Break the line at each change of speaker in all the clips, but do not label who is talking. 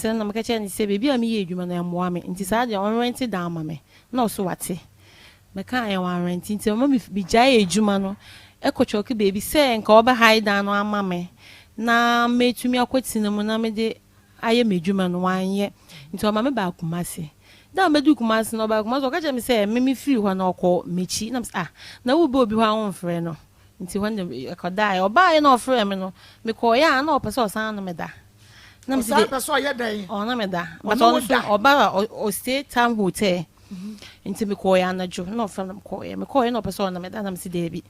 asɛm na meka kyerɛɛ no sɛ baabi a meyɛ adwuma no ɛmmoa me nti saa deɛ ɔnrɛnte dan ma me na ɔso wate. Mekaeɛ wanrɛnte nti ɔma megyaee adwuma no kɔ kyɔke baabi sɛ nka ɔbɛhae dan no ama me na matumi akɔtena mu na mede ayɛ m'adwuma no wanyɛ nti ɔma me baa Kumasi. Da a mɛduu Kumasi no ɔbaa Kumasi ɔka kyerɛɛ me sɛ me mefiri hɔ na ɔkɔ m'akyi na mesɛ ah na wobɛ obi hɔ a womfrɛ no nti hɔ no ɛkɔdaeɛ. Ɔbaeɛ na ɔfrɛɛ me no mekɔeɛ a na ɔpɛ sɛ ɔsan ne me da. Na mese
Ɔsan pɛ sɛ ɔyɛ dɛn?
Ɔne me da. But
Ɔne wo
ɔno nso
da?
ɔba a ɔstay Tam Hotel. Nti mekɔeɛ anadwo na ɔfrɛ me na mekɔeɛ. Mekɔeɛ na ɔpɛ sɛ ɔne me da na mese daabi.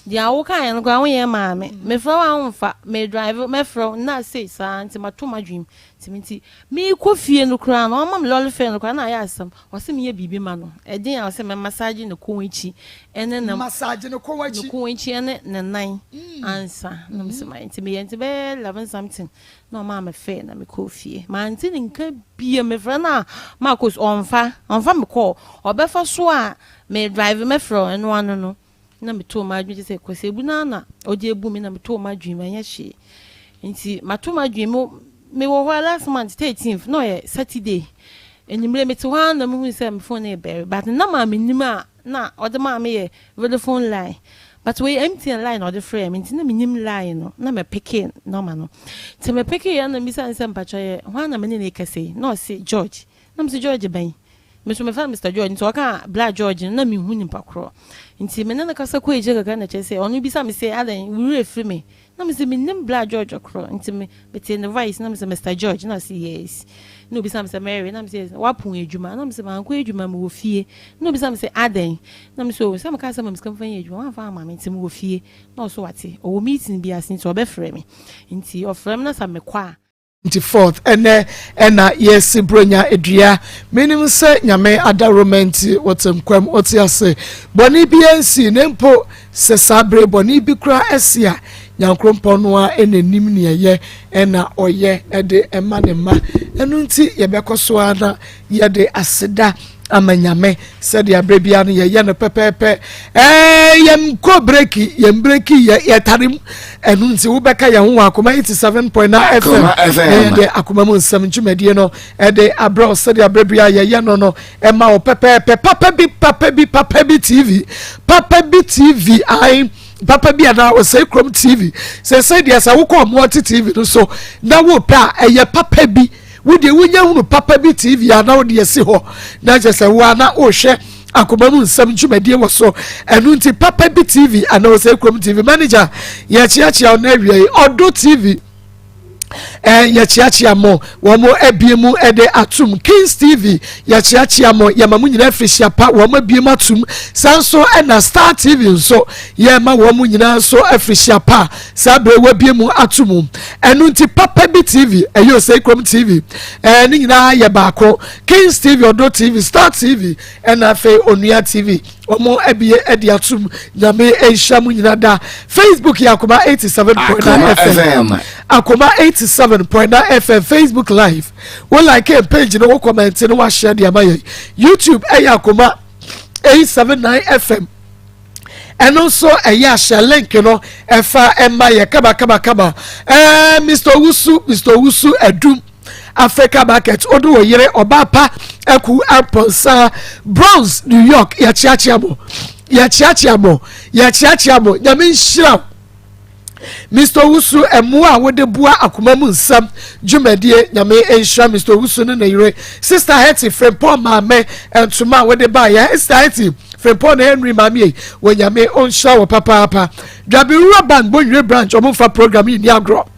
Deɛ wokaeɛ no koraa wonyɛ maa me. Mefrɛ wo a womfa. Medrive mɛfrɛ wo na sei saa nti mato m'adwene mu. Nti me nti merekɔ fie no koraa no ɔma me lɔre fare no koraa na ayɛ asɛm. Ɔse menyɛ biribi ma no. Ɛdeɛn a ɔse mɛ massage ne kɔn akyi ɛne ne
Massage ne kɔn akyi.
Ne kɔn akyi ɛne ne nan ansa na mese mayɛ. Nti meyɛ nti bɛyɛ 11 something na ɔmaa me fare na mekɔɔ fie. Mante ne nka bio. Mefrɛ no a Marcus ɔmfa ɔmfa me call. Ɔbɛfa so a me drive mɛfrɛ wo ɛno ano no na metoo m'adwene kyerɛ sɛ Kwasi abu no ara na ɔde abu me na metoo m'adwene mu ɛnyɛ hwee. Nti mato m'adwene mu mewɔ hɔ a last month 13th na ɔyɛ Saturday anwummere mete hɔ ara na mehu sɛ me phone no rebɛre but na maa menim a na ɔde maa me yɛ Vodafone line but wei MTN line na ɔde frɛɛ me nti na menim line no na me peke number no nti me peke yɛ na mebisa no sɛ mpakyɛ yɛ hwan na me ne no rekasa yi na ɔse George na mese George bɛn me nso mefrɛ no Mister George nti ɔka Bla George no na menhu nipa korɔ nti me ne no kasa kɔ akyire kakra na kyerɛ sɛ ɔno bisa me sɛ adɛn wo werɛ firi me Na mese mennim bra George korɔ nti me metee ne voice na mese Mister George na ɔse yes na obisa me sɛ Mary na mese yes wapon adwuma na mese mankɔ adwuma mewɔ fie na obisa me sɛ adɛn na mese oh sɛ mekaa sɛ ma me sika mfa nyɛ adwuma wamfa amma me nti mewɔ fie na ɔso wate ɔwɔ meeting bi ase nti ɔbɛfrɛ me nti ɔfrɛ me na sɛ mekɔ a
24th ɛnɛ ɛna yɛsi bronya dua menim sɛ nyame adaworoma nti wɔte nkwam wɔte ase bɔne bi ansi ne mpo sɛ saa bere bɔne bi koraa asi a nyankorompɔn no a ɛna nim nea ɛyɛ ɛna ɔyɛ ɛde ɛma ne mma ɛno nti yɛbɛkɔ so ara na yɛde aseda ama nyame sɛdeɛ aberɛ biara no yɛyɛ no pɛpɛɛpɛ ɛɛ yɛnkɔ breki yɛn breki yɛ yɛtare mu ɛno nti wobɛka yɛn ho wɔ akoma 87.9 fm na yɛde akoma mu nsɛm dwumadie no ɛde abrɛ wo sɛdeɛ aberɛ biara yɛyɛ no no ɛma wo pɛpɛɛpɛ papa bi papa bi papa bi tv papa bi tv ae papa bi anaa ɔsɛe kurom tv sɛ sɛ deɛ sɛ wokɔ ɔmoɔte tv no so na wopɛ a ɛyɛ papa bi Wo deɛ wonya hunu papa bi TV a na wode asi hɔ na kyerɛ sɛ wo a na wohwɛ akoma mu nsɛm dwumadie wɔ so ɛno nti papa bi TV anaa ɔsɛ kurom TV manager yɛkyeakyea wo na awia yi ɔdɔ TV eh, yɛkyeakyea mo wɔn mo abie mu de atum Kings TV yɛkyeakyea mo yɛma mo nyinaa afirihyia pa wɔn mo abie mu atum saa nso ɛna Star TV nso yɛma wɔn mo nyinaa nso afirihyia pa saa bere wabie mu ato mu ɛno nti papa bi tv ɛyɛ osei kurom tv ɛɛ ne nyinaa yɛ baako kings tv ɔdɔ tv star tv ɛna afei onua tv wɔn abie ɛde ato mu nyame nhyira mu nyinaa da facebook yɛ akoma 87.9 fm akoma 87.9 fm facebook live wo like page no wo comment no wahyɛ de ama yɛn youtube ɛyɛ akoma 879 fm ɛno nso ɛyɛ ahyɛ link no ɛfa ɛma yɛ kama kama kama ɛɛ mr owusu mr owusu adum africa market ɔde wɔ yere ɔbaa pa ɛku ampɔnsa bronze new york yɛkyeakyea mo yɛkyeakyea mo yɛkyeakyea mo nyame nhyira Mr. Owusu mmoa a wode boa akoma mu nsɛm dwumadie nyame nhyira Mr. Owusu ne ne yere Sister Hetty Frimpong maame ntoma a wode baeɛ Sister Hetty Frimpong ne Henry maame yi wɔ nyame ɔnhyira wɔ papaapa Dwabe Bank Bonwire branch ɔmo mfa program yi ni agorɔ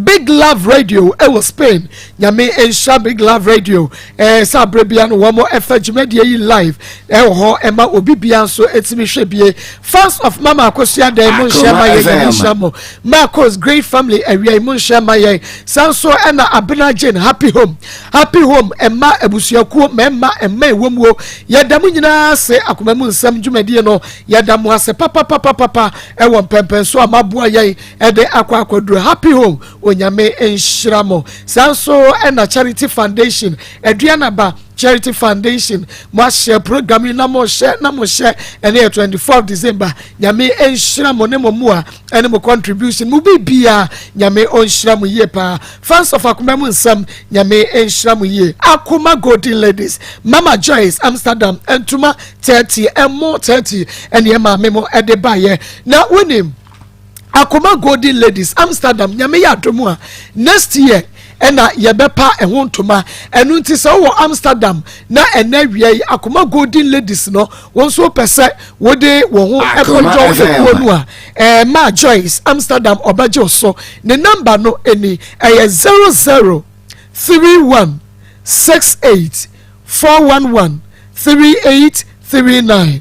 Big Love Radio ɛwɔ Spain nyame nhyira Big Love Radio ɛɛ sɛ abere bia no wɔn ɛfa dwumadie yi live ɛwɔ hɔ ɛma obi bia nso ɛtumi hwɛ bie fans of Mama Akosua dɛn mo nhyɛ ma yɛn nyame nhyira mo Marcos Great Family awia yi mo nhyɛ ma yɛn san so ɛna Abena Jane Happy Home Happy Home ɛma abusuakuo mɛma ɛma ɛwɔ muo yɛda mo nyinaa ase akoma mu nsɛm dwumadie no yɛda mo ase papapapapa ɛwɔ mpɛmpɛnso a maboa yɛn ɛde akɔ akɔduru happy home onyame nhyira mo saa nso ɛna charity foundation aduanaba Charity Foundation mo ahyɛ program yi na mo hyɛ na mo hyɛ ɛne yɛ 24 December. Nyame nhyira mo ne mo mmoa ɛne mo contribution mo bibia. Nyame ɔnhyira mo yie paa. Fans of Akoma mu Nsɛm, Nyame nhyira mo yie. Akoma Golden Ladies, Mama Joyce Amsterdam, ntoma 30, ɛmo 30 ɛne ɛmaame mo ɛde baayɛ. Na wonim Akoma Golden Ladies Amsterdam, Nyame yɛ adom a, next year ɛna yɛbɛpa ɛho ntoma. Ɛno nti sɛ wowɔ Amsterdam na ɛnɛ awia yi Akoma Golden Ladies no wɔn nso pɛ sɛ wode wɔn ho ɛkɔdɔ ekuo no a, Ma Joyce Amsterdam ɔbɛgye so. Ne number no ɛni, ɛyɛ 0031684113839,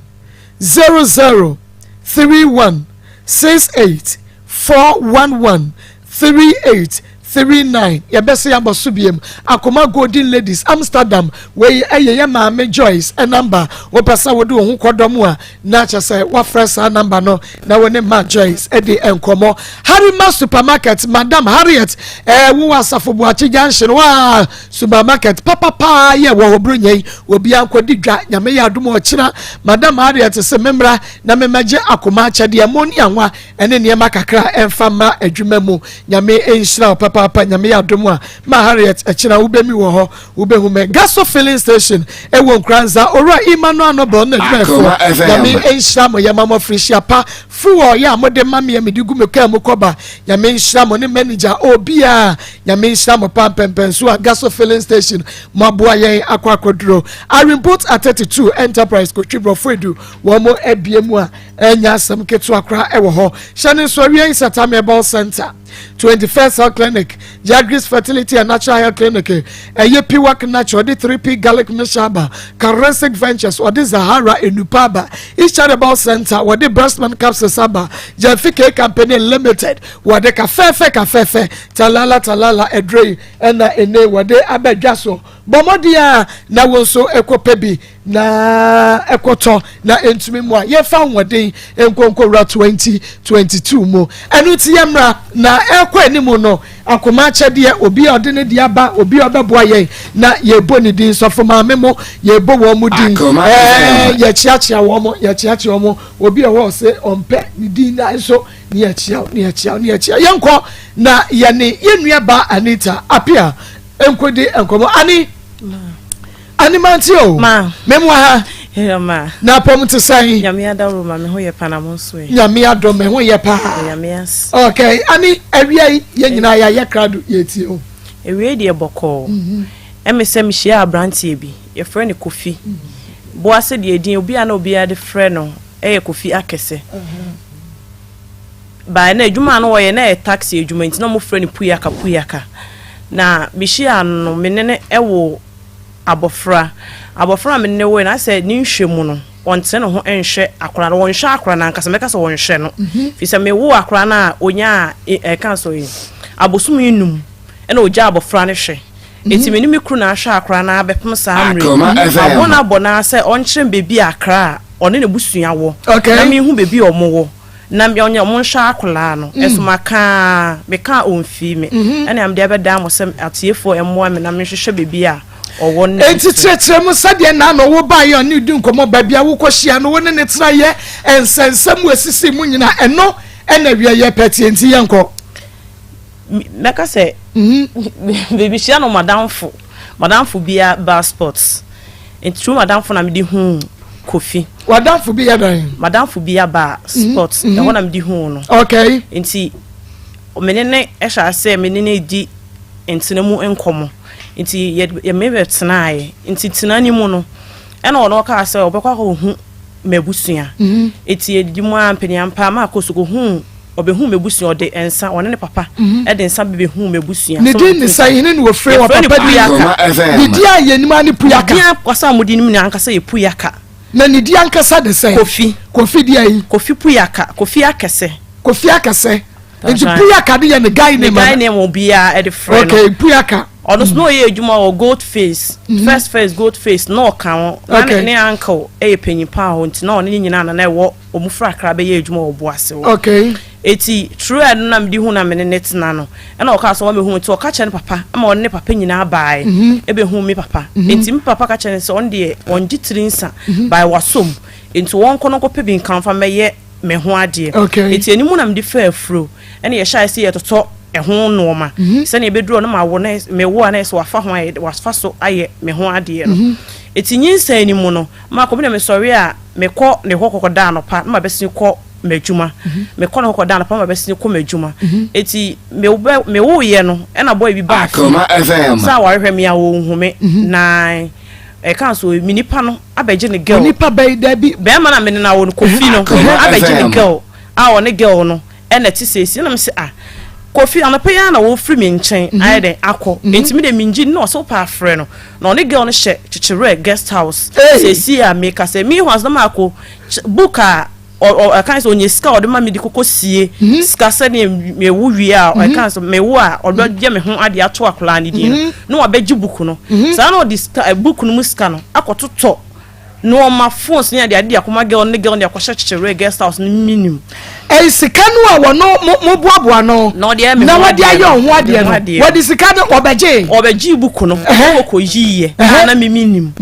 0031684113839. Yɛbɛsɛ yɛabɔ so biem. Akoma Golden Ladies Amsterdam, wei ɛyɛ yɛ maame Joyce number. Wopɛ sɛ wode wo ho kɔdɔm a, na kyɛ sɛ woafrɛ saa number no na wo ne ma Joyce ɛde nkɔmmɔ. Harima Supermarket, Madam Harriet, wowɔ Asafo Boakye Junction waa supermarket papapaa yɛ wɔ hɔ. Buronya yi obiara nkɔdi dwa. Nyame yɛ adom, ɔkyena Madam Harriet sɛ memmra na memmɛgye akoma akyɛdeɛ mo ne anwa ɛne nneɛma kakra ɛmfa ma adwuma mu. Nyame nhyira wo papaapa. Nyame yɛ adom a, ma Harriet, ɛkyena wobɛmi wɔ hɔ, wobɛhu mɛ Gaso Filling Station ɛwɔ Nkuranza. Owura Emmanuel Nobel na adwumayɛfoɔ, Nyame nhyira mo. Yɛma mo afirihyia pa. Fuel yɛ a mode ma meɛ mede gu me kaa mu kɔba, Nyame nhyira mo ne manager obiaa. Nyame nhyira mo pa mpɛmpɛnso a Gaso Filling Station mo aboa yɛn akɔ akɔduro. Arimpot at 32 Enterprise, Kotwi Borɔfo Edu, wɔn mo abie mu a ɛnya asɛm ketewa koraa ɛwɔ hɔ. Hyɛ ne nso awia yi Satami Herbal Center, 21st Health Clinic, Jagris Fertility and Natural Health Clinic, ɛyɛ Piwak Natural ɔde 3P Garlic Mixture aba, Karesic Ventures ɔde Zahara Enupa aba, East Herbal Center wɔde Breastman Capsules aba, Jɛnfi K Company Limited wɔde kafɛɛfɛ kafɛɛfɛ talala talala ɛduro yi ɛna ene wɔde abɛdwa so. Bɔ mmɔden a na wɔn nso ɛkɔpɛ bi na ɛkɔtɔ na ntumi mu a yɛfa ahoɔden nkonkowura 2022 mu. Ɛno ti yɛ mmra na ɛkɔ anim no. Akoma akyɛdeɛ, obi a ɔde ne deɛ aba, obi a ɔbɛboa yɛn na yɛbɔ ne din. Sɔfo maame mo, yɛbɔ wɔn mo din, yɛkyeakyea wɔn mo, yɛkyeakyea wɔn mo. Obi a ɔwɔ sɛ ɔmpɛ ne din na nso ne yɛkyea, ne yɛkyea, ne yɛkyea. Yɛnkɔ na yɛne yɛn nua ba Anita Apia nkɔdi nkɔmɔ. Ani animante o.
Ma.
Mɛmu ha.
Yeah, ma.
Na apɔm te sɛn?
Nyame adaworo ma me ho yɛ pa, na mo nso ɛ?
Nyame adɔ, me ho yɛ paa.
Nyame ase.
Okay, ani, awia yi yɛn nyinaa yɛayɛ krado, yɛtie o.
Ewie deɛ bɔkɔɔ. Ɛmi sɛ mehyia aberanteɛ bi, yɛfrɛ no Kofi Boa. Sɛ deɛ edin obi a na obiara de frɛ no ɛyɛ Kofi Akɛsɛ baa na adwuma a na wɔyɛ na ɛyɛ taxi adwuma, nti na wɔfrɛ no Puyaka Puyaka. Na mehyia no no, me ne no ɛwɔ abɔfra a me ne no wɔ na sɛ ne nhwɛ mu no, ɔntene ne ho nhwɛ akora no, wɔnhwɛ akora no ankasa. Mɛka sɛ wɔnhwɛ no fi sɛ mewo akora no a onya a ɛka so yi abosom 5 ɛna ogya abɔfra no hwɛ. Eti me ne me kuru na ahwɛ akora no abɛpem saa mmerɛ
Akoma
yi.
FM.
Mabɔ no abɔ no ara sɛ ɔnkyerɛ me baabi a akra a ɔne n'abusua wɔ na mehu baabi a ɔmo wɔ na me ɔnyɛ ɔmo nhwɛ akwadaa no. Ɛso maka meka a ɔmfii me. Ɛna mede abɛdan mo sɛ atiefoɔ mmoa me na menhwehwɛ baabi a ɔwɔ no.
Enti kyerɛkyerɛ mu sɛdeɛ na na ɔwɔ baayɛ ɔne di nkɔmmɔ, baabi a wokɔhyia no, wo ne ne tena yɛ nsɛnsɛm mu esisi mu nyinaa. Ɛno ɛna awia yɛ pɛtie nti yɛnkɔ.
Mɛka sɛ baabi hyia no, madamfo bia bar sports, nti through madamfo na mede hu Kofi.
Wadamfo bi yɛ dɛn?
Madamfo bi aba sports, ɛhɔ na mede hu no. Nti mene ne ɛhyɛ ase, mene ne di ntena mu nkɔmmɔ, nti yɛ me bɛtenaeɛ. Nti tena ne mu no, ɛna ɔno ɔkaa sɛ ɔbɛkɔ akɔhu m'abusua. Nti yɛdidi mu a mpanyampa ma akɔ so kɔhu, ɔbɛhu m'abusua. Ɔde nsa, ɔne ne papa ɛde nsa bɛbɛhu m'abusua.
Ne din ne sɛ hene ne wɔfrɛ wɔ
Yɛfrɛ no
papa di?
Puyaka.
Akoma FM.
Ne din a yɛnim a ne Puyaka?
Ne din ankasa a mode nim no ankasa yɛ Puyaka.
Na ne din ankasa de sɛn?
Kofi.
Kofi deɛ yi?
Kofi Puyaka, Kofi Akɛsɛ.
Kofi Akɛsɛ. Nti
That's right.
Puyaka de yɛ ne guy
ne
name
guy
ana?
Name obiara ɛde frɛ no.
Okay, Puyaka.
Ɔno so na ɔyɛ adwuma wɔ Gold Face, First First Gold Face, na ɔka ho. Na ne uncle yɛ panyin paa hɔ nti na ɔne ne nyinaa na na ɛwɔ wɔn firi Accra bɛyɛ adwuma wɔ Boase hɔ. Eti true ɛno na mede hu na me ne ne tena no. Ɛna ɔkaa sɛ wabɛhu me nti ɔka kyerɛ ne papa ma ɔne ne papa nyinaa baeɛ ɛbɛhu me papa. Enti me papa ka kyerɛ no sɛ ɔno deɛ ɔngye tiri nsa by wasom nti wɔnkɔ no nkɔpɛ bi nka mfa mmɛyɛ me ho adeɛ. Enti ɛno mu na mede faa afuro ɛna yɛhyɛɛ aseɛ yɛtotɔ ɛho nnoɔma sɛdeɛ ɛbɛduru hɔ no mawo na mewo a na ɛsɛ wafa ho ayɛ wafa so ayɛ me ho adeɛ no. Enti nyinsɛn no mu no makɔ bi na mesɔre a mekɔ ne hɔ kɔkɔda anɔpa na mabɛsene kɔ m'adwuma. Mekɔ ne hɔ kɔda anɔpa na mabɛsene kɔ m'adwuma. Enti mewɔ mewoeɛ no ɛna boy bi baa fie sɛ awarehwɛ me a ɔnhu me na ɛka so me nipa no abɛgye ne girl.
Onipa bɛyi dabi.
Bɛrima na mene no awo no Kofi no abɛgye ne girl a ɔne girl no ɛna ɛte seesei na mese ah Kofi anɔpa yi ara na wɔfiri me nkyɛn ayɛ dɛn akɔ enti me deɛ mengye nni na ɔse wopɛ afrɛ no na ɔne girl no hyɛ Kyekyerɛ guest house seesei a meka sɛ meanwhile na maako book a ɔka sɛ ɔnya sika a ɔde ma me de kɔkɔ sie sika sɛdeɛ mewo wie a ɔka sɛ mewo a ɔbɛyɛ me ho adeɛ ato akwadaa no din no na wabɛgye book no saa na ɔde sika book no mu sika no akɔtotɔ nneɛma phones ne adeade de akɔma girl ne girl de akɔhyɛ kyekyerɛ guest house no minim.
Ɛyi sika no a wɔn mo mo boaboa no
na ɔde ayɛ
na wɔde ayɛ ɔho adeɛ no wɔde sika no wɔbɛgye.
Ɔbɛgye book no ɔkɔ yiiɛ a na mimi nim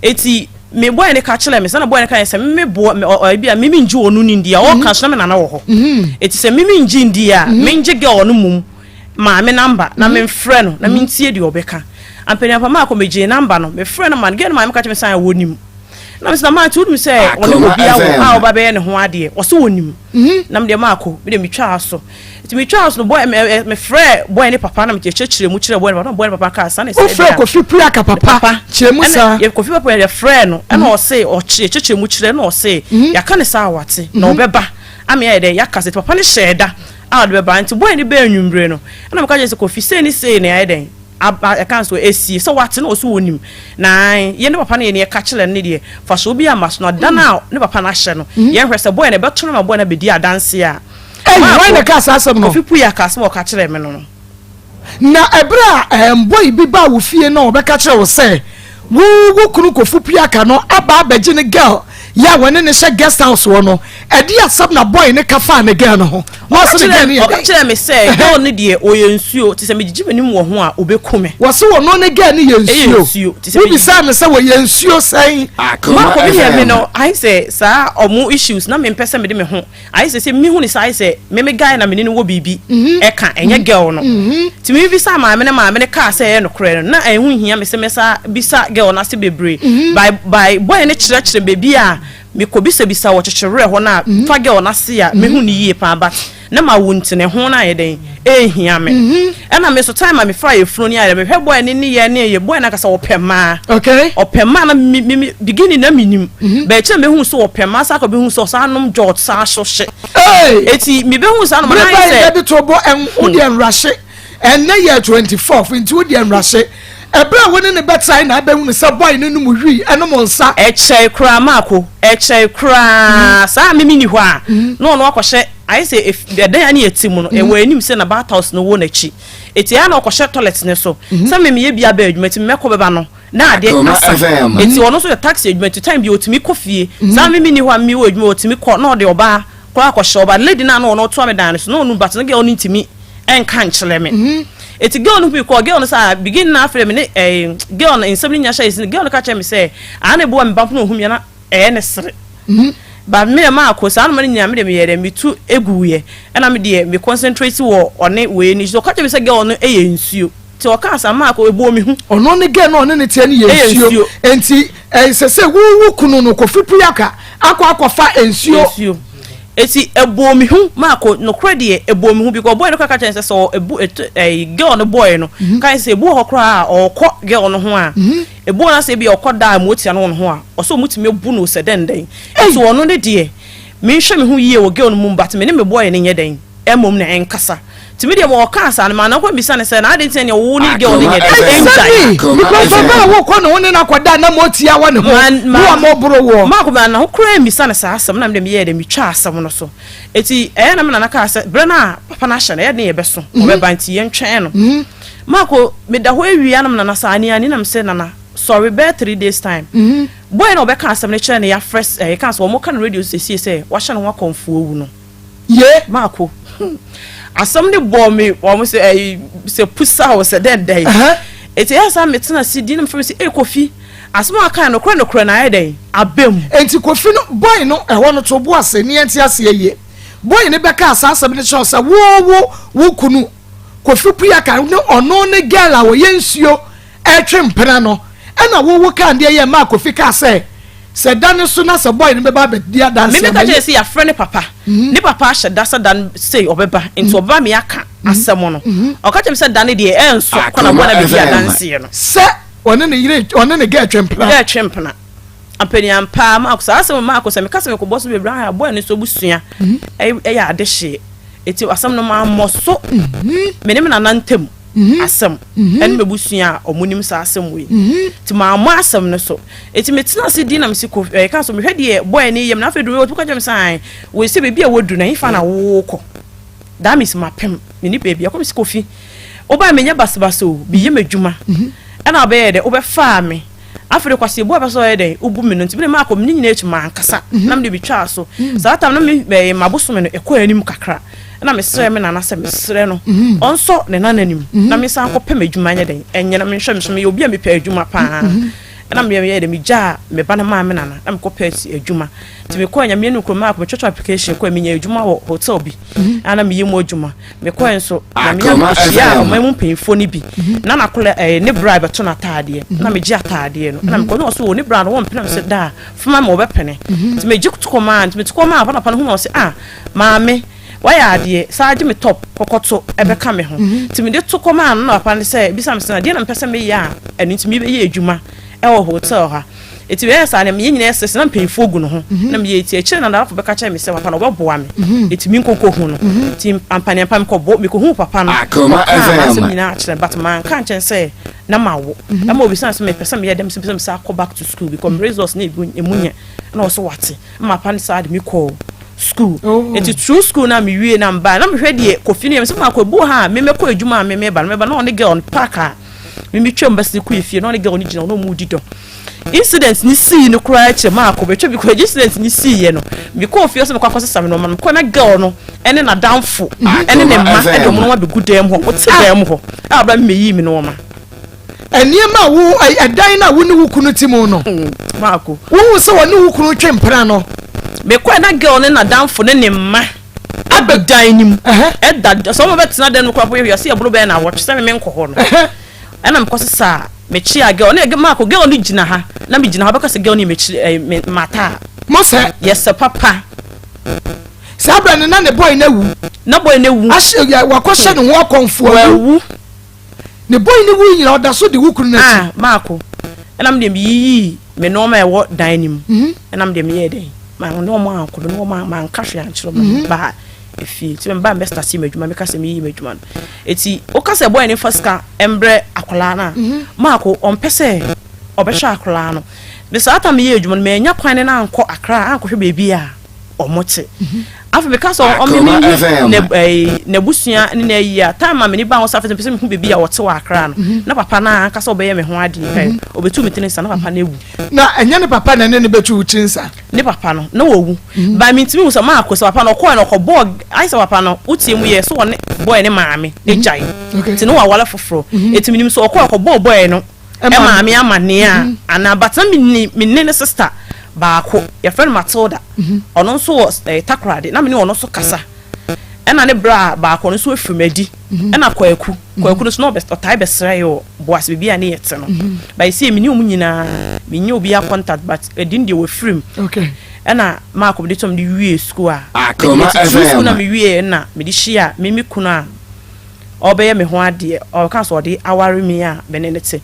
eti me boy ne ka kyerɛ me sɛ na boy ne ka yɛ sɛ me boa me ɔ ebi a me me ngye ɔno ne ndi a ɔka so na me nana wɔ hɔ eti sɛ me me ngye ndi a me ngye girl no mum maame namba na me nfrɛ no na me ntie deɛ ɔbɛka ampanyinpa maa kɔ me gyee namba no me frɛ no ma no girl no maame ka kyerɛ me sɛ wɔnim na me sɛ na maa ti wonim sɛ ɔne obi awo a ɔba bɛyɛ ne ho adeɛ ɔsɛ wɔnim na me deɛ maa kɔ me deɛ me twaa so Nti me twaa so no boy me me frɛ boy ne papa na me kyerɛkyerɛ mu kyerɛ boy ne papa na boy ne papa kaa saa na ɛsɛ
Wofrɛ Kofi Priaka papa kyerɛ mu saa.
Ɛna Kofi papa yɛ frɛ no ɛna ɔse ɔkyerɛ kyerɛkyerɛ mu kyerɛ na ɔse yɛaka ne saa wate na ɔbɛba ama yɛayɛ dɛ yɛaka sɛ papa no hyɛɛ da a ɔde bɛba nti boy ne bɛɛ anwummere no ɛna meka kyerɛ sɛ Kofi sei ne sei na yɛayɛ dɛn aba ɛka nso esie sɛ wate na ɔso wɔnim na yɛ ne papa no yɛ ne yɛka kyerɛ no ne deɛ fa so obi ama so na da no a ne papa no ahyɛ no yɛnhwɛ sɛ boy no ɛbɛto no ma boy no abɛdi adanse a
Ei, hwan na ɛkaa saa asɛm no?
Kofi Puya kaa asɛm a ɔka kyerɛɛ me no no.
Na ɛberɛ a ɛɛm boy bi baa wo fie na ɔbɛka kyerɛ wo sɛ wo wo kunu Kofi Puya no aba abɛgye ne girl yɛ a wɔne no hyɛ guest house hɔ no, ɛdeɛ asɛm na boy no ka faa ne girl no ho? Na
ɔse ne girl no yɛ dɛn? Ɔka kyerɛɛ me sɛ girl no deɛ ɔyɛ nsuo, te sɛ megyegye m'anim wɔ ho a, ɔbɛku me.
Wɔse ɔno ne girl no yɛ nsuo? Wobisaa no sɛ wɔyɛ nsuo sɛn?
Marco, me deɛ me no ayɛ sɛ saa ɔmo issues na mempɛ sɛ mede me ho Ayɛ sɛ sɛ mehu no saa ayɛ sɛ me me guy na me ne no wɔ biribi ɛka ɛnyɛ girl no nti me bisa maame no maame no kaa sɛ ɛyɛ nokorɛ no na ɛho nhia me sɛ mɛsa bisa girl no ase bebree by by boy no kyerɛkyerɛ baabi a mekɔ bisa bisa wɔ kyekyewerɛ hɔ no a fa girl no ase a mehu no yie paa but na ma wo nti no ɛho no ayɛ dɛn ɛnhia me ɛna me so time a mefa yɛ funu ne ayɛ mehwɛ boy ne ne yɛ ne yɛ boy no ankasa ɔpɛ mmaa
okay
ɔpɛ mmaa na me me beginning na menim mm-hmm. bɛɛ kyerɛ mehu sɛ ɔpɛ mmaa saa kɔ mehu sɛ ɔsan nom jɔt saa so hye eti mebehu saa nom
na ayɛ sɛ bere to bɔ ɛn wo deɛ nwurahye ɛnɛ yɛ 24 nti wo deɛ nwurahye ɛberɛ a wo ne ne bɛtrae na abɛhu no sɛ boy no nom wii ɛnom nsa
ɛkyɛe koraa maako ɛkyɛe koraa saa mimi ni hɔ a na ɔno akɔhyɛ Ayɛ sɛ ef ɛdan a ne yɛte mu no, ɛwɔ anim sɛ na bath house no wɔ n'akyi. Eti ɛyɛ a na ɔkɔhyɛ toilet no so. Sɛ me meyɛ bi aba adwuma nti mɛkɔ bɛba no, na adeɛ asa. Eti ɔno nso yɛ taxi adwuma nti time biara ɔtumi kɔ fie. Saa me menni hɔ a mewɔ adwuma ɔtumi kɔ na ɔde ɔbaa koraa akɔhyɛ hɔ. But lady no a na ɔno ɔtoa me dan no so na ɔnim but ne girl no ntumi nka nkyerɛ me. Eti girl no hui kɔɔ girl no sɛ ah beginning no afei deɛ me ne ɛɛ girl no nsɛm no nyinaa hyɛ ase no girl no ka kyerɛɛ me sɛ ah na ebi wɔ me ba mpo na ɔhu me a na ɛyɛ ne sere but me deɛ maako saa noma no nyinaa me deɛ meyɛ dɛ metu eguiɛ ɛna me deɛ me concentrate wɔ ɔne wei no so ɔka kyerɛ me sɛ girl no ɛyɛ nsuo nti ɔkaa saa maako ebɔ me hu.
Ɔno ne girl no ɔne ne teɛ no yɛ nsuo nti ɛsɛ sɛ wo wo kunu no Kofi Puyaka akɔ akɔfa nsuo.
Nsuo eti ɛbɔ me hu maako nokorɛ deɛ ɛbɔ me hu because boy no kora ka kyerɛ sɛ sɛ ɛbu ɛto ɛyi girl no boy no ka sɛ ebu wɔ hɔ koraa a ɔkɔ girl no ho a. Ebu wɔn asɛ ebia ɔkɔ da a motia no wɔ ne ho a, ɔsɛ ɔmo tumi bu no sɛ dɛn dɛn. Nti ɔno ne deɛ, menhwɛ me ho yie wɔ girl no mu but me ne me boy no nyɛ dɛn mmom na ɛnkasa. Nti me deɛ ma ɔkaa saa no, maa kwan bisa no sɛ na adɛn nti na neɛ wo ne girl no nyɛ dɛn
ɛngyae. Exactly, because ɔbaa a wokɔ ne ho ne no akɔda na motia wɔ ne ho na wamɔboro woɔ.
Maako manna ho koraa ammisa no saa asɛm no na me deɛ meyɛɛ dɛn metwaa asɛm no so. Enti ɛyɛ a na me nana kaa sɛ, berɛ no a papa no ahyɛ no, ɛyɛ den yɛbɛso, ɔbɛba nti yɛntwɛn no. Maako, meda hɔ awia na me nana sɛ ani ani na me sɛ nana sɔre bɛyɛ 3 days time. Boy na ɔbɛka asɛm no kyerɛ no, yɛafrɛ ɛyɛ ka sɛ wɔn ka no radio sɛsie sɛ wahyɛ ne ho akɔmfoɔ wu no. Maako, asɛm ne bɔɔ me wɔn sɛ ɛyi sɛ pusa o sɛ dɛn dɛn. Eti ɛyɛ saa, metena si di na mefrɛ me sɛ, "Ee Kofi, asɛm a aka no nokorɛ nokorɛ na ayɛ dɛn abɛm."
Enti Kofi no, boy no, ɛhɔ no to bo ase ne yɛnte aseɛ yie. Boy no bɛka saa asɛm no kyerɛ sɛ wo kunu Kofi Puya ne ɔno ne girl a wɔyɛ nsuo ɛtwe mpena no, ɛna wo kaa deɛ yɛ maa Kofi kaa sɛ da ne so na sɛ boy no bɛba abɛdi adanseɛ.
Mímí ka kyerɛ sɛ yɛafrɛ ne papa, ne papa ahyɛ da sɛ da no sei ɔbɛba, nti ɔbɛba mi aka asɛm no. Ɔka kyerɛ mi sɛ da no deɛ ɛnso kɔ na bɔ na bɛdi adanseɛ no.
Sɛ ɔne ne yere, ɔne ne girl twe mpena.
Girl twe mpena ampaniampa. Maako, saa asɛm maako sɛ meka sɛ mekɔbɔ so bebree a, boy no so busua ɛyɛ ade hyeɛ, eti asɛm no maa mmɔ so. Me ne me nana ntam asɛm ɛne mebusua a ɔmo nim saa asɛm wei, nti maa mmɔ asɛm no so. Eti metena ase di na mesi kɔ ɛyɛ ka so mehwɛ deɛ boy ne yam na afei duro otu ka kyerɛ me sɛ ae wei sɛ beebi a wɔduru na hefa na wokɔ. That means mapem me ni beebi akɔ. Mesi Kofi, wobaa menyɛ basabasa o, biyɛ m'adwuma ɛna ɔbɛyɛ dɛ wobɛfaa me. Afei de kwasi ebu a bɛ sɛ ɔyɛ dɛ wobu me no, nti mi de maa kɔ mi ne nyinaa akyi maa nkasa na mi de bi twaa so. Saa tam no mi ɛɛ mabosome no ɛkɔ anim kakra, ɛna mesrɛ me nana sɛ mesrɛ no ɔnsɔ ne nana anim na me san kɔ pɛ m'adwuma nyɛ dɛn ɛnyɛ na menhwɛ me so. Meyɛ obi a mepɛ adwuma paa, ɛna meyɛ meyɛ dɛ megyaa me ba no maa me nana na mekɔ pɛ adwuma. Nti mekɔɔ Nyame no kurom a metwɛtwɛ application kɔɔ, menya adwuma wɔ hotel bi a na meyɛ mu adwuma. Mekɔɛ nso Nyame ahyia ɔman mu mpanyinfoɔ no bi na nakɔla ɛɛ ne bra bɛto n'ataadeɛ na megye ataadeɛ no na mekɔ na ɔso wɔ ne bra no wɔn mpene sɛ daa fama ma ɔbɛpene, nti megye to kɔ maa, nti mete kɔ maa papa no hu ma ɔsɛ, "Ah maame, wayɛ adeɛ saa, gye me top kɔkɔto ɛbɛka me ho." Nti mede to kɔ maa no na papa no sɛ bisa me sɛ na deɛ na mepɛ sɛ meyɛ a ɛno nti mebɛyɛ adwuma ɛwɔ hotel ha. Eti bɛyɛ saa na meyɛ nyinaa sɛ na mpanyinfoɔ gu ne ho na meyɛ, eti akyire na nadafo bɛka kyerɛ me sɛ papa no ɔbɛboa me, eti mi nkɔnkɔ hu no. Ti ampaneampa mekɔbɔ mekɔhu papa no, ɔkaa m'asɛm nyinaa kyerɛ, but manka nkyɛn sɛ na ma wo ɛma obi san sɛ mepɛ sɛ meyɛ dɛm sɛ mepɛ sɛ mesa akɔ back to school because me results na emu nyɛ, ɛna ɔso wate ma papa no saa de me kɔɔ school. Eti through school na mewie na mbaa na mehwɛ deɛ Kofi no yɛ sɛ maakɔ ebu ha a memɛkɔ adwuma a memeba no meba na ɔne girl no park a memetwam bɛsene kɔ efie na ɔne girl no gyina hɔ na ɔmo di dɔ. Incident ni sii no koraa kyerɛ maakɔ bɛtwa bi kɔ incident ni sii yɛ no, mekɔ ofie sɛ mekɔ akɔsesa me nneɛma no, mekɔ na girl no ɛne n'adamfo ɛne ne mma ɛde ɔmo nneɛma bɛgu dan mu hɔ, ɔte dan mu hɔ a ɔbɛn mi meyi mi nneɛma.
Nneɛma a wo ɛdan no a wo ne wo kunu ti mu no.
Maako.
Wohu sɛ wɔne wo kunu twe mpena no.
Mekɔ na girl ne n'adamfo ne ne mma abɛ dan no mu, ɛda sɛ ɔmo bɛtena dan no mu koraa po yɛ yɛsɛ yɛboro bɛyɛ na awɔtwe sɛ me menkɔ hɔ no, ɛna mekɔ sesa a mekyia girl ne maako. Girl no gyina ha na me gyina ha, ɔbɛka sɛ girl no mekyi ɛɛ me mata.
Mo sɛ.
Yɛsɛ papa.
Saa abirɛ no na ne boy no awu.
Na boy no awu.
Ahyɛ wakɔhyɛ ne ho akɔnfo
awu. Wawu.
Ne boy no wu nyina ɔda so de wo kunu n'akyi.
Ah maako, ɛna me deɛ meyiyi me nneɛma a ɛwɔ dan no mu, ɛna me deɛ meyɛɛ dɛn ma ne wɔn ankɔ, me ne wɔn manka hwee ankyerɛ wɔn, baa efie. Nti meba mbɛ start m'adwuma, meka sɛ meyi m'adwuma no, eti woka sɛ boy ne fa sika mbrɛ akwadaa no a, maako ɔmpɛ sɛ ɔbɛhwɛ akwadaa no. De saa ta meyɛ adwuma no, manya kwan ne no ankɔ Akra ankɔhwɛ baabi a ɔmo te. Afei meka sɛ ɔme mehu n'abusua ne n'ayi a time a m'ani ba ho sɛ afei mepɛ sɛ mehu baabi a ɔte wɔ Akra no, na papa no ankasa ɔbɛyɛ me ho adeɛ pɛ ɔbɛtu me tiri nsa na papa no awu.
Na ɛnyɛ ne papa na ɛne ne bɛtu wo tiri nsa?
Ne papa no na wawu, ba mentumi hu sɛ maako sɛ papa no ɔkɔɛ no ɔkɔbɔɔ ayɛ sɛ papa no wotie mu yɛ sɛ ɔne bɔɛ ne maame agyae, nti ne wawale foforɔ, ɛti menim sɛ ɔkɔɛ ɔkɔbɔɔ bɔɛ no maame amanneɛ a anaa, but na mene ne sister baako yɛfrɛ no Matilda, ɔno nso wɔ Takoradi, na mene ɔno nso kasa, ɛna ne bra baako no nso afiri mu adi, ɛna Kwaku Kwaku no so na ɔtae bɛsrɛ yɛ wɔ Boase baabi a ne yɛ te no, but ɛsɛ mene ɔmu nyinaa menyɛ obiara contact, but ɛdi no deɛ wɔafiri mu. Ɛna maako mede tɔm de wie school a mede titiri school na mewie na mede hyia me me kunu a ɔbɛyɛ me ho adeɛ, ɔka sɛ ɔde aware me a me ne ne te.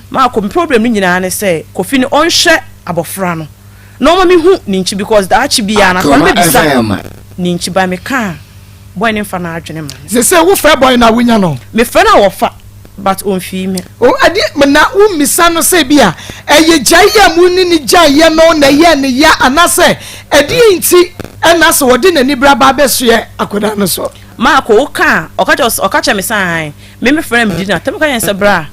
Maako, me problem no nyinaa ne sɛ Kofi no ɔnhwɛ abɔfra no na ɔma me hu ne nkyi, because daakye biara na akɔla no bɛbisa ne nkyi ba. Meka a, boy ne mfa n'adwene ma me.
Sɛ sɛ wofrɛ boy no a wonya no?
Mefrɛ no a wɔfa, but ɔmfii me.
O ɛde na wommisa no sɛ bi a ɛyɛ gyae yɛ a mo ne ne gyaeɛ no na ɛyɛ ne ya, anaasɛ ɛdeɛ nti ɛna sɛ wɔde n'ani bra ba abɛsoɛ akwadaa no so?
Maako wo ka a, ɔka kyerɛ ɔka kyerɛ me sɛ ae, me me frɛ no medi no atɛm ka kyerɛ no sɛ bra,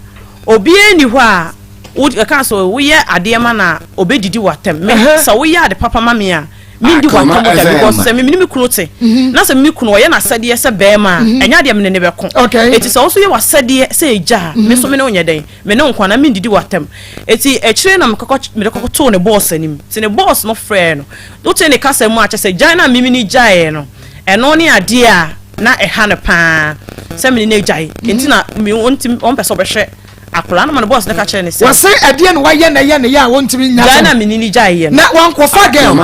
obiara nni hɔ a wo ɛka sɛ woyɛ adeɛ ma no a ɔbɛdidi w'atɛm. Me sɛ woyɛ ade papa ma me a, mendi w'atɛm da because sɛ me ne me kunu te na sɛ me kunu ɔyɛ n'asɛdeɛ sɛ bɛrima a, ɛnyɛ adeɛ me ne no bɛko. Enti sɛ wo nso yɛ w'asɛdeɛ sɛ agya a, me nso me ne wo nyɛ dɛn? Me ne wo nko anaa mendidi w'atɛm. Enti akyire na mekɔkɔ mede kɔkɔtoo ne boss anim. Nti ne boss no frɛɛ no. Wote ne kasa mu a kyerɛ sɛ gyae no a me ne no gyaeɛ no, ɛno ne adeɛ a na ɛha no pa ara sɛ me ne no agyae. Enti na me ɔntumi ɔmpɛ sɛ ɔbɛhwɛ akwadaa no ma ne boss no ka kyerɛɛ no sɛ.
Wɔse ɛdeɛn na wayɛ na ɛyɛ ne ya a ɔntumi nnya
Gyae no a me ne no gyaeɛ no.
Na wankɔfa girl.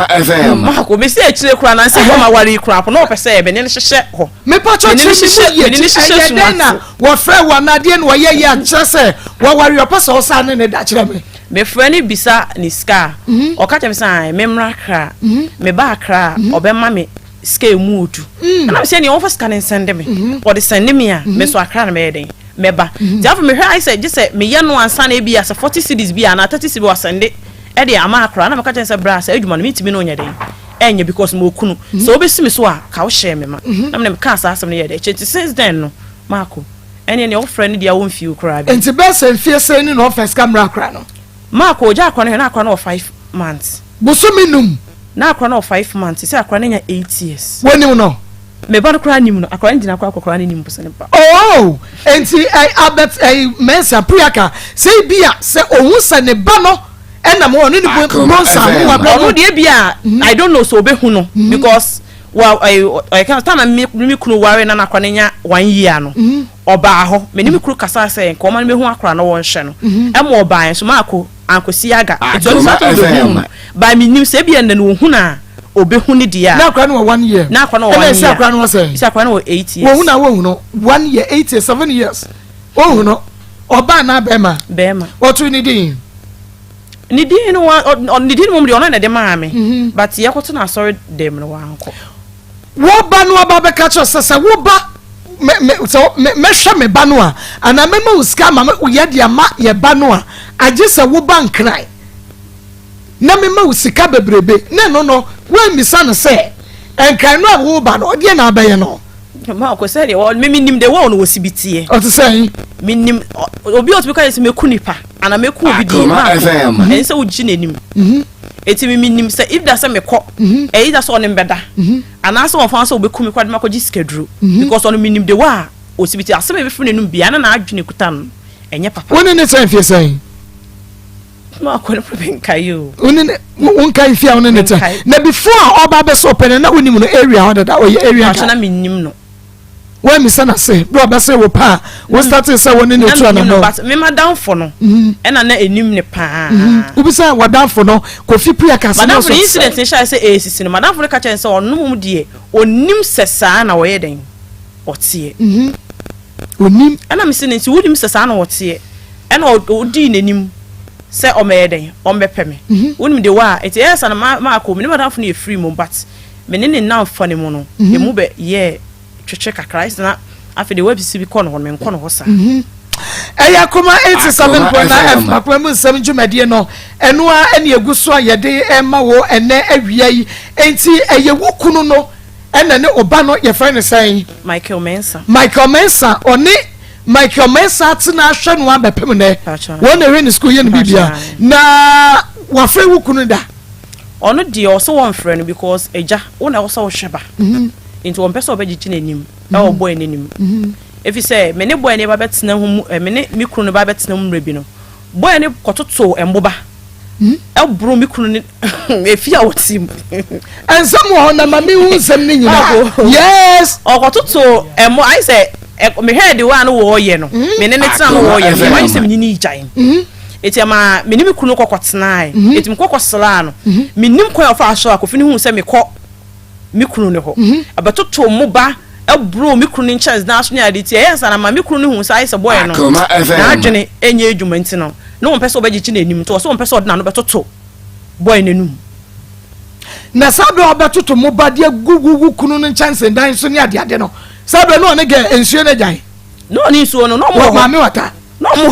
Maako, mese akyire koraa nansa yi ɔma yi koraa po na ɔpɛ sɛ me ne no hyehyɛ hɔ.
Mepakyɛw
Me ne no
kyerɛ me
hyehyɛ
mu yie
me ne no
ti
hyehyɛ
ɛyɛ
sum
dɛn na
ase.
wɔfrɛ wo anaa deɛ na wɔyɛ yɛ a kyerɛ sɛ wɔware ɔpɛ sɛ ɔsan ne ne da kyerɛ me.
Mefrɛ no bisa ne sika a, ɔka kyerɛ me sɛ ae memmra Accra. Meba Accra a, ɔbɛma me sika a ɛmu ɔdu. Ɛna mese ɛneɛ ɔmfa sika no nsɛnde me. Ɔde sɛnde me a, me nso Accra na mɛyɛ dɛn? Mɛba. Nti afei mehwɛ ayɛ sɛ gye sɛ meyɛ no ansa na ebia sɛ 40 cedis bi a anaa 30 cedis wasɛnde de ama Accra. Ɛna meka kyerɛ no sɛ bra saa adwuma no mentumi ne wo nyɛ dɛn? Ɛnyɛ because mewɔ kunu. Sɛ wobɛsi me so a, ka wohyɛɛ me ma. Na mene mekaa saa asɛm no yɛɛ dɛ. Kyɛ nti since then no, Marco. Ɛneɛ nea wofrɛ no deɛ wonfii wo koraa bio.
Nti bɛyɛ sɛ mfie sɛn ni na ɔmfa sika mmra akora no?
Marco, ogya akora no hwɛ na akora no wɔ 5 months.
Bosome num.
Na akora no wɔ 5 months, sɛ akora no anya 8 years.
Wonim no?
Me ba no koraa nim no, akora no gyina koraa akɔkora no nim mpo sɛ ne ba.
Oh, nti eh, Albert eh, Mensah Puyaka, sɛ ebi a sɛ ohun sɛ ne ba no ɛnam hɔ ɔne ne bonsa ho wɔ abira
no. Ɔno deɛ bi a, I don't know sɛ obehu no because wa ɛɛ ɔyɛ kan time a me me kunu ware na n'akora no nya 1 year no, ɔbaa hɔ me ne me kunu kasa sɛ nka ɔma no mehu akora no wɔnhwɛ no, ɛma ɔbaa nso maako ankosi aga nti ɔno saa time obehu no ba me nim sɛ ebi ɛnna no ohun a obehu ne deɛ a.
Na akora no wɔ 1 year.
Na akora no wɔ 1 year.
Ɛna esi akora no wɔ sɛ.
Esi akora no wɔ 8 years.
Wɔn na wɔn no 1 year, 8 years, 7 years ohun no, ɔbaa na bɛrima.
Bɛrima.
Wɔto ne din.
Ne din no wa ɔ ne din mu deɛ ɔno na ɛde maa me, but yɛkɔto no asɔre dɛm no wankɔ.
Wo ba no aba bɛka kyerɛ sɛ sɛ wo ba mɛ mɛ sɛ mɛ mɛhwɛ me ba no a anaa mɛma wo sika ama yɛ de ama yɛ ba no a, agye sɛ wo ba nkran na mema wo sika bebrebe, na ɛno no woammisa no sɛ nkran no a wo ba no ɔdeɛ na abɛyɛ no.
Ma ɔkɔ sɛ deɛ wɔ me nim de wɔn no wɔ si bi teɛ.
Ɔte sɛn?
Me nim obi a ɔtumi ka yɛ sɛ meku nipa ana meku obi deɛ maa ko ɛne sɛ wogye n'anim. Eti mi nim sɛ if da sɛ mekɔ ɛyi da sɛ ɔne mbɛda anaasɛ wɔn fa sɛ obeku mi kɔ ade ma kɔgye sikaduro because ɔno mi nim de wɔ a osi bi te asɛm a ebɛfiri n'anum bia na n'adwene kuta no ɛnyɛ papa.
Wo ne ne sɛn fie sɛn?
Ma akɔ no pɛ nkae o.
Wo ne ne wo nkae fie a wo ne ne tɛ na before a ɔba abɛsɛ ɔpɛ no na wonim no area hɔ dada, ɔyɛ area
guy? Na menim no.
Woamisa no ase bere a ɔbɛsɛ wo pɛ a wo starte sɛ wo ne ne tu anamɔ?
But me madamfo no ɛna na ɛnim ne paa.
Wobisa wadamfo no Kofi Pua ka sɛ
na ɔsɔ incident no hyɛ sɛ ɛsisi no, madamfo no ka kyerɛ sɛ ɔno mmom deɛ ɔnim sɛ saa na ɔyɛ dɛn ɔteɛ.
Onim.
Ɛna mese no, nti wonim sɛ saa na ɔteɛ? Ɛna ɔdii n'anim sɛ ɔmmɛyɛ dɛn, ɔmmɛpɛ me. Wonim de wɔ a nti ɛyɛ sa no maakɔ me ne madamfo no yɛ free mu, but me ne ne nnamfa no mu no emu bɛ yɛɛ twetwe kakra, ayɛ sɛ na afei de wabisi bi kɔ no hɔ no menkɔ no hɔ saa.
Ɛyɛ Akoma 87.9 FM Akoma mu nsɛm dwumadie no, ɛno ara ɛne egu so a yɛde ɛma wo ɛnɛ awia yi. Enti ɛyɛ wo kunu no ɛna ne ɔba no, yɛfrɛ no sɛn?
Michael Mensah.
Michael Mensah, ɔne Michael Mensah atena ahwɛ no abɛpem nɛ. Wɔn na ɛhwɛ ne sukuu yɛ no bibia. Na wafrɛ wo kunu da?
Ɔno deɛ ɔsɛ wɔmfrɛ no because agya wo na ɛwɔ sɛ wohwɛ ba, nti wɔmpɛ sɛ ɔbɛgyegye n'anim ɛwɔ boy n'anim, ɛfiri sɛ me ne boy ne ba bɛtena ho mu, me ne me kunu no ba bɛtena mu mmerɛ bi no, boy ne kɔtotoo mboba ɛboro me kunu ne efi a wɔte mu.
Nsɛm wɔ hɔ na ma mehu nsɛm no nyinaa, yes.
Ɔkɔtotoo ɛmo ayɛ sɛ mehwɛɛ de wa no wɔɔyɛ no, me ne ne tena no wɔɔyɛ no, ɛma sɛ menye ne gyae, eti ɛma me ne me kunu kɔkɔ tenae, eti me kɔkɔ sraa no, menim kwan a ɔfa so a Kofi no hu sɛ mekɔ me kunu ne hɔ ɛbɛtoto mo ba ɛboro me kunu ne nkyɛn na aso ne ade ti ɛyɛ nsa na ma me kunu no hu sɛ ayɛ sɛ bɔyɛ no n'adwene ɛnyɛ adwuma, nti no na wɔn pɛ sɛ ɔbɛgyegye n'anim, nti wɔsɛ wɔn pɛ sɛ ɔde n'ano bɛtoto bɔyɛ n'anum.
Na saa bere a ɔbɛtoto mo ba de agu wo kunu no nkyɛnse dan so ne adeade no, saa bere no ɔne gɛ nsuo no agyae?
Na ɔne nsuo no na ɔmo wɔ hɔ.
Maame Wata.
Na ɔmo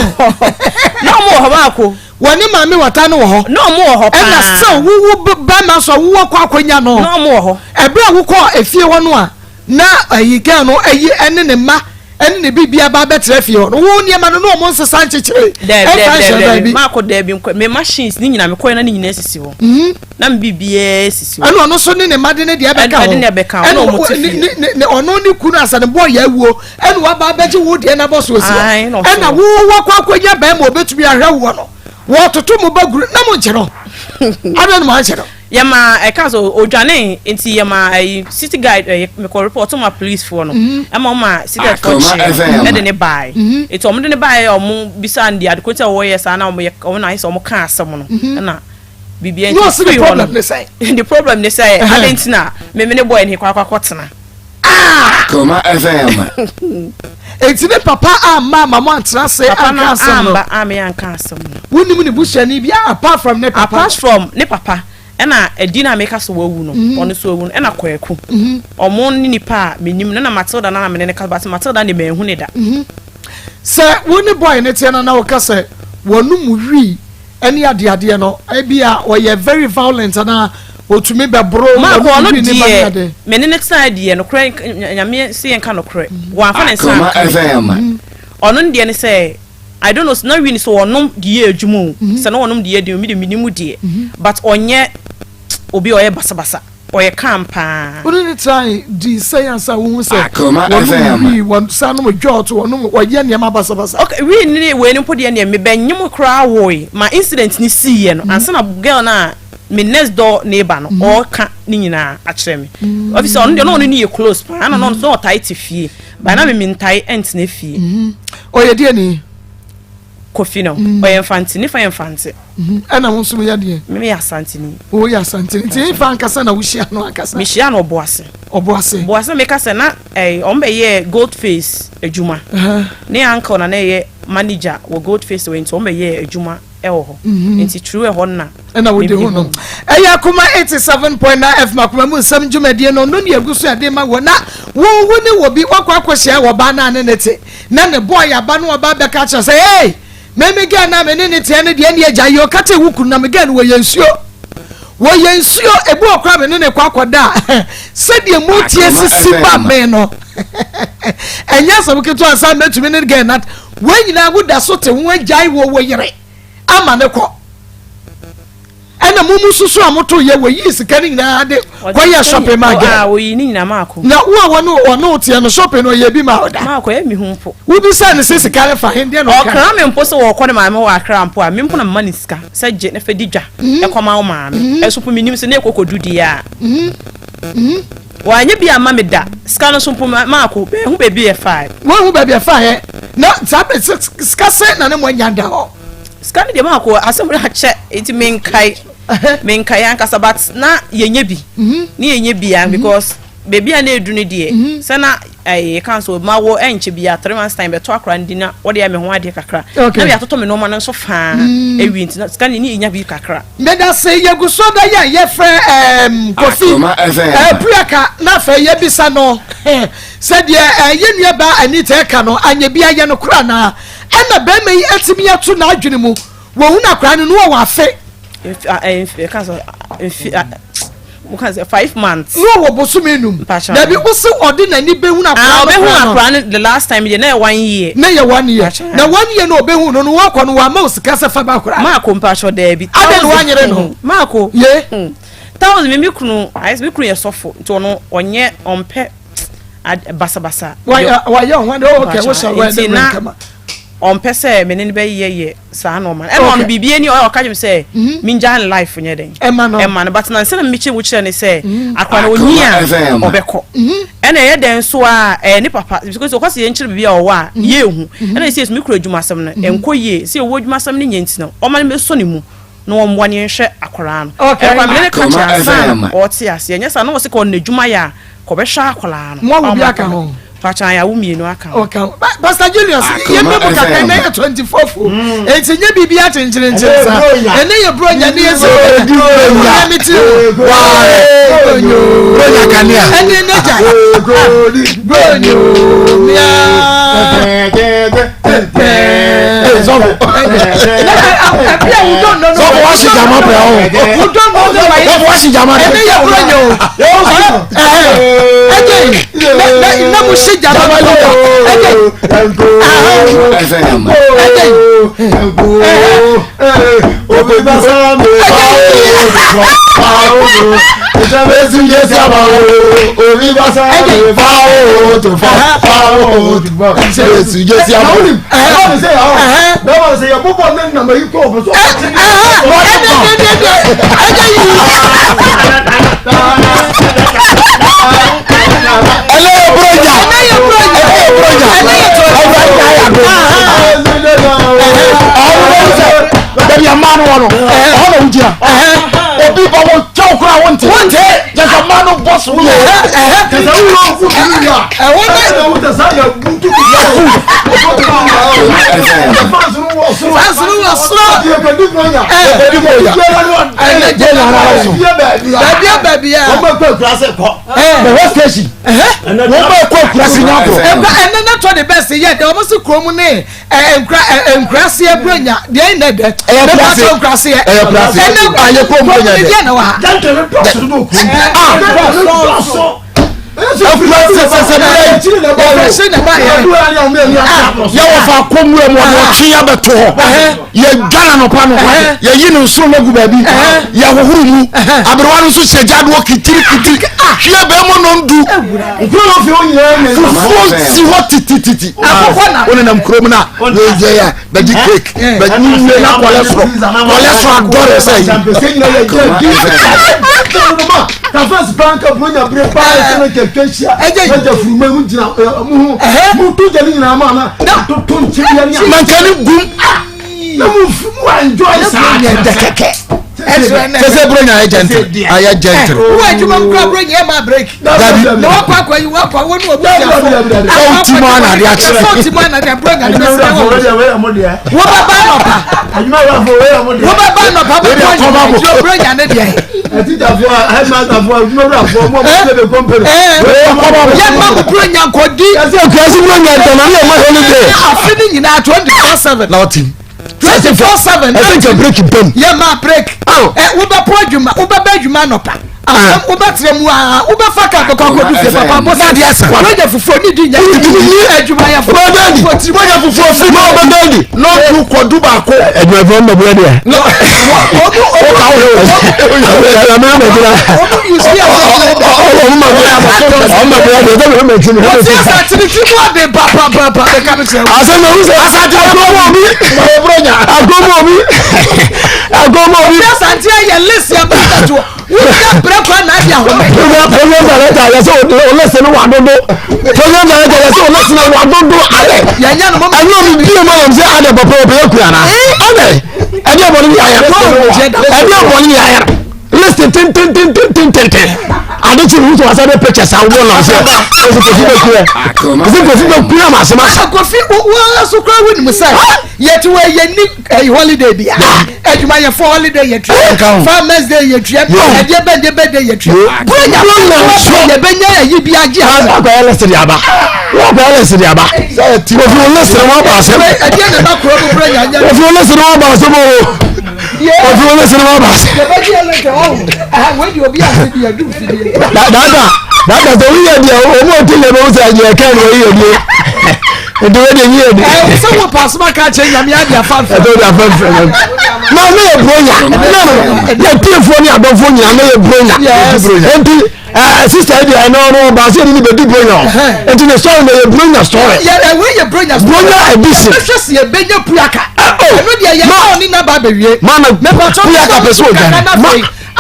wɔ hɔ baako.
Wɔne Maame Wata no wɔ hɔ.
Na ɔmo wɔ hɔ paa.
Ɛna sɛ wowo bɛrima so a wowɔ kɔ akɔnya no.
Na ɔmo wɔ hɔ.
Ɛberɛ a wokɔ efie hɔ no a. Na ayi girl no ayi ɛne ne mma ɛne ne biribi aba abɛtena fie hɔ no, wo nneɛma no na wɔn nsesa nkyekyere
ɛmfa nhyɛ baabi. Maakɔ daabi nkɔ me machines ne nyinaa mekɔɛ na ne nyinaa sisi hɔ. Mhm. Na me biribiara sisi hɔ.
Ɛna ɔno nso ne ne mma de ne deɛ bɛka hɔ.
Ɛde ne bɛka hɔ na wɔn te fie.
Ne ɔno ne kunu asa ne bɔɔ yɛ awuo ɛna waba abɛgye wo deɛ n'abɔ so osi hɔ. Ɛna wo wakɔ akɔnya bɛrima obetumi ahwɛ woɔ no wɔtoto mo ba guru na mo nkyɛ no. Adɛn na mo ankyɛ no?
Yɛmaa ɛka sɛ odwanee nti yɛmaa ɛyi city guide ɛyi mekɔ report ma police foɔ no mhm. ɛma ɔma city guide foɔ kyee no ɛde ne baae mhm. nti ɔmo de ne baae ɔmo bisa no deɛ adekoro ti a wɔyɛ saa na ɔmo yɛ ɔmo na ayɛ sɛ ɔmo ka asɛm no mhm. ɛna biribi
ɛnti firi hɔ no
the problem ne sɛ adɛn nti na meme ne boy ne kɔ akɔ akɔtena.
Ah!
Koma FM.
Enti ne papa amma ama mo antena ase
Papa no
anka asɛm no?
amba amma yɛanka asɛm no.
Wonim ne busuani bi apart from ne papa?
Apart from ne papa ɛna Adi no a meka sɛ wawu no, ɔno nso awu no, ɛna Kwaku. Ɔmo ne nipa a menim no, ɛna Matilda no a na mene no kasa but Matilda no deɛ manhu no da.
Sɛ wo ne boy no teɛ no na woka sɛ wɔnom wii ɛne adeadeɛ no ebia ɔyɛ very violent anaa otumi bɛboro
Mark
wɔnom
ɔno
wii ne ba ne
deɛ
ade.
me ne no tenaeɛ deɛ nokorɛ Nyame se yɛnka nokorɛ wamfa ne nsa
Akoma
anka me
FM.
ɔno ne deɛ ne sɛ I don't know na wii no sɛ ɔnom de yɛ adwuma o sɛ na ɔnom de yɛ den o me deɛ mennim deɛ but ɔnyɛ obi a ɔyɛ basabasa. Ɔyɛ calm paa.
Wo ne no trae dii sɛn ansa wohu sɛ
Akoma
wɔnom
FM.
wii, wɔsan nom dwɔɔto, wɔnom, wɔyɛ nneɛma basabasa?
Ok, wii ne wei no mpo deɛ neɛ mebɛnyem koraa woe ma incident no siiɛ no ansa na girl no a me next door neighbor no ɔɔka ne nyinaa akyerɛ me. Efisɛ ɔno deɛ na ɔne no yɛ close paa na ɔno nso na ɔtae te fie but na me mentae ntena fie.
Ɔyɛ deɛni?
Kofi no ɔyɛ Mfante, ne fa yɛ Mfante.
Ɛna wo nso woyɛ deɛ?
Me meyɛ Asanteni.
Woyɛ Asanteni. Nti hefa ankasa na wohyia no ankasa?
Mehyia no Ɔboase.
Ɔboase.
Ɔboase na meka sɛ na ɛɛ wɔn bɛyɛɛ Gold Face adwuma. Ne uncle na na ɛyɛ manager wɔ Gold Face wɔ nti wɔn bɛyɛɛ adwuma ɛwɔ hɔ. Nti through ɛhɔ no na.
Ɛna wode hu no. Ɛyɛ Akoma 87.9 FM Akoma mu nsɛm dwumadie no no ne egu so ɛde ma wɔ na wo wo ne wɔ bi wakɔ akɔhyia wɔ baa no a ne ne te na ne boy aba no ɔba bɛka kyerɛ sɛ hey Me me girl na me ne ne teɛ no deɛ ɛne agya yi ɔka kyerɛ wo kunu na me girl no wɔyɛ nsuo wɔyɛ nsuo ebi wɔ koraa me ne ne kɔ akɔda a sɛdeɛ mu tie sisi ba me no ɛnyɛ asɛm ketewa nsa mɛtumi ne girl na wɔn nyinaa woda so te ho agyae wɔ wɔ yere ama ne kɔ. Ɛna mo mu susu a moto yɛ wɔyii sika no nyinaa de kɔyɛ shopping ma gɛ.
Ah, wɔyii ne nyinaa maako.
Na wo a wɔne ɔne wo teɛ no shopping no ɔyɛ bi ma wo da.
Maako ɛyɛ me hu mpo.
Wobisa no sɛ sika no fa he deɛ na ɔka.
Ɔkra me mpo sɛ wɔkɔ ne maame wɔ Accra mpo a, me mpo na mema no sika sɛ gye na fa di dwa kɔma wo maame. Ɛso mpo mennim sɛ na ɛkɔ kɔdu deɛ a. Wanyɛ bi amma me da. Sika no nso mpo maako manhu baabi a ɛfaeɛ.
Woanhu baabi a ɛfaeɛ? Na saa bere sika sɛn na ne moanya da hɔ?
Sika no deɛ maako asɛm no akyɛ nti menkae menkae ankasa but na yɛnyɛ bi mhm. ne yɛnyɛ bi a mhm. because baabi a na edu no deɛ mhm. sɛ na ɛyɛ eh, kan so ma wɔ ɛnkyɛ bi a 3 months time bɛtɔ akora no di na wɔde ayɛ me ho adeɛ kakra na mi atotɔ me nneɛma no nso faa mm. ewie nti na sika no ne yɛnya bi kakra.
Meda se yɛgu so da yɛ a yɛfrɛ ɛɛm Kofi ɛɛ Priaka na afei yɛbisa no sɛdeɛ ɛɛ yɛn nua baa Anita ɛka no anyɛ bi ayɛ no kora anaa. Ɛna bɛrima yi atumi ato n'adwene mu, wɔhunu akwadaa no, no wɔwɔ afe.
5 months.
No wɔ bosome num. Dabi wosi ɔde n'ani behunu akwadaa no
koraa no. Ɔbɛhunu akwadaa no the last time deɛ na yɛ one year.
Na yɛ one year. Na one year na ɔbɛhunu no no wakɔ no wama o sika sɛ fa ba akwadaa.
Maako mpatsɔ daabi.
Adɛn na wanyere no.
Maako.
Ye.
Thousand mi mi kunu ayɛ sɛ mi kunu yɛ sɔfo nti ɔno ɔnyɛ ɔmpɛ basabasa.
Wayɛ wayɛ ɔho de ɔkɛ wohyɛ wɛ
de
wɛ kama.
Ɔmpɛ sɛ me ne no bɛyɛ yɛ saa nneɛma no. Ɛna ɔno biribi ani ɔyɛ ɔka kyerɛ me sɛ mengyaa ne life nyɛ dɛn.
Ɛma no.
Ɛma no but na nsɛm na mekyerɛ mu kyerɛ ne sɛ akora no ɔnyi a ɔbɛkɔ. Ɛna ɛyɛ dɛn nso a ɛyɛ ne papa because ɔkɔ sɛ yɛnkyerɛ biribi a ɔwɔ a yɛnhu. Ɛna ɛsɛ me kura adwumasɛm no ɛnkɔ yie sɛ ɛwɔ adwumasɛm no nyɛ nti no ɔma no mɛsɔ ne mu. Na wɔmmoa no yɛnhwɛ akwadaa no.
Okay.
Ɛkwa mene ne ka kyerɛ
Akoma
ansa na
FM.
ɔte aseɛ. Nyɛ saa na ɔse ka ɔno n'adwuma yɛ a ka ɔbɛhwɛ akwadaa no.
Mo awo bi aka ho?
Pakyɛ ayɛ awo mmienu aka ho.
Ɔka ho. Pastor Julius, yɛ
Akoma
mɛ mu kakra
FM.
ɛnɛ yɛ 24 fo. Enti nyɛ biribi akyenkyerenkyen
Ɛnɛ yɛ
saa.
bronya.
Ɛnɛ yɛ bronya ne yɛ sɛ
Edi bronya.
Ɛnɛ mi ti o. Bronyo.
Bronya kanea.
Ɛnɛ ne gya.
Egoli.
Bronyo. Mia.
Ee, sɔfo. Sɔfo wa si jama pɛ o. Sɔfo wa si jama pɛ.
Ɛnɛ yɛ kura nyɛ o. Ɛjɛ ne ne mu si jama pɛ o. Ɛjɛ. Ɛjɛ.
Baabi a mmaa no wɔ no, ɛhɔ na wogyina. Obi ba wɔ twɛw koraa wonte.
Wonte.
Kyɛ sɛ mmaa no bɔ so yɛ.
Ɛhɔ na fans no wɔ soro. Baabi a baabi a.
Bɛhɔ station. Wɔn bɛ kɔ akurase nya agorɔ.
Ɛkwa ɛnɛ na tɔ de bɛsi yɛ dɛ wɔn si kurom ne nkura nkuraseɛ buronya deɛ ɛnɛ dɛ.
Ɛyɛ kurase.
Ɛyɛ nkuraseɛ.
Ɛyɛ kurase.
Ɛnɛ
Ayɛ kurom buronya
ne
dɛ.
deɛ na wɔ ha.
Akurase sɛsɛ bɛyɛ.
Ɔfɛsi na ba yɛ.
Yɛwɔ fa kɔnwura mu ɔde ɔtwe abɛto hɔ. Yɛdwa na nɔpa no. Yɛyi ne nsono no agu baabi. Yɛhohoro mu. Aberewa no nso hyɛ gyadoɔ kitiri kitiri. Hwie bɛn mu no ndu. Fufuo si hɔ titititi.
Akokɔ na.
Wonenam kurom na yɛyɛ yɛ bɛgye cake. Bɛgye nwie na kɔlɛ soro. Kɔlɛ soro adɔre sɛ yi. Mankani gum. Sɛsɛ buronya ayɛ gentle. Ayɛ gentle.
Wọ́n adwuma mu kura buronya ẹ̀ máa break.
Dabi.
Na wọ́n kɔ akɔ yi wọ́n akɔ wọ́n ní wọ́n bu
Sɛ wo ti mu ana ade akyerɛ.
Sɛ wo ti mu ana de buronya ne bɛ sɛ wọ́n. Wọ́n bɛ ba nɔpa. Wọ́n bɛ ba nɔpa bɛ
Wei deɛ kɔba bɔ.
bɔ buronya ne deɛ. Yɛ ma mo buronya nkɔdi.
Akurase buronya ntɛm ne yɛ ma holiday.
Afe ne nyinaa 24/7.
Na ɔte.
24/7.
Ɛsɛ nka break bam.
Yɛ ma break.
Aw.
Ɛ wobɛpɔ adwuma wobɛbɛ adwuma nɔpa. Asɛm wobɛtena mu a wobɛfa ka bɛkɔ akɔdu fie papa bɔ
Na adeɛ asa.
Woanya fufuo ne di nya. Adwumayɛfoɔ.
Wobɛdi. Woanya fufuo firi. Na ɔbɛdi. Na ɔdu kɔdu baako.
Adwumayɛfoɔ mbɛ bua deɛ.
Na
Ɔmo
ɔka wo
ɔmo use bi asɛ
Ɔmo ma bua ɔmo ma bua deɛ ɛdɛ bɛ ti mi.
Wɔte asante ti mu ade papapapa bɛka no kyerɛ wo.
Asɛm na wusɛ.
Asante agomo obi. Ɔbɛburo nya.
Agomo obi. Agomo obi.
Wɔte asante ayɛ list yɛ bɛka to wonya brɛ kora na ade ahome.
Program program director yɛ sɛ o list no wa dodo. Program director yɛ sɛ o list no wa dodo adɛ.
Yɛnyɛ no mɔmɔ.
Ɛnyɛ omi bie mu anam sɛ adɛ papa o bɛyɛ kura na. Adɛ ɛdi ɛbɔ ni yɛ ayɛ. Ɛdi ɛbɔ ni yɛ ayɛ. List tentententententen. Ade kyi wusu wasa de pictures awɔ nam sɛ ɛsɛ kofi bɛ kura. Ɛsɛ kofi bɛ kura ma asɛm asa.
Kofi wo so kora wonim sɛ yɛte wɔ yɛni holiday bia adwumayɛfoɔ holiday yɛtua farmers day yɛtua ɛdeɛ bɛn deɛ bɛn day yɛtua buronya yɛbɛnya ayi bi agye ase.
Wakɔyɛ list de aba. Wakɔyɛ list de aba. Kofi wo list no wa ba asɛm.
Ɛdeɛ na ɛba kuro mu buronya nyɛ.
Kofi wo list no wa ba asɛm o. Kofi wo list no wa ba asɛm.
Yɛbɛgye yɛ list ɔho wei deɛ obi ase bi yɛdum fidie.
Dada dada sɛ woyɛ deɛ ɔmo ɔte yɛ bɛwo sɛ deɛ ɛka no wɔyɛ deɛ nti wei deɛ nyiyɛ de.
Ɛ sɛ wo paasoma ka kyerɛ nyame ade afa mfrɛ.
Ɛsɛ wode afa mfrɛ no. Na ne yɛ buronya. Na no yɛ tiefoɔ ne adɔfoɔ nyinaa ne yɛ buronya. Nti sista yi deɛ ɛno no ɔbaa sɛ yɛde ne bɛdi buronya o. Nti ne story no yɛ buronya story.
Yɛ ɛwɔ yɛ buronya story.
Buronya edition.
Yɛbɛhwɛ si yɛbɛnya puaka. Ɛno deɛ yɛ
Ma-
ma ɔne naba abɛwie.
Ma na puaka pɛ sɛ ɔdwane.
Ma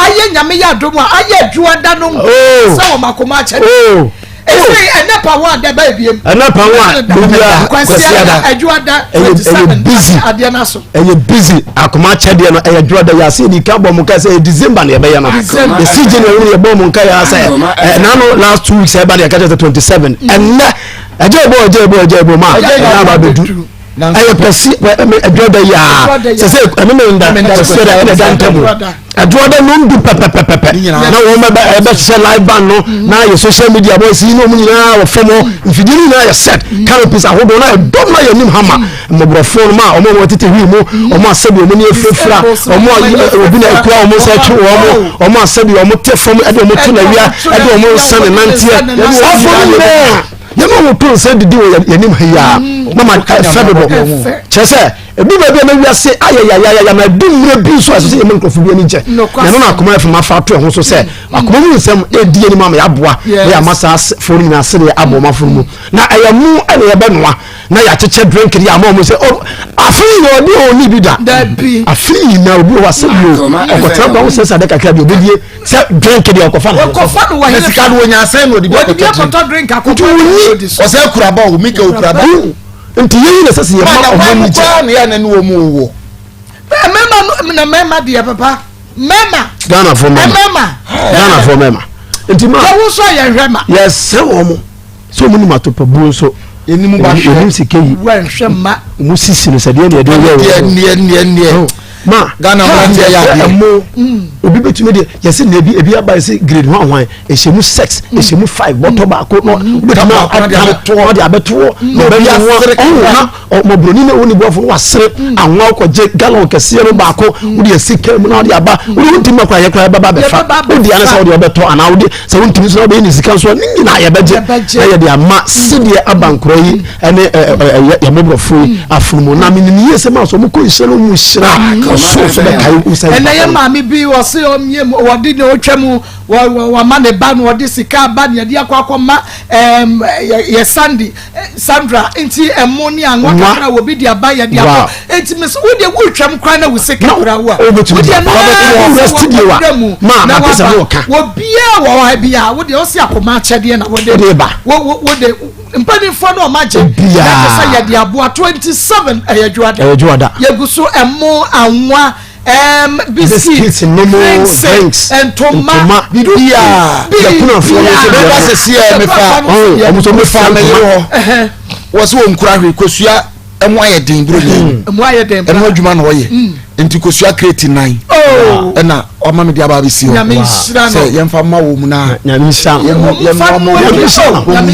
ayɛ nyame yɛ adom a ayɛ adwuada no
Oh.
sɛ wɔn akoma akyɛ no.
Oh.
Ɛsɛ ɛnɛ pa wɔn ada ba ebiem.
Ɛnɛ pa wɔn a bibia
Kwasiada adwuada
Ɛyɛ
27
busy.
adeɛ no aso.
Ɛyɛ busy akoma akyɛdeɛ no ɛyɛ dworɔ yɛ ase yɛdi ka bɔ mo nka sɛ ɛyɛ December na yɛbɛyɛ no.
December.
Yɛsi January no yɛbɔ mo nka yɛ sɛ ɛnano last 2 weeks ɛba no yɛka kyerɛ sɛ 27 ɛnɛ ɛgye ɛbɔ ɛgye ɛbɔ ɛgye ɛbɔ ma ɛnɛ aba bɛdu ɛyɛ pɛsi ɛdworɔ da yi a sɛ sɛ ɛmemenda pɛsi da ɛna ɛda ntam o. Ɛdoɔ dɛ nondu pɛpɛpɛpɛ na wɔn bɛ ɛbɛhyehyɛ live band no na yɛ social media boys yi na wɔn nyinaa wɔ fam hɔ. Mfidie no nyinaa yɛ set, canopies ahodoɔ na ɛdɔm na yɛ anim hama mmɔborɔfoɔ no ma wɔn a wɔtete hwii mu, wɔn a sɛbi wɔn ani afirafira, wɔn a obi na ekura wɔn nsa atwi wɔn, wɔn a sɛbi wɔn te fam ɛde wɔn to na wia ɛde wɔn nsa ne nanteɛ, saa fo no nyinaa yɛn a wɔto nsa didi wɔ yɛn anim ha yi a na ma ɛfɛ dodo. Kyerɛ sɛ ebi baabi a na wiase ayɛ yayayaya na edu mmerɛ bi nso a ɛsɛ sɛ yɛma nkurɔfoɔ bi ani gye, na ɛno na Akoma FM afa ato ɛho so sɛ akoma mu nsɛm ɛdi anim ama yɛaboa na yɛama saa foɔ no nyinaa sedeɛ abɔ ɔma fono mu, na ɛyɛ mo ɛna yɛbɛnoa na yɛakyekyɛ drink de ama ɔmo sɛ afe nyina ɔde ɔni bi da. Afe nyina obi wɔ asɛ bi o ɔkɔtena ba wo sɛ sɛ ade kakra bi obɛdie sɛ drink deɛ ɔkɔfa no.
Ɔkɔfa no wɔ
hene sika no wɔnya asɛn na ɔde bi akɔtɔ
drink.
Nti wonni ɔsɛ kuraba o mika o kuraba.
Nti yɛyi na sɛ sɛ yɛma ɔmo ani
gye. Ma na wɔn ne wɔn wɔ.
Mɛma no na mɛma deɛ papa mɛma.
Ghana fo mɛma.
Mɛma.
Ghana fo mɛma. Nti ma.
Yɛwo nso yɛn hwɛ ma.
Yɛsrɛ wɔn mo sɛ wɔn nim atopabuo nso.
Enim ba hwɛ.
Enim sika yi.
Wɔnhwɛ ma.
Wɔn sisi no sɛ deɛ deɛ deɛ yɛ
wɔn. Neɛ neɛ neɛ.
Ma.
Ghana mmeranteɛ yɛ adeɛ.
Ɛmo obi bɛtumi deɛ yɛsɛ na ebi ebi aba yɛsɛ grade hwan hwan ɛhyɛ mu six, ɛhyɛ mu five, bɔtɔ baako na wobɛtumi atam ɔde abɛtoɔ na ɔbɛyɛ ho ɔho na ɔmɔborɔni na ɔni boafo no wasere anwa wokɔgye gallon kɛseɛ no baako wode asi kaa mu na wode aba. Wode wontumi ma koraa yɛ koraa bɛba bɛfa wode ane sɛ wode ɔbɛtɔ anaa wode sɛ wontumi nso na wobɛyɛ ne sika nso ne nyinaa yɛbɛgye na yɛde ama sedeɛ aba nkorɔ yi ɛne yɛmɔborɔfo yi afono mu. Na menim yie sɛ ma sɛ ɔmokɔ nhyira no mu hyira ɔsoro so bɛkae wo sɛ
ɛnɛ yɛ maame bi wɔse ɔmie wɔde ne ɔtwa mu wɔma ne ba no ɔde sika ba ne yɛde akɔ akɔma yɛ Sandy Sandra, nti ɛmo ne anwa kakra wɔ bi de aba yɛde akɔ. Nti mese wo deɛ wotwam koraa na wo sika kora wo a wo deɛ no ara mu na waba. Obiara wɔ hɔ bi a wo deɛ ɔsi akoma akyɛdeɛ na wode
ba
wode mpanimfoɔ no ɔma gye na kyɛ sɛ yɛde aboa 27 ɛyɛ dwoada yɛgu so ɛmo, anwa, biscuit, drinks, ntoma,
biribiara.
Yɛkunafoɔ no nso deɛ
no sisi ɛ mefa mefa me yere hɔ wɔ sɛ wɔn nkura hwee, kosua ɛho ayɛ den buro ni ɛho adwuma na ɔyɛ, nti kosua crate nan ɛna ɔma mi de aba abɛsi hɔ sɛ yɛmfa mma wɔ mu na yɛmfa mma wɔ mu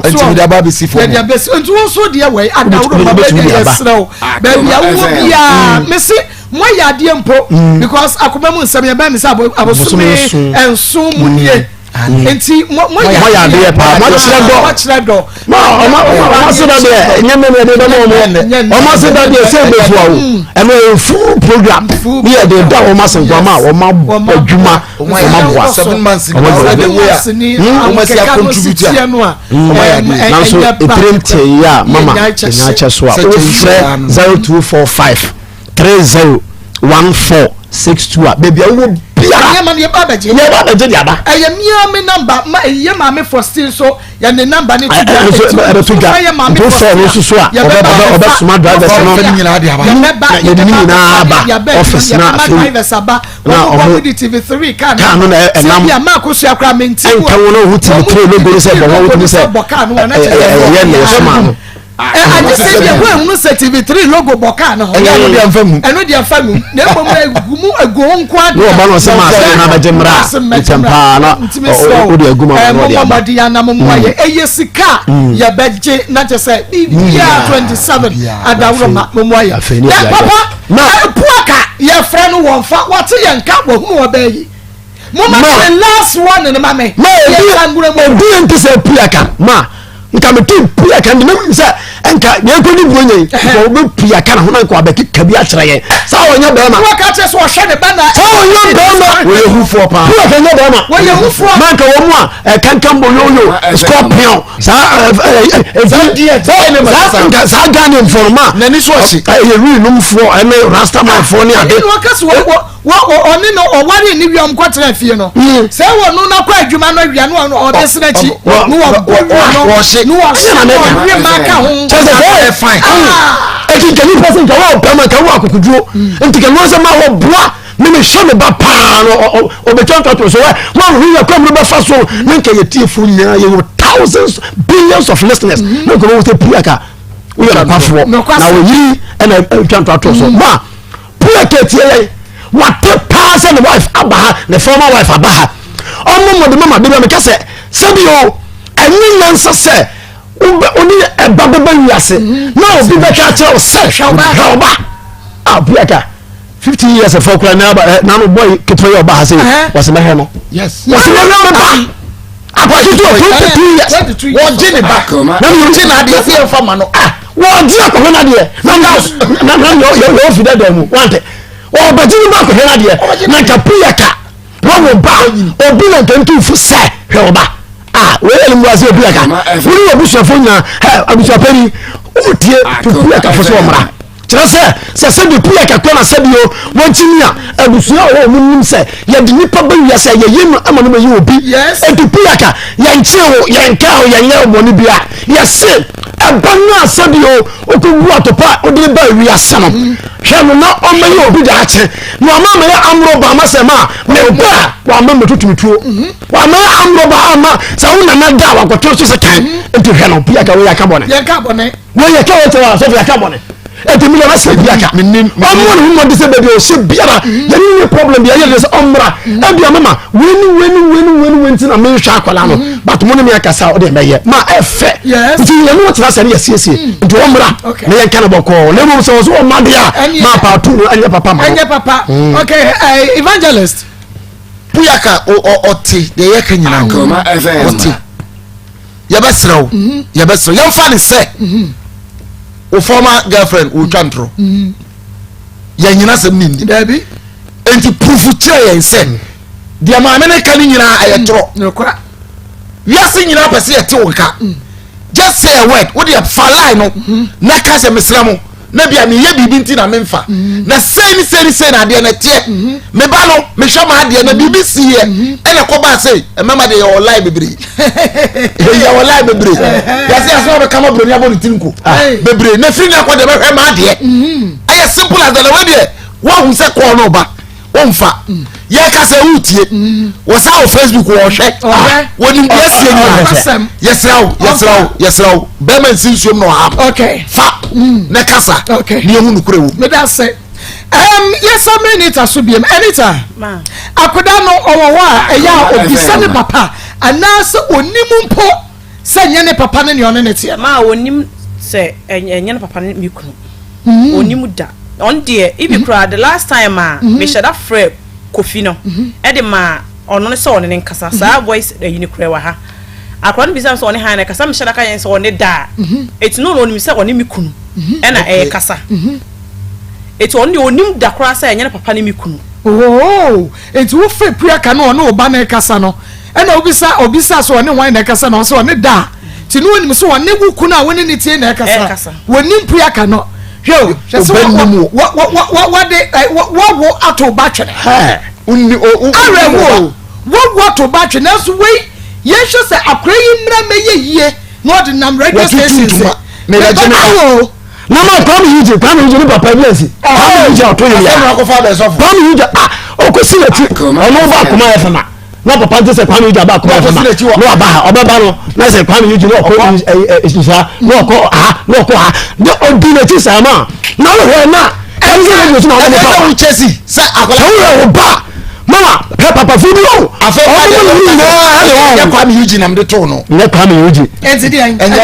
nti mi de aba abɛsi fam.
Nti wɔn nso deɛ wɔ adaworo ma baabi a yɛsrɛ wo, baabi a wowɔ biara, mese moayɛ adeɛ mpo because akoma mu nsɛm yɛbɛn me sɛ abosome 7 mu nie, nti
moayɛ adeɛ paa, moakyerɛ dɔ.
Moakyerɛ dɔ.
Ma ɔma ɔma se da deɛ ɛnyɛ mɛmɛ de dɔm ɔmo ɔma se da deɛ sɛ ebefua o, ɛno ɛyɛ full program ne yɛ de da ɔma se nkwa ma ɔma bɔ adwuma, ɔma boa.
7 months ɔma de wei a ɔma si acontribute a
Nanso etirim te yi a mama yɛnya akyɛ so a wofrɛ 0245301462 a baabi a wowɔ biara
nneɛma no yɛba abɛgye.
Yɛba abɛgye de aba.
Ɛyɛ mia me number ma ɛyɛ maame Faustin so yɛ ne number ne to dwa.
Nso ɛbɛto dwa, nti wofrɛ no nso so a ɔbɛsoma drivers no
yɛbɛba
yɛde ne nyinaa aba office na afei
drivers aba
na
wɔn
ɔmo
bɔ de TV3 kaa
kaa no na ɛnam
sɛ bi a maa ko sua koraa mente
ɛnka wɔn a wɔn TV3 logo no sɛ bɔ hɔ, wotumi sɛ
bɔ kaa no wɔn akyɛ
ɛyɛ ne ɛsoma no.
Agye sɛ deɛ wɔn ehunu sɛ TV3 logo bɔ kaa no ho.
Ɛnyɛ ɛno deɛ nfa mu.
Ɛno deɛ nfa mu na mmom egu mu egu ho nko adi.
Ne ɔba no ɔsɛ maa sɛ na abɛgye mmra ntɛm paa na ɔde agu ma
ɛɛ
na ɔde
mo
aba.
mɔmɔden anam mo ayɛ ɛyɛ sika a yɛbɛgye na kyɛ sɛ biribiara 27 adaworo ma mo mo ayɛ
Afei ne
na
yɛde ayɛ.
papa
Na-
puaka yɛfrɛ no wɔn fa wɔte yɛn ka wɔhunu wɔ bɛɛ yi mo ma
Ma.
the last one ne ma me
Ma
yɛ
ebi
sangura mu.
Ebi yɛn ti sɛ puaka ma nka mi ti puaka ndi mɛ sɛ nka yɛn ko ni buro yɛn nka obi puaka na ho na nka wabɛkeka bi akyerɛ yɛn saa ɔnyɛ bɛrima.
Wɔka kyerɛ sɛ ɔhwɛ ne ba na
saa ɔnyɛ bɛrima.
Wɔyɛ hufoɔ paa.
Puaka nyɛ bɛrima.
Wɔyɛ hufoɔ.
Ma nka wɔn mu a ɛkankan bɔ yoyo scorpion saa ɛ ɛ
deɛ,
saa
ne ma
saa
sisan.
nka saa Ghana nfoɔ ma
N'ani so ɔhye.
Ɛyɛ wii nomfoɔ ɛne rastamanfoɔ ne ade.
Ɛne wɔka sɛ ɔne no ɔware ne wiam kɔtena fie no sɛ wɔ no na kɔ adwuma no awia no ɔno ɔde sena akyi ne wɔbɔ wia no
wɔhye.
Ne wɔhye
Ɛnyɛ na
ne
meka.
wɔwe ma ka ho.
Kyɛ sɛ sɛ
Ɛyɛ fine.
Ɛti nka nipa sɛ nka wɔ bɛrima nka wɔ akokoduro nti ka nua sɛ ma wɔ boa me mehwɛ me ba paa no ɔbɛtwa ntoato so wɛ wɔnhu yɛ kwan mu no bɛfa so ne nka yɛ tiefoɔ nyinaa yɛwɔ thousands, billions of listeners ne nka wɔwɔ sɛ pia ka woyɛ nokwafoɔ
Nokwasɛm.
na wɔyiri ɛna ɛtwa ntoato so ma pia ka tie yɛn wate paa. Anaasɛ ne wife aba ha, ne former wife aba ha. Ɔmo mo de mama de bi a meka sɛ sɛbi o ɛnyɛ nyansa sɛ wobɛ wode ɛba bɛba wiase na obi bɛka akyerɛ wo sɛ hwɛ ɔba a piaka 15 years fɔ kora na aba na no boy ketewa yɛ ɔba ha sɛ wɔsɛ mɛhwɛ no wɔsɛ mɛhwɛ me ba akwaketewa 22 years
wɔgye ne ba na wɔgye n'adeɛ sɛ yɛmfa ma no
ah wɔgye akɔhwɛ n'adeɛ na na na na yɛ ofi dada mu wante wɔbɛgye ne ba akɔhwɛ n'adeɛ na nka piaka wɔwɔ ba obi na nka ntu fo sɛ hwɛ ɔba a wei yɛ nimua sɛ obi aka wone wɔ abusuafoɔ nyinaa ɛ abusuapani wotie tupu ɛkafo so ɔmmra kyerɛ sɛ sɛ sɛbi pu ɛkakɔ na sɛbi o wɔnkyimi a abusua wɔ wɔn nim sɛ yɛde nipa bɛ wia sɛ yɛyɛ no ama no bɛyɛ obi eti pu ɛka yɛnkyerɛ wo yɛnka wo yɛnyɛ bɔne bi a yɛse ɛba no a sɛbi o okɔgu atɔpa wode ba wiase no hwɛ no na ɔmmɛyɛ obi daakye na ɔma mɛyɛ amrɔba ama sɛ ma meba a wama mɛtutu me tuo mhm. wamɛyɛ amrɔba ama sɛ wo nana da a wakɔtwe so sɛ kan mhm. nti hwɛ no pia ka woyɛ aka bɔne woyɛ ka wɔkyɛ wɔ asɔfo yɛaka bɔne ɛnti mi nana sɛ pia ka ɔmmɔ ne ho mmɔde sɛ baabi a ɔhyɛ biara mhm. yɛne ne problem bia yɛde sɛ ɔmmra ɛbi a mama wei ne wei ne wei ne wei ne wei nti na menhwɛ akwadaa no mm-hmm. but mo ne me akasa ɔde mɛyɛ ma ɛfɛ nti yɛne wo tena sɛ ne yɛsiesie mm. nti wɔmmra na yɛnka no bɔkɔɔ na mmom sɛ wɔ so wɔma deɛ a ma paato no ɛnyɛ papa ma
ɛnyɛ papa mm. okay eh, evangelist
puyaka ɔte deɛ yɛka nyina ɔte yɛbɛserɛ wo mm-hmm. yɛbɛserɛ yɛmfa ne sɛ mm-hmm. wo former girlfriend wotwa ntorɔ yɛnyina sɛm ne nni nti proof kyerɛ yɛn sɛ deɛ maame no ka no nyinaa ɛyɛ mm, torɔ wiase nyinaa pɛ sɛ yɛte wo nka mm. just say a word wo deɛ fa line no mm-hmm. na ka sɛ mesrɛ mo na bia meyɛ biribi nti na memfa mm-hmm. na sei ne sei ne sei na adeɛ no ɛteɛ mm-hmm. meba no mehwɛ ma adeɛ na biribi siiɛ ɛna kɔbaa sei mmarima deɛ yɛwɔ line bebree yɛwɔ line bebree yɛsɛ yɛsɛ wɔbɛka ma buroni abɔ ne tiri nko ah. bebree na firi ne akɔ deɛ bɛhwɛ ma adeɛ ɛyɛ simple as that na wei deɛ woahu sɛ kɔɔ no ba womfa yɛka sɛ wotie wɔsa wɔ facebook wɔhwɛ wɔnim deɛ asie nyina yɛsrɛ wo yɛsrɛ wo yɛsrɛ wo bɛrima nsi nsuom na ɔha fa na kasa ne yɛhu nokorɛ wɔ
meda sɛ yɛsa me anita so biam anita akoda no ɔwɔ hɔ a ɛyɛ a obisa ne papa anaasɛ ɔnim mpo sɛ nyɛ ne papa ne nea ɔne ne teɛ
ma ɔnim sɛ ɛnyɛ ne papa ne me kunu Ɔnim da. Ɔno deɛ even koraa the last time a mehyɛ da frɛ Kofi no ɛde maa ɔno no sɛ ɔne ne nkasa saa voice ayi no koraa wɔ ha. Akwadaa no bisa me sɛ ɔne han na ɛkasa mehyɛ da ka yɛn sɛ ɔne da a eti no ɔnim sɛ ɔne me kunu ɛna ɛrekasa. Eti ɔno deɛ ɔnim da koraa sɛ ɛnyɛ ne papa ne me kunu.
Oh, enti wofrɛ Priaka no ɔne wo ba no rekasa no Ɛna obisa obisaa sɛ ɔne hwan na ɛkasa na ɔsɛ ɔne da a nti ne onim sɛ ɔne wo kunu a wo ne ne tie na ɛkasa wɔnim pua ka no hwɛ o hwɛ sɛ wɔde wɔwo ato ba twene awerɛho o wɔwo ato ba twene nanso wei yɛnhwɛ sɛ akora yi mmra mɛyɛ yie na ɔde nam radio station sɛ mebɛgye
awo na ma kwame yigye kwame yigye ne papa bi asi kwame yigye ɔto yɛ ya kwame yigye ah ɔkɔsi n'akyi ɔno ba akoma yɛ fama na papa nti sɛ kwame yigye aba akoma fama na waba ha ɔbɛba no na sɛ kwame yigye na ɔkɔ nhyira na ɔkɔ ha na ɔkɔ ha de ɔdi n'akyi saa ma na ɔhwɛ na ɛne sɛ radio so na ɔde nipa
wa sɛ
akɔla ɔhwɛ wo ba mama hwɛ papa fi bi o
afɛ
ɔmo mu ne nyinaa ɛne wɔn
nyɛ kwame yigye nam de to no
nyɛ kwame yigye
ɛnti deɛ
ɛnyɛ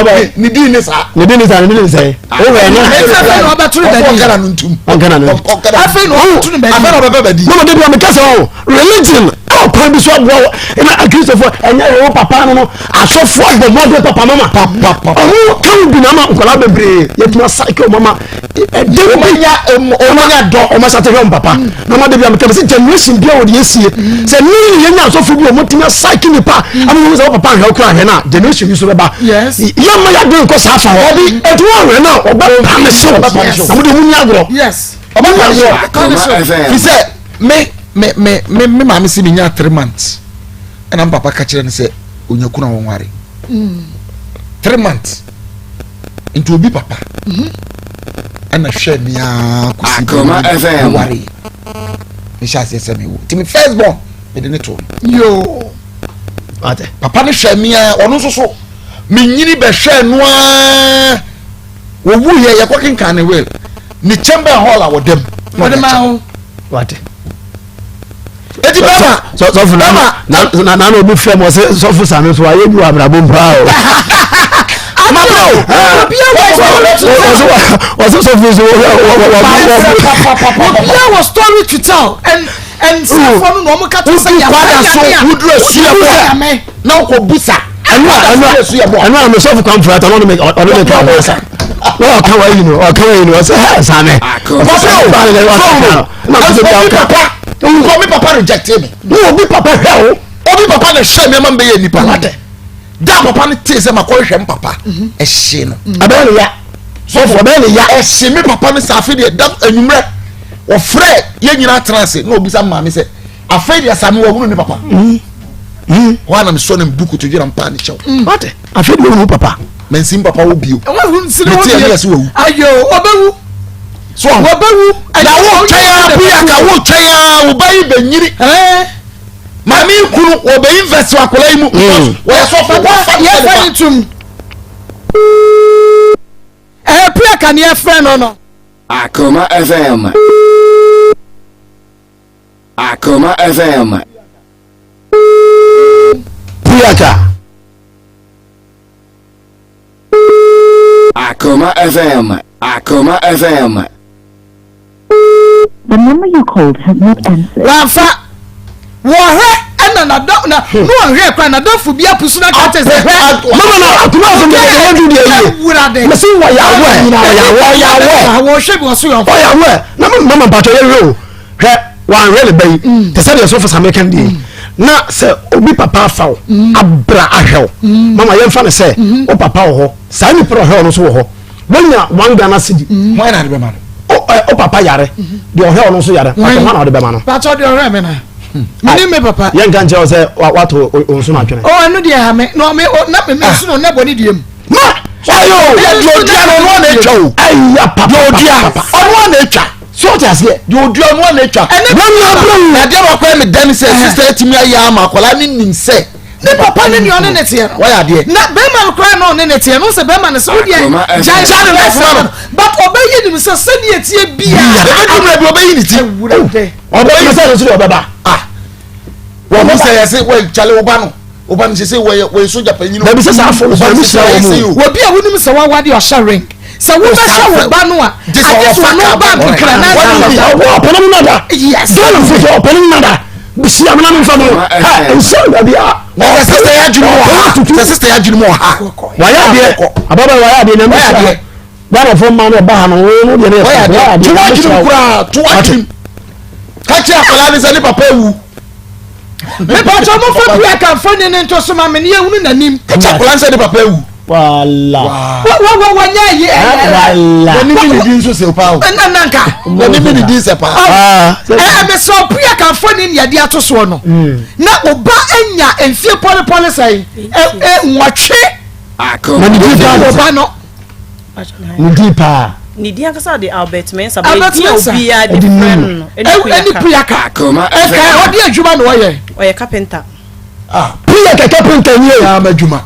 ɛɛ
ne din ne saa
ne din ne saa ne din ne sɛ wowɛ no
afei na ɔbɛto no bɛdi
ɔkana no ntum
ɔnkana no
afei na ɔbɛto no bɛdi
afei na ɔbɛbɛ bɛdi
mama de bi a meka sɛ o religion ɛwɔ kwan bi so aboa wɔ ɛna akristofoɔ ɛnyɛ ɛwɔ papa no no asɔfoɔ abɔ mmɔden papa mama ɔmo ka wo bi na ama nkwadaa bebree yɛtumi asake ɔmo ama ɛde bi
ɔmo nya dɔ
ɔmo asate hwɛ ɔmo papa na ɔmo de bi a meka sɛ generation bi a wɔde asie sɛ ne yɛ nya asɔfoɔ bi ɔmo tumi asake nipa ama wɔn sɛ wɔ papa ahwɛ ɔkura ahwɛ na generation bi so bɛba yɛ ma yɛ adwene kɔ saa fa hɔ ɛti wɔn ahwɛ na ɔbɛ pamehyew na mo de ɔmo ni agorɔ
ɔbɛ pamehyew fi sɛ me me me me me maame si mi nya three months ɛna me papa ka kyerɛ no sɛ onya kunu a wɔnware mm. 3 months nti obi papa mhm. ɛna hwɛ mi aa kɔsi bi me ware mehyɛ aseɛ sɛ mewo nti me first born mede ne too
no yoo
papa no hwɛ mi aa ɔno nso so menyini bɛhwɛ no aa Owu yɛ yɛkɔ kenkan ne will ne chamber hall a wɔda mu.
Wɔde ma wo.
Wate.
Eti bɛma
sɔfo na na na na obi fɛ mo sɛ sɔfo sami so ayɛ bi wɔ abrabɔ mu paa o. Ɔsɛ sɔfo so wɔ wɔ wɔ wɔ.
Obiara wɔ story to tell and and sɔfo no na wɔn ka to sɛ yɛ
kwada so wuduru esu yɛ bɔ na ɔkɔ busa.
Ɛnu a ɛnu a ɛnu a mɛ sɔfo kan fura ta ɔno mi ɔno mi ka ɔmo sa. Na ɔka wa yi no ɔka wa yi no ɔsɛ hɛ sami.
Papa o fɔlɔ obi papa obi papa reject me.
Obi papa hwɛ o.
Obi papa na hwɛ mi ama mi bɛ yɛ nipa. Da papa no tee sɛ makɔhwehwɛ me papa mhm. ɛhye no mhm.
ɛbɛyɛ ne ya sɔfo ɛbɛyɛ ne ya
ɛhye me papa no sɛ afei deɛ da anwummerɛ wɔfrɛ yɛn nyinaa tena ase na ɔbisa maame sɛ afei deɛ same wɔhunu ne papa mhm. hɔ a na mesɔ ne bu kotodwe na mpaa ne kyɛw
wate afei deɛ wɔhunu papa
mansim papa wɔ bio
mete ɛne ɛsɛ wawu ayo ɔbɛwu
so
wɔbɛwu
na wotwɛn a buyaka wotwɛn a wo ba yi bɛnyini Maame yi kunu wɔ bɛ invest wɔ akwadaa yi mu because mm. wɔyɛ sɔfo wɔfa ne
sɛ ne ba. tum. Ɛyɛ pia ka ne yɛfrɛ no no.
Akoma FM. Akoma FM.
Puyaka.
Akoma FM. Akoma FM.
The number you called has not answered.
Wamfa. Wɔhwɛ ɛna nada na hmm. no ɔhwɛ kora nadafo bi apusu na kata sɛ hwɛ.
Mama na akuma asɛm deɛ wɔn du deɛ yie.
Ewurade.
Mesi wɔyɛ awɛ wɔyɛ awɛ wɔyɛ awɛ.
Wɔhwɛ bi wɔso yɛ.
Wɔyɛ awɛ na mama mpatwa yɛ hwɛ o hwɛ wɔanhwɛ ne ba yi mm. te sɛ deɛ sɔfo same kan deɛ mm. na sɛ obi papa afa wo mm. abra ahwɛ wo mama yɛmfa no sɛ mm-hmm. wo papa wɔ hɔ saa nipa ɔhwɛ wo no nso wɔ hɔ wonya one Ghana cedi.
Hwan na ɔde bɛma no.
O papa yare deɛ ɔhwɛ ɔno nso yare pàtó hwan na ɔde bɛma no.
Pàtó deɛ ɔhwɛ mi na mi ni mi papa.
Yɛn nka nkyɛn sɛ wato nso na atwene.
Ɔ ɛnu deɛ ha mi na mi na mi nso na ɔnɛ bɔ ne deɛ mu.
Ma
ayo deɛ odua no ɔno ana atwa o.
Ayiya papa
deɛ odua ɔno ana atwa.
So ɔte aseɛ.
Deɛ odua ɔno ana atwa.
Ɛne
wɔn nyɛ abirɛ wo.
Na adeɛ baako yɛ mi dɛm sɛ sista etimi ayɛ ama akwadaa ne nim sɛ.
ne papa ne nea ɔne ne teɛ no
wɔyɛ adeɛ
na bɛrima no koraa na ɔne ne teɛ no sɛ bɛrima no sɛ wodeɛ gyae
gyae ne life ma no
but ɔbɛyi nim sɛ sɛdeɛ ɛteɛ biara
ɛbɛdu mmerɛ bi ɔbɛyi ne ti
awurade
ɔbɛyi sɛ no so deɛ ɔbɛba
ah wɔn sɛ yɛsɛ wɔ kyale wo ba no wo ba no sɛ sɛ wɔyɛ wɔyɛ sogya panyin
dabi sɛ saa afɔ no so ɛmu hyira wɔn
mu obi a wonim sɛ wawa deɛ ɔhyɛ ring sɛ wobɛhwɛ wo ba no a agye sɛ ɔno ba nkekra na
ɔpɛne no nada
yes
Ghana fo sɛ ɔpɛne no nada bisi amena no nfa mu ha nhyɛ baabi a
sɛ sista yɛ adwene mu wɔ ha sɛ sista yɛ adwene mu wɔ ha
wayɛ adeɛ ababaawa wayɛ adeɛ nyame
wayɛ adeɛ
Ghana fo mmaa no ɛba ha no wɔn no deɛ no yɛ
wayɛ adeɛ to adwene mu koraa to adwene mu ka kyerɛ akwadaa ne sɛ ne papa awu
mepatɔ mo fa pia ka mfoni ne nto so ma me ne yɛhunu n'anim
ka kyerɛ akwadaa ne sɛ ne papa awu
wala
wa wa nyɛ yi
wala
n'ani mi ne di nso sɛ paa o
ɛna nanka
n'ani mi ne di sɛ paa
ɛɛ mesɛ ɔpia ka mfoni ne yɛde ato soɔ no na ɔba anya mfie pɔlepɔle sɛn ɛ nwɔtwe
na ne di paa
ɔba no
ne di paa
ne din ankasa de Albert Mensah
Albert Mensah
obiara de frɛ no no
ɛne Puyaka ɛka ɔde adwuma na ɔyɛ
ɔyɛ carpenter.
Ah. Puyaka carpenter ni o.
Yaama adwuma.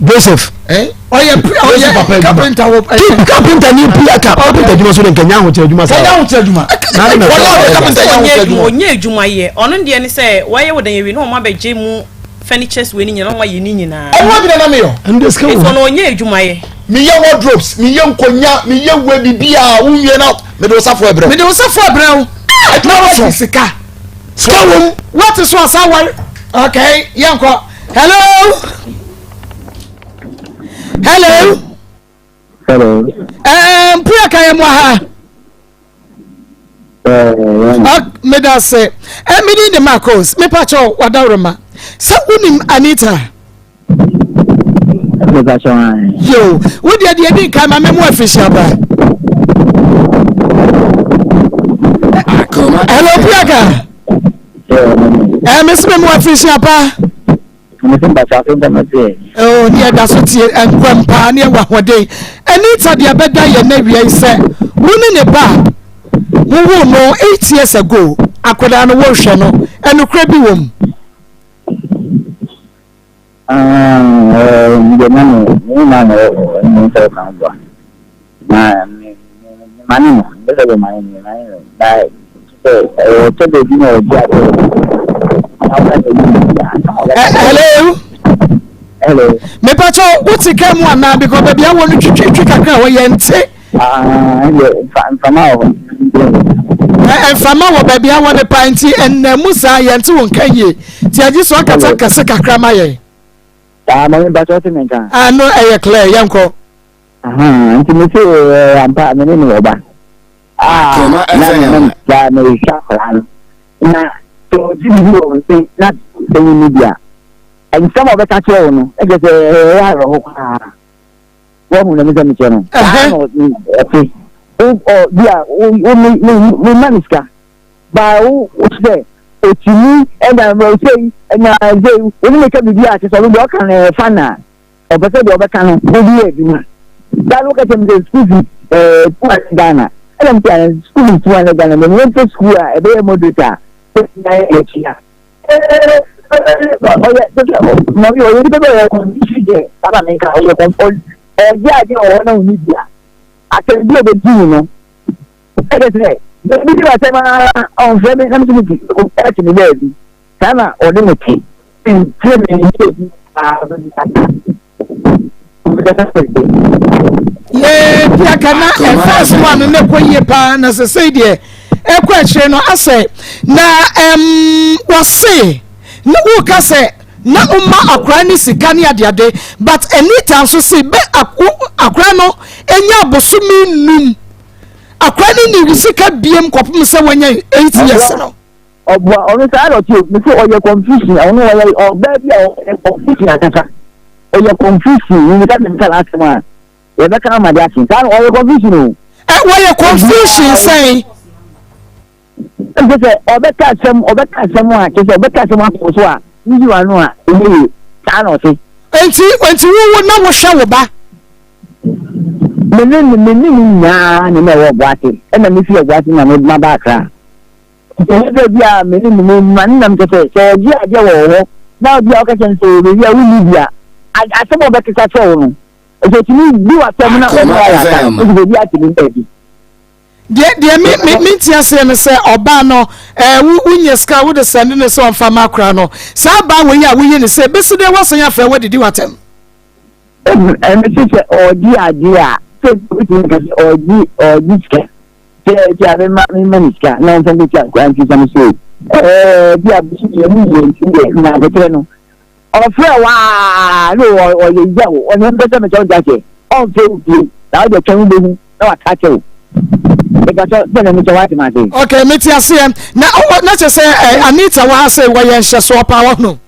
Joseph.
Eh?
Ɔyɛ ɔyɛ carpenter wɔ.
Keep carpenter ni Puyaka carpenter adwuma so de nkɛnyɛ ahokyerɛ adwuma saa.
Kɛnyɛ ahokyerɛ adwuma.
Wɔn
a wɔyɛ carpenter nyɛ ahokyerɛ adwuma.
Ɔnyɛ adwuma yɛ ɔno deɛ ne sɛ wɔayɛ wɔ dan awie na wɔn abɛgye mu furnitures wei ne nyinaa na wɔn ayɛ ne nyinaa.
Ɛno adwuma na meyɔ.
Ɛno de sika wɔ.
Nti ɔno ɔnyɛ adwuma yɛ.
Meyɛ wardrobes, meyɛ nkonya, meyɛ wei biribiara wonwie na mede wo safoa brɛ wo.
Mede wo safoa brɛ wo.
Adwuma no so.
Sika.
Sika wɔ mu.
Wote so asa ware. Okay, yɛnkɔ. Hello. Hello.
Hello.
Ɛɛ mpuya ka yɛ mu aha. Meda ase. Mede ne Marcos. Mepa kyɛw wadaworoma. Sɛ wonim Anita. Yo, wo deɛ deɛ di nkan ma mɛmu afirihyia ba. Hello Priaka. Ɛɛ mesi mɛmu afirihyia pa. Oh, ne ɛda so tie nkwam paa ne ɛwɔ ahoɔden. Anita deɛ bɛda yɛn na wia yi sɛ wo ne ne ba wowoo no 8 years ago akwadaa no wohwɛ no ɛnokorɛ bi wɔ mu.
Ah, deɛ na me me na na ɛwɔ hɔ ne nsa ka ho boa na me me ma ne no mbɛ sɛ me ma ne no me ma ne no na sɛ ɛwɔ tɔ baabi na ɔgye adeɛ.
Hello.
Hello.
Mepakyɛ wote kaa mu anaa because baabi awɔ no twitwitwi kakra wɔ yɛn nte.
Ah, mframa wɔ hɔ.
Mframa wɔ baabi awɔ no paa nti ɛnna mu saa yɛn te wo nka yie nti agye so akata kɛse kakra ma yɛn.
Ah, mami mpakyɛ wote me nka.
Ah, no ɛyɛ clear yɛn kɔ.
Nti me se ampa me ne ne wɔ ba. Ah, na me ne ba me hwɛ akwadaa no. Na sɛ ɔgye biribi wɔ wo nkyɛn na sɛ wonni bi a, nsɛm a ɔbɛka kyerɛ wo no, ɛkyɛ sɛ ɛyɛ awerɛho koraa. Woahu na mesɛ mekyerɛ no. Saa na ɔte. Bi a wo me ma no sika. Ba wo sɛ ɔtumi ɛna sɛ ɛna sɛ wo ne meka biribi a kyɛ sɛ ɔno deɛ ɔka no ɛfa na ɔpɛ sɛ deɛ ɔbɛka no wode yɛ adwuma. Da no woka kyerɛ me sɛ school fees ɛɛ 200 Ghana. Ɛna me sɛ school fees 200 Ghana na mempɛ school a ɛbɛyɛ moderate a bɛtumi ayɛ atua. Ɔyɛ ɔyɛ ɔyɛ nipa bi a ɔyɛ confusion deɛ saa na menka ɔyɛ ɔyɛ adeɛ wɔ hɔ na ɔni bi a asɛm bi a ɔbɛdi no ɛkyɛ sɛ baabi di asɛm ara ɔmfrɛ me na me nso meti ɛte me baabi saa na ɔde me te ntie me ntie bi
Yee piaka na ɛfɛs mu ano na ɛkɔ yie paa na sɛsɛi deɛ ɛkɔ akyire no asɛ na ɛm wɔse na woka sɛ na woma akora ne sika ne adeade but Anita nso se bɛ akora no nya abosome num akora no ne sika biem kɔpem sɛ wanya 8 years no.
Ɔboa ɔno saa na ɔte o mese ɔyɛ confusion ɔno ɔyɛ ɔbaa bi a ɔyɛ confusion ankasa ɔyɛ confusion yi ka sɛ nka n'asɛm a yɛbɛka ama de ase saa na ɔyɛ confusion o.
Ɛ wɔyɛ confusion sɛn.
Ɛsɛ sɛ ɔbɛka asɛm ɔbɛka asɛm a kyerɛ sɛ ɔbɛka asɛm akɔ so a woyi w'ano a ɛnyɛ yie saa na ɔte.
Nti nti wo wo na wohwɛ wo ba.
Me ne me ne ne nyinaa ne na ɛwɔ ɔboase ɛna mefi ɔboase na me ma ba akra. Ɛnyɛ sɛ bi a me ne me ne ma ne nam kyɛ sɛ sɛ ɔgye adeɛ wɔ hɔ na obi a ɔka kyerɛ no sɛ baabi a wonni bi a asɛm a ɔbɛkeka kyerɛ wo no ɛsɛ ɔtumi di w'asɛm na ɔno ayɛ aka ɛsɛ baabi ate ne baabi.
Deɛ deɛ me me me nti aseɛ no sɛ ɔbaa no ɛɛ wo wonyɛ sika wode sɛnde ne sɛ ɔmfa ma akora no saa abaa wei a woyɛ ne sɛ bɛsi dɛ wasan afrɛ wadidi w'atɛm.
Ɛno sɛ ɔgye adeɛ a sɛ ɔtumi ka sɛ ɔgye ɔgye sika Sɛ ebi a mema mema ne sika na ɔmfa nkɔtua akwadaa nti sɛ me so ɛɛ bi a bisi deɛ mu yie nti deɛ nya abotire no ɔfrɛ waa na ɔyɛ yaw ɔne mpɛ sɛ mekyɛ wo ntaseɛ ɔmfrɛ wo bio na wode twɛn wobɛhu na waka kyɛ wo mepatɔ sɛ na mekyɛ woate ma ase.
Ok mete aseɛ na ɔwɔ na kyɛ sɛ Anita wɔ ha sɛ wɔyɛ nhyɛsoɔ paa wɔ no.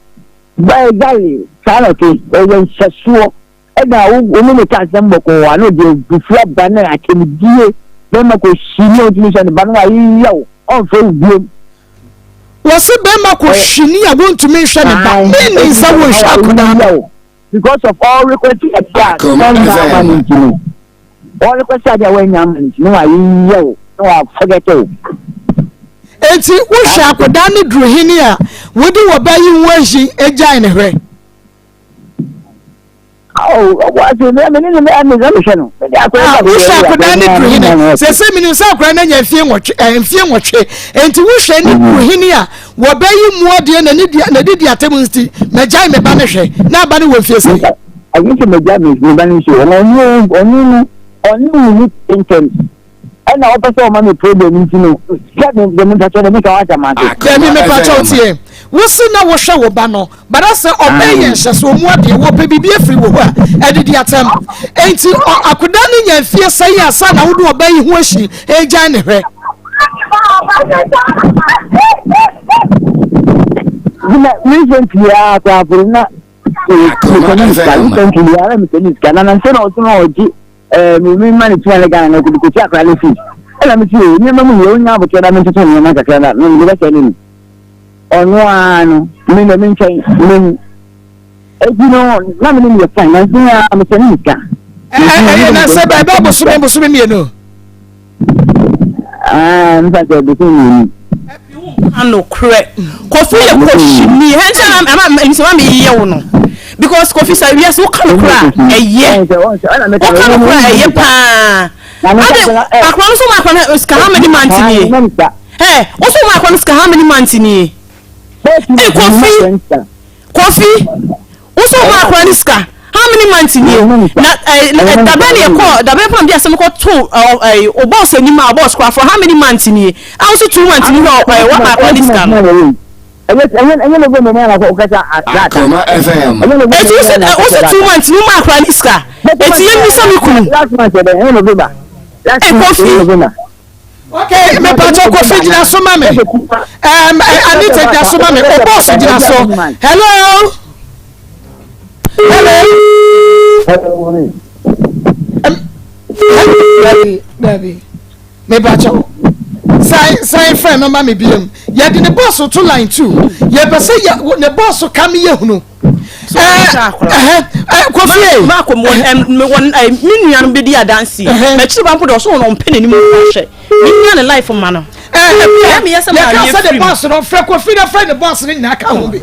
Exactly saa na ɔte ɔyɛ nhyɛsoɔ. Ɛna wo wo ne no ka asɛm bɔkɔɔ a na ɔde abufuo aba ne atɛmdie bɛrima kɔ hyini a ɔntumi nhyɛ ne ba no wayeyɛ wo ɔmfrɛ wo biom.
Wɔse bɛrima kɔ hyini a wontumi nhwɛ ne ba meaning sɛ wonhwɛ akwadaa no.
Because of all request adeɛ a wɔnya ama no nti no all request adeɛ a wɔanya ama no nti no wayeyɛ wo na wa forget wo.
Enti wohwɛ akwadaa no duru hene a wode wɔ ba yi ho ahi agyae ne hwɛ. Ah, wohwɛ akwadaa ne duru hene sɛ sɛ menim sɛ akwadaa no anya mfie nwɔtwe eh, mfie nwɔtwe enti wohwɛ ne duru hene a wɔbɛyi mu adeɛ na ne di na di di atam nti magyae me ba no hwɛ na aba no wɔ mfie sɛ
ɛnyɛ sɛ magya me ba no nso ɔno ɔno no ɔne wo ne ntɛm ɛna ɔpɛ sɛ ɔma me problem nti no sɛ me de mepakyɛ de meka wata ma ase.
Dabi mepakyɛ wo tie wo se na wohwɛ wo ba no bada sɛ ɔbɛ yɛ nhyɛso ɔmu adeɛ wɔpɛ biribi afiri wo hɔ a ɛdidi atɛm enti akoda no nya mfie sɛ yi asa na wode ɔbɛ yi ho ahyi ɛgyan ne hwɛ.
Na recently a koraa na recently a na mesɛ ne sika na nansɛ na ɔso na ɔgye ɛɛ me me ma ne tua ne Ghana na ɔkɔde kɔtua akwadaa no fees ɛna me si o nneɛma mu yɛ onya abotire na me ntoto nneɛma kakra na me de bɛsɛ ne ni ɔno ara no me na me nkyɛn me mu eti no na me ne no yɛ fine na nso ya me sɛ ne sika.
Ɛyɛ na sɛ bɛɛ bɛ bosome bosome mmienu.
Ɛɛ nfa sɛ bosome mmienu.
Ka nokorɛ. Kofi yɛ kɔhyini. Ɛnti na ɛma nsɛm a meyɛ wo no. Because Kofi sɛ wiase woka nokorɛ a ɛyɛ. Woka nokorɛ a ɛyɛ paa. Ade akora no so ma akora no sika how many months nie? Ɛ wo so ma akora no sika how many months nie? Ee Kofi Kofi wo sɛ ɔma akora ne sika how many months nie na ɛɛ eh, dabɛn ne yɛkɔ dabɛn pam bi asɛm kɔ to ɛɛ eh, o boss anim a boss kora for how many months nie a wo sɛ 2 months ni hɔ ɛɛ wama akora ne sika no.
Akoma FM.
Eti wo sɛ wo sɛ 2 months ni woma akora ne sika eti yɛn mi sɛ mi kunu. Ee Kofi.
Okay, me pacho Kofi gyina so ma me. Um, Anita gyina so ma me. O boss gyina so. Hello. Hello. Dabi, dabi. Me pacho. San san frɛ no ma me biem. Yɛde ne boss to line 2. Yɛpɛ sɛ yɛ ne boss ka me yɛ hunu.
Kofi maako wɔn me nua no bɛdi adanseɛ m'akyiri ba mpo deɛ ɔso wɔn ɔmpɛ n'anim hwɛ me nua ne life ma no
yɛka sɛ ne bɔs no frɛ Kofi na frɛ ne bɔs no nyinaa ka ho bi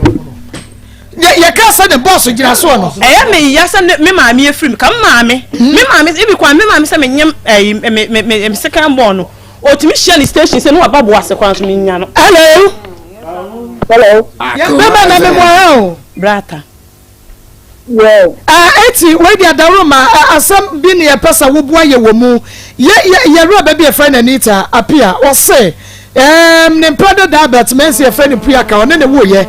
yɛka sɛ ne bɔs gyina soɔ no
ɛyɛ me ya sɛ me maame afiri mu ka me maame me maame ebi kwan me maame sɛ menyem ɛyi me me me second born no Otumi hyia ne station sɛ ne waba boase kwan so menya no.
Hello.
Hello.
Bɛbɛ na me mo ha o.
Brata.
Yes.
Ah, eti wei di adaworo ma asɛm bi ne yɛpɛ sɛ woboa yɛ wɔ mu. Yɛ yɛ yɛwura bɛ bi yɛfrɛ no Anita Apia. Ɔse ɛɛm ne mpra dada Albert Mensah yɛfrɛ no Puaka ɔne ne woyɛ.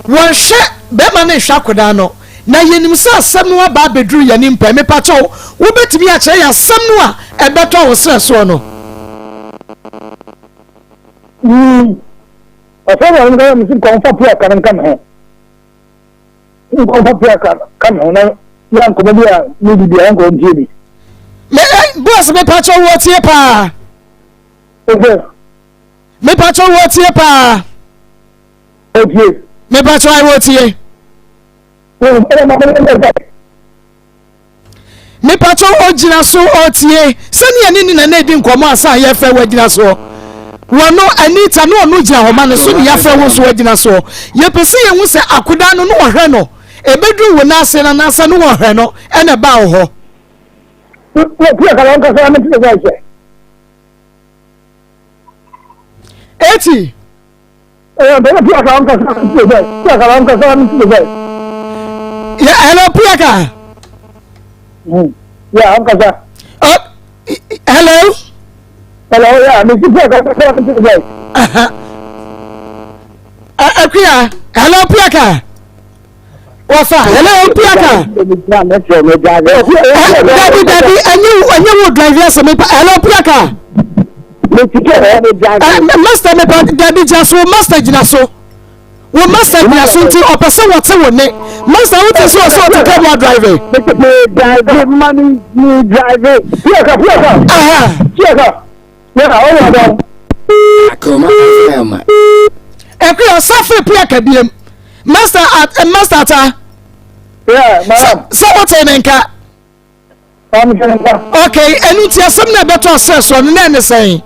Wɔnhwɛ bɛrima no nhwɛ akodaa no. Na yɛnim sɛ asɛm no aba abɛduru yɛn anim pɛn. Mepakyɛw, wobɛtumi akyerɛ yɛn asɛm no a ɛbɛtɔ wo serɛ soɔ no?
Mm. Ɔsɛ wɔ no kama mesi nkɔmfa pia ka no nka me ho. Nkɔmfa pia ka ka me ho na yɛ nkɔmɔ bi a ne di bi a nkɔ ntie bi.
Me eh, boss mepakyɛw wɔ tie paa.
Ose.
Mepakyɛw wɔ tie paa.
Otie.
Mepakyɛw ayi wɔ tie. Mepatɔ ogyina so ɔtie sɛnea ne nina na edi nkɔmɔ asa a yɛfrɛ wagyina soɔ wɔno Anita ne ɔno gyina hɔ ma no so ne yɛafrɛ wo nso wagyina soɔ yɛpɛ sɛ yɛhu sɛ akoda no ne wɔhwɛ no ɛbɛduru wo n'ase no anaasɛ ne wɔhwɛ no ɛna ɛbaa wo hɔ. Eti. Yeah, hello, Piaka.
Yeah, I'm Kasa.
Hello.
Hello, yeah, Mr. Piaka.
Akuya, hello, Piaka. Wafa, hello, Piaka. Dabi, dabi, enye enye wo drive ase me pa. Hello, Piaka. Master me pa dabi gyina so, master gyina so. Wo master gyina so nti ɔpɛ sɛ wɔte wo ne. Master wo te sɛ ɔsɛ ɔte ka mu drive.
Drive, money, drive. Piaka, piaka.
Aha.
Piaka.
Akoma FM.
Ɛkò ɔsafo pia kabiem. Master at eh, Master ata.
Yeah, madam.
Sɛ wote ne nka. Okay, ɛnu ti asɛm na ɛbɛtɔ asɛ soɔ no na ɛne sɛn.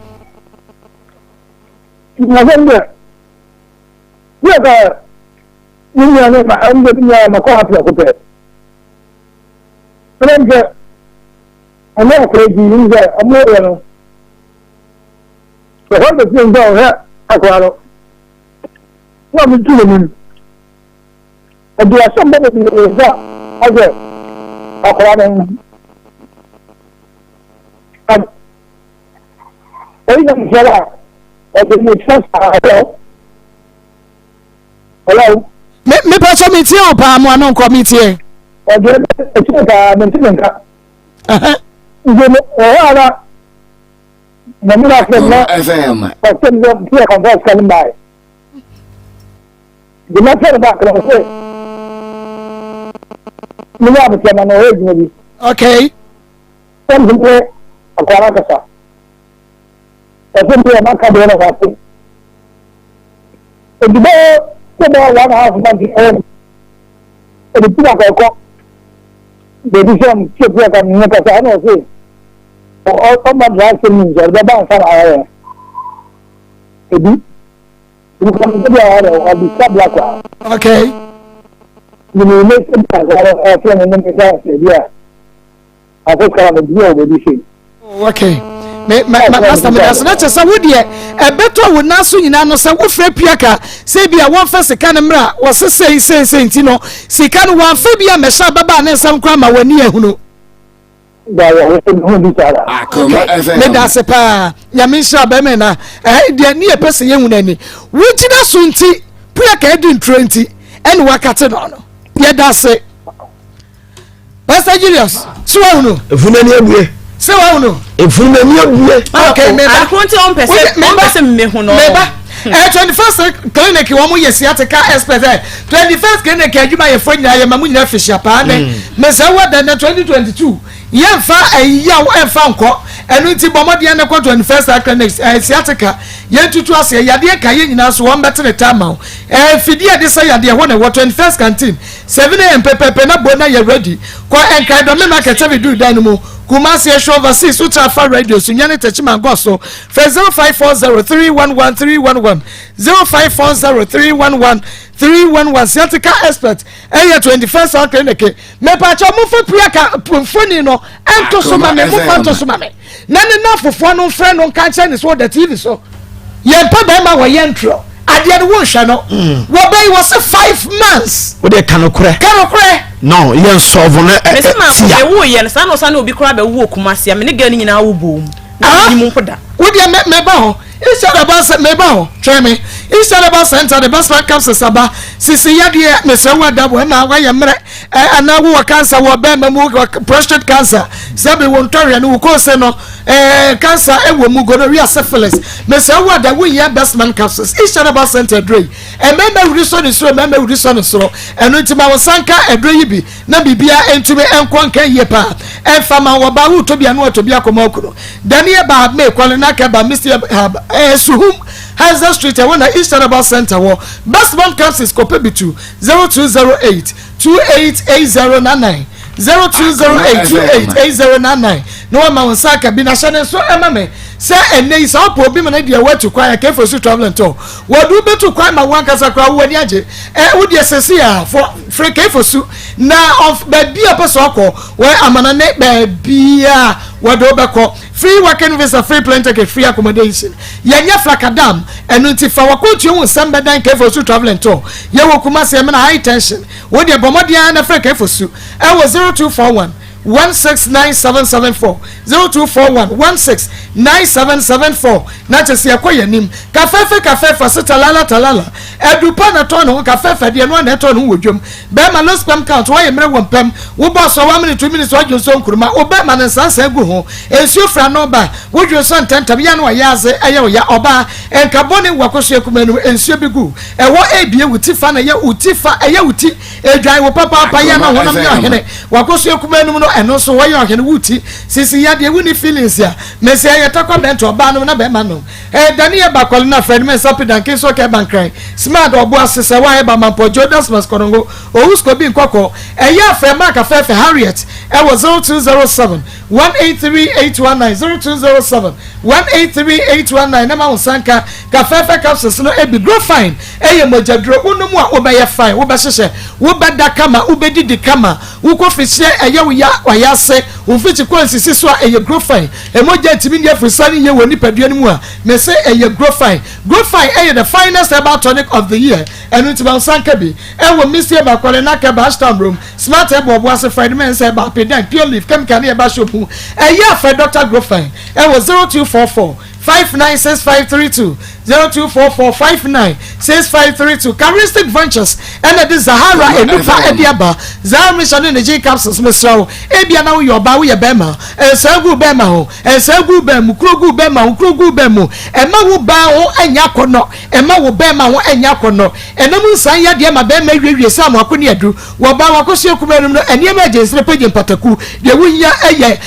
Asɛm deɛ, yɛ ka ne nua ne ma ɛmu de nua ma kɔ ha prɛko pɛ. Ɛna m sɛ ɔno akɔrɔ bi n sɛ ɔmo yɛ no. Ɛhɔ na fi sɛ ɔhwɛ akɔrɔ no. Na ɔmo tu n'anim. Ɔde asɛm bɔ bebree sɛ ɔsɛ akɔrɔ no. Oyi na mfɛrɛ a ɔde ne nsa saa hello hello.
Me me pàṣẹ mi tie o paa mu ano nkɔ mi tie.
Ɔde ɛkyɛ paa mi nti mi nka. Nti mo ɔwɔ ara na mi na fɛ na ɔsɛ mi sɛ mi yɛ kɔnfɔ sika no mmaa yi. Nti na fɛ no baako na ɔsɛ mi yɛ abotɛ ma na ɔyɛ adwuma bi.
Okay.
Sɛ mi sɛ akɔla kasa. Ɔsɛ mi yɛ maka deɛ na wate. Edi bɛyɛ sɛ bɛyɛ one half month ɛwɔ ɛde ti na kɔkɔ beebi sɛ ɔmo tie pia ka ne kasa ɛna ɔsɛ ɔma dra asɛm ne nkyɛn ɔde bɛba nsa na ayɛ ebi ebi kɔ ne bi ayɛ ɔde sa black a.
Okay.
Ne ne ne sɛ bi a ɔfrɛ ne ne ne sɛ bi a.
Okay. Me ma ma pastor meda ase na kyerɛ sɛ wo deɛ ɛbɛtɔ wo nan so nyinaa no sɛ wofrɛ piaka sɛ bi a wɔmfa sika no mmra wɔse sei sei sei nti no sika no wɔamfa bi a mɛhyɛ ababaa ne nsɛm koraa ma w'ani ahunu.
Okay.
Meda ase paa nyame nhyira bɛmɛ na ɛɛ deɛ ne yɛpɛ sɛ yɛhu no ani wogyina so nti piaka adi nturo nti ɛne wakate no no yɛda ase. Pastor Julius, so wa hunu.
Efunu ani abue.
Sɛ wa hunu.
Efunu ani abue.
Okay, meba.
Akoro nti ɔmpɛ sɛ ɔmpɛ sɛ mmehu no.
Meba. Eh, 21st clinic wɔn yɛ sciatica expert ɛ 21st clinic adwumayɛfoɔ nyinaa yɛ ma mu nyinaa fihyia paa nɛ mesɛ wɔ dɛ nɛ 2022 yɛmfa ɛyaw ɛmfa nkɔ ɛno nti bɔ mmɔden ne kɔ 21st clinic ɛ sciatica yɛntutu aseɛ yadeɛ ka yɛ nyinaa so wɔn bɛtene ta ma wo ɛ fidie de sɛ yadeɛ hɔ na ɛwɔ 21st canteen 7am pɛpɛpɛ na bo na yɛ ready kɔ Nkran Dɔme market sɛ bɛduru dan no mu Kumasi Ɛhwɛ overseas wo tra fa radio so Nyane Techiman gɔ so frɛ 0540 311 311 0540 311 311 Sciatica expert ɛyɛ 21st Hour Clinic mepaakyɛw momfa Priaka mfoni no ɛnto so ma me momfa nto so ma me na ne nnamfofoɔ no mfrɛ no nka nkyerɛ ne sɛ ɔda tv so yɛmpɛ bɛrima wɔ yɛ ntorɔ adeɛ no wonhwɛ no hmm. wɔbɛyi wɔ se 5 months.
Wode ka nokorɛ.
Ka nokorɛ.
No yɛ nsɔfo no ɛ
tia mɛsi yɛ no saa na ɔsan ne obi koraa bɛwo wɔ Kumasi a me ne girl no nyinaa wo bom
Ah?
Nim mpo da.
Wodeɛ meba hɔ instead about sɛ meba hɔ twɛn me instead about center the best man capsules aba sisi yadeɛ mesrɛ wo ada wɔ ɛma wayɛ mmerɛ ɛ anaa wowɔ cancer wɔ bɛrima mu wɔ prostate cancer sɛ bi wo ntɔhwɛ no wo kɔnse no ɛɛ cancer ɛwɔ mu gonorrhea, syphilis, mesrɛ wo ada wohia Best Man capsules. Instead about center aduro yi mmarima wuri sɔ ne soro, mmarima wuri sɔ ne soro. Ɛno nti ma wo nsa nka aduro yi bi na biribiara ntumi nkɔ nka yie paa ɛmfa ma wɔ baa wotɔ bi ano atɔ bi akɔma okunu dani ɛba meekɔle na kɛba mr hab ɛɛ Suhum Hazel Street ɛwɔ na East Herbal Center wɔ Best Man capsules. Kɔpɛ bi tu 0208 288099, 0208 288099 na wama wo nsa aka bi na hyɛ ne nso ɛma me sɛ ɛnɛ yi sɛ wopɛ obi ma no deɛ woatu kwan a kɛfo so travel and tour wɔde wobɛtu kwan ma wo ankasa koraa wo ani agye. Ɛ wodeɛ sɛsi a fɔ frɛ kɛfo su na baabi a pɛ sɛ ɔkɔ wɔ amana ne baabi a wɔde wobɛkɔ, free working visa, free plane ticket, free accommodation. Yɛnyɛ flakadam. Ɛno nti fa wakɔntua wo nsɛm bɛdan kɛfo su travel and tour. Yɛwɔ Kumase ɛmena High Tension. Wodeɛ bɔ mmɔden ara na frɛ kɛfo su ɛwɔ 0241 169774, 0241 169774 na kyɛ sɛ yɛkɔ yɛn anim. Kafɛɛfɛ kafɛɛfɛ se talala talala adupa na tɔn ne ho kafɛɛfɛ deɛ no a na ɛtɔn ne ho wɔ dwam. Bɛrima, low sperm count, wɔyɛ mmerɛ wɔ mpɛm wobɔ sɔ 1 minute, 2 minutes wadwo nso nkuruma wo bɛrima no nsansan gu ho nsuo fira no ba wodwo nso ntɛntɛm yɛ no ɔyɛ ase ɛyɛ ɔya. Ɔbaa nka bɔne wɔ akɔso akuma no nsuo bi gu ɛwɔ ebie wo ti fa na ɛyɛ wo ti fa ɛyɛ wo ti edwan wo papaapa yɛ na honam yɛ ɔhene wakɔso akuma no mu no ɛno nso wɔyɛ ɔhene wo ti sisi yadeɛ wonni feelings a mɛsi ɛyɛ takwa bɛnto ɔbaa nom na bɛrima nom ɛdane yɛ bakɔle na fred mɛnsa pedanke nso kɛ bankran smart ɔbo ase sɛ wɔayɛ ba mampɔ jodas maskɔnongo owusko bi nkɔkɔ ɛyɛ afɛ mark afɛɛfɛ Harriet ɛwɔ 0207 183 819, 0207 183 819 na ma wo nsa nka kafɛɛfɛ capsules no ebi. Grow Fine ɛyɛ mogyaduro wonom a wobɛyɛ fine, wobɛhyehyɛ, wobɛda kama, wobɛdidi kama. Wokɔ fihyia ɛyɛ wo ya wayɛ ase wo mfikyi kɔ nsisi so a ɛyɛ Grow Fine. Ɛmogya ntumi ni afurisa ne yie wɔ nipadua no mu a mese ɛyɛ Grow Fine. Grow Fine ɛyɛ the finest herbal tonic of the year. Ɛno nti ma wo nsa nka bi ɛwɔ Misie Bakɔle na kɛba Ashtown Room, Smart ɛbɔ ɔbo ase Fred Mensah ɛba Apedan Pure Leaf chemical ne ɛba shop mu. Ɛyɛ afɛ Dr Grow Fine ɛwɔ 0244 596532, 0244 596532. Charistic Ventures ɛna de Zahara enupa ɛde aba. Zahara mission ne ne G capsules. Mesrɛ wo ebia na woyɛ ɔbaa, woyɛ bɛrima, nsa gu bɛrima ho, nsa gu bɛn mu, kuro gu bɛrima ho, kuro gu bɛn mu, ɛma wo baa ho ɛnyɛ akɔnɔ, ɛma wo bɛrima ho ɛnyɛ akɔnɔ. Ɛnam nsan yɛ deɛ ma bɛrima wiewie sɛ amoako ne adu wɔba wakɔso akuma anim no nneɛma agyensere pagye mpataku deɛ wohia ɛyɛ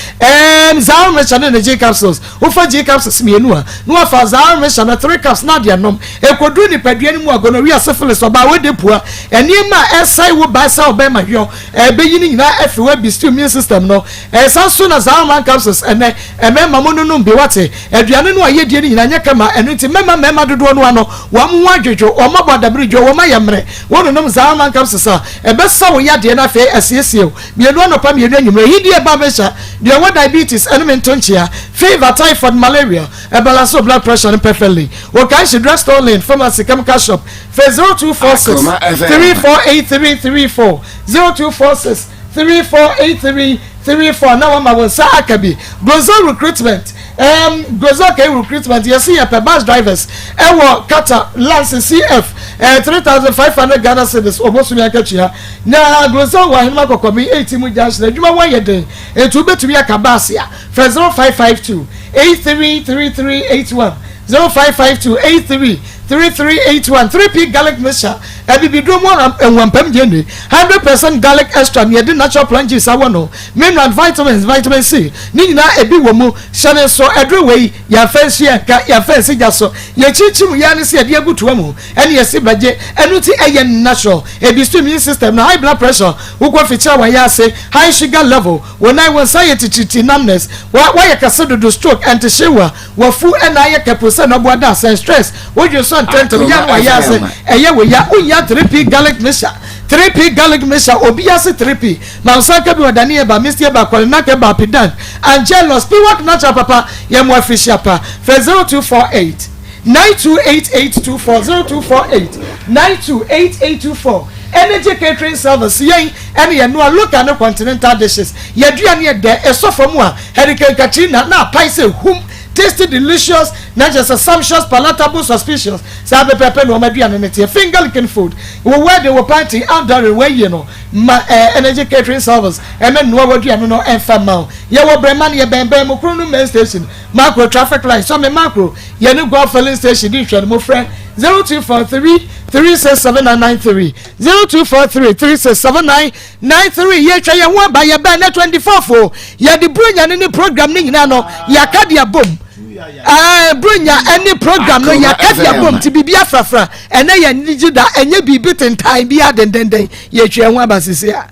Zahara mission ne ne G capsules. Wofa G capsules mmienu. mu a, na wafa Zaarmesha na 3 cups na ade anom. Ɛkɔduru nipadua no mu a, gonorrhea, syphilis, ɔbaa wode pua, nneɛma a ɛsɛe wo baa sɛ ɔbɛrima hwɛ ɛbɛyi ne nyinaa afiri hɔ abisi immune system no. Ɛsan so na Zaarman capsules ɛnɛ mmarima mo nonom bi wate. Aduane no a yɛdie no nyinaa nyɛ kama, ɛno nti mmarima mmarima dodoɔ no ano wɔn ho adwodwo, wɔn abɔ adabiridwo, wɔn ayɛ mmerɛ. Wononom Zaarman capsules a, ɛbɛsa wo yadeɛ na afei asiesie wo. Mienu anɔpa mienu anwummerɛ. Hidie ba bɛhyɛ deɛ ɔwɔ diabetes ɛnom nto nkyea, fever, typhoid, malaria, ɛbalance wo blood pressure no perfectly. Okanshi drug store lane, pharmacy, chemical shop. Frɛ 0246 348334, 0246 348334 na wama wo nsa aka bi. Grozel recruitment, um, Grozel K recruitment, yɛse yɛpɛ bus drivers ɛwɔ Qatar, Lance CF, eh, 3500 Ghana cedis ɔbosome akatua. Na Grossel wɔ Ahenema Kɔkɔben 8 mu junction. Adwuma ho ayɛ den enti wobɛtumi aka baase a, frɛ 0552 833381, 0552 833381. 3P Garlic Mixture, abibiduro mu nwampam gyeene, 100% garlic extract na yɛde natural plant juice awɔ no, mineral, vitamins, vitamin C, ne nyinaa ebi wɔ mu. Hyɛ no nso, aduro wei yɛmfa nsu yɛnka, yɛmfa nsi gya so, yɛkyinkyim yɛ ara ne sɛ yɛde agu toa mu ɛne yɛsi bɛgye, ɛno nti ɛyɛ natural. Ebi so immune system no, high blood pressure, wokɔ fikyiri a wayɛ ase, high sugar level, wo nan wo nsa yɛ titiritii, numbness, wa wayɛ kɛse dodo, stroke, ɛntehyewa, wafu ɛna ayɛ kɛpo sɛ nɔboa da asɛn, stress, wodwen so ntɛntɛm, yɛ na wayɛ ase, ɛyɛ wo ya, wonya 3P garlic mixture, 3P garlic mixture, obi ase 3P, mamsa ka bi wɔ dani eba, misti eba, kɔlinak eba, apidan, angelos, piwak natural papa, yɛ mo afirihyia pa, fɛ 0248 928824 0248 928824 Energy Catering Service Yɛn ɛne yɛn noa local ne continental dishes Yɛn aduane yɛ dɛ, ɛsɔ fam a Hurricane Katrina na apae sɛ hum Tasty, delicious, na kyerɛ sɛ sumptuous, palatable, suspicious Saa pɛpɛɛpɛ na wɔn aduane no teɛ Finger licking food Wo wedding, wo party, outdooring, w'ayie no ma eh, Energy Catering Service ɛmɛ noa w'aduane no ɛmfa mma wo Yɛwɔ Brɛman, yɛbɛn bɛn Mokro no main station Makro traffic light sɔ me makro yɛ ne guap filling station di nhwɛ no mo frɛ 0243 367993 0243 367993 yɛ twa yɛn ho aba yɛ bɛn na 24 fo yɛ de bronya ne ne program ne nyinaa no yɛ aka de abom ɛɛ bronya ɛne program no yɛ aka de abom ti biribi afrafra ɛnɛ yɛ nigye da ɛnyɛ biribi tentan bi adendenden yɛ twa yɛn ho aba sisi a.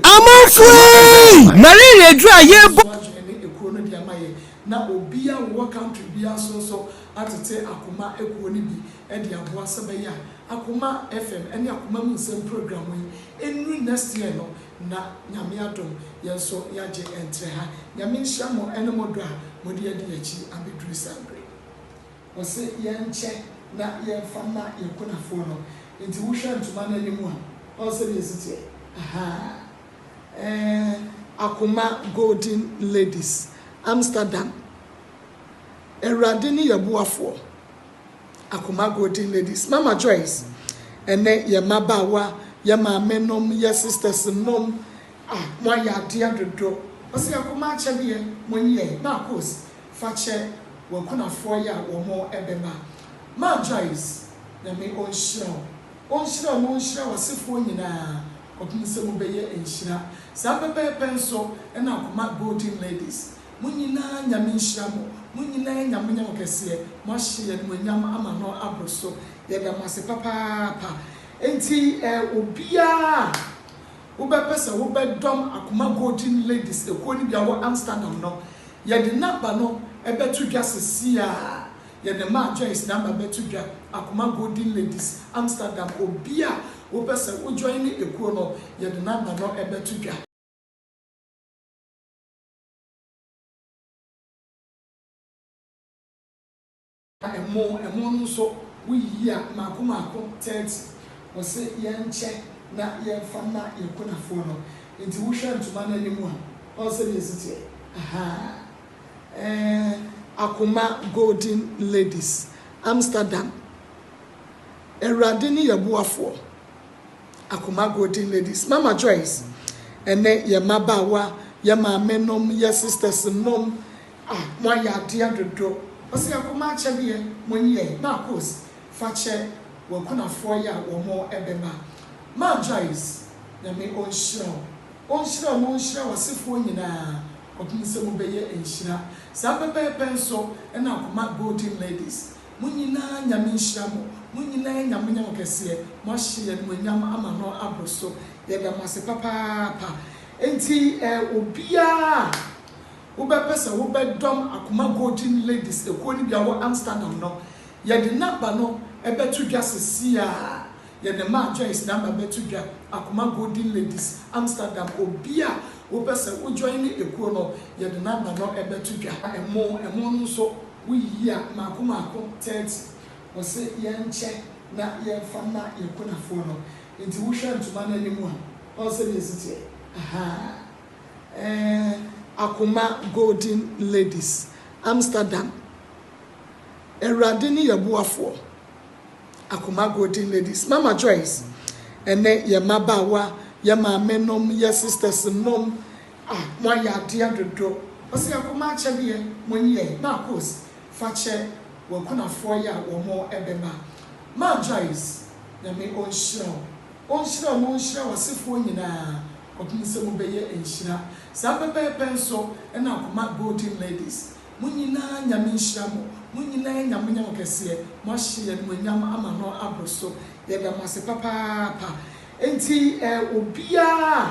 Amanfoɔ ei! Malaria aduru a yɛbɔ.
Na obia wowɔ country biara so nso atete akoma akuo no bi de aboa sɛ bɛyɛ a Akoma FM ne Akoma mu nsɛm program yi nnuru next year no na Nyame adom yɛn nso yɛagye ntrɛ ha. Nyame nhyira mo ne mo dɔ a mode adi yɛakyi abɛduru saa berɛ yi. Wɔse yɛnkyɛ na yɛmfa mma yɛn kunafoɔ no. Nti wohwɛ ntoma no anim a, ɔhu sɛdeɛ ɛsi teɛ? Ahaa. Ɛɛ Akoma Golden Ladies, Amsterdam. Awurade ne yɛn boafoɔ. Akoma Golden Ladies. Mama Joyce, ɛnɛ yɛn mmabaawa, yɛn maame nom, yɛn sisters nom, ah, moayɛ adeɛ dodo. Ɔse Akoma akyɛdeɛ, monyɛ. Marcos, Fa kyɛ w'akunafoɔ yi a wɔn bɛba. Ma Joyce, Nyame ɔnhyira wo. Ɔnhyira wo na ɔnhyira w'asefoɔ nyinaa kɔpem sɛ mo bɛyɛ nhyira. Saa pɛpɛɛpɛ nso na Akoma Golden Ladies, mo nyinaa Nyame nhyira mo. Mo nyinaa Nyame nyɛ mo kɛseɛ. Mo ahyɛ yɛn animuonyam ama no aboro so. Yɛda mo ase papaapa. Enti eh obiara a wobɛpɛ sɛ wobɛdɔm Akoma Golden Ladies ekuo no bi a wɔ Amsterdam no, Yɛde number no bɛto dwa sesiaa. Yɛde maa Joyce number bɛto dwa, Akoma Golden Ladies, Amsterdam. Obi a wopɛ sɛ wo joine ekuo no, yɛde number no bɛto dwa. Na ɛmo, ɛmo no nso woyiyi a, mmaako mmaako 30. Wɔse yɛnkyɛ na yɛmfa mma yɛn kunafoɔ no. Nti wohwɛ ntoma no anim a, ɔhu sɛdeɛ ɛsi teɛ? Ahaa. Ɛɛ, Akoma Golden Ladies, Amsterdam. Awurade ne yɛn boafoɔ. Akoma Golden Ladies, Mama Joyce, ɛne yɛn mmabaawa, yɛn maame nom, yɛn sisters nom, Ah moayɛ adeɛ dodo. Ɔse akoma akyɛdeɛ monyɛ Marcos fa kyɛ wakunafoɔ yi a wɔn bɛba Ma Joyce Nyame ɔnhyira wo ɔnhyira wo na ɔnhyira wasefoɔ nyinaa. kɔpem sɛ mobɛyɛ nhyira. Saa pɛpɛɛpɛ nso na Akoma Golden Ladies, mo nyinaa Nyame nhyira mo, mo nyinaa Nyame nyɛ mo kɛseɛ, moahyɛ yɛn animuonyam ama no aboro so, yɛda mo ase papaapa. Enti eh obiara a wobɛpɛ sɛ wobɛdɔm Akoma Golden Ladies ekuo no bi a wɔ Amsterdam no, yɛde number no bɛto dwa sesiaa. Yɛde maa Joyce number bɛto dwa, Akoma Golden Ladies, Amsterdam, obi a wopɛ sɛ wo joine ekuo no, yɛde number no bɛto dwa. Ɛmo, ɛmo no nso woyiyi a, mmaako mmaako 30, wɔse yɛnkyɛ na yɛmfa mma yɛn kunafoɔ no. Nti wohwɛ ntoma no anim a, wahu sɛdeɛ ɛsi teɛ? Ahaa. Ɛɛ, Akoma Golden Ladies, Amsterdam, Awurade ne yɛn boafoɔ. Akoma Golden Ladies, Mama Joyce ɛne yɛn mmabaawa, yɛn maame nom, yɛn sisters nom ah mo ayɛ adeɛ dodo. Ɔse Akoma akyɛdeɛ mo nyɛ Marcos fa kyɛ w'akunafoɔ yi a wɔn ɛbɛba. Ma Joyce Nyame ɔnhyira wo, ɔnhyira wo na ɔnhyira w'asefoɔ nyinaa kɔpem sɛ mobɛyɛ nhyira. Saa pɛpɛɛpɛ nso na Akoma Golden Ladies Mo nyinaa Nyame nhyira mo, mo nyinaa Nyame nyɛ mo kɛseɛ, mo ahyɛ yɛn animuonyam ama no aboro so, yɛda mo ase papaapa. Enti eh obiara a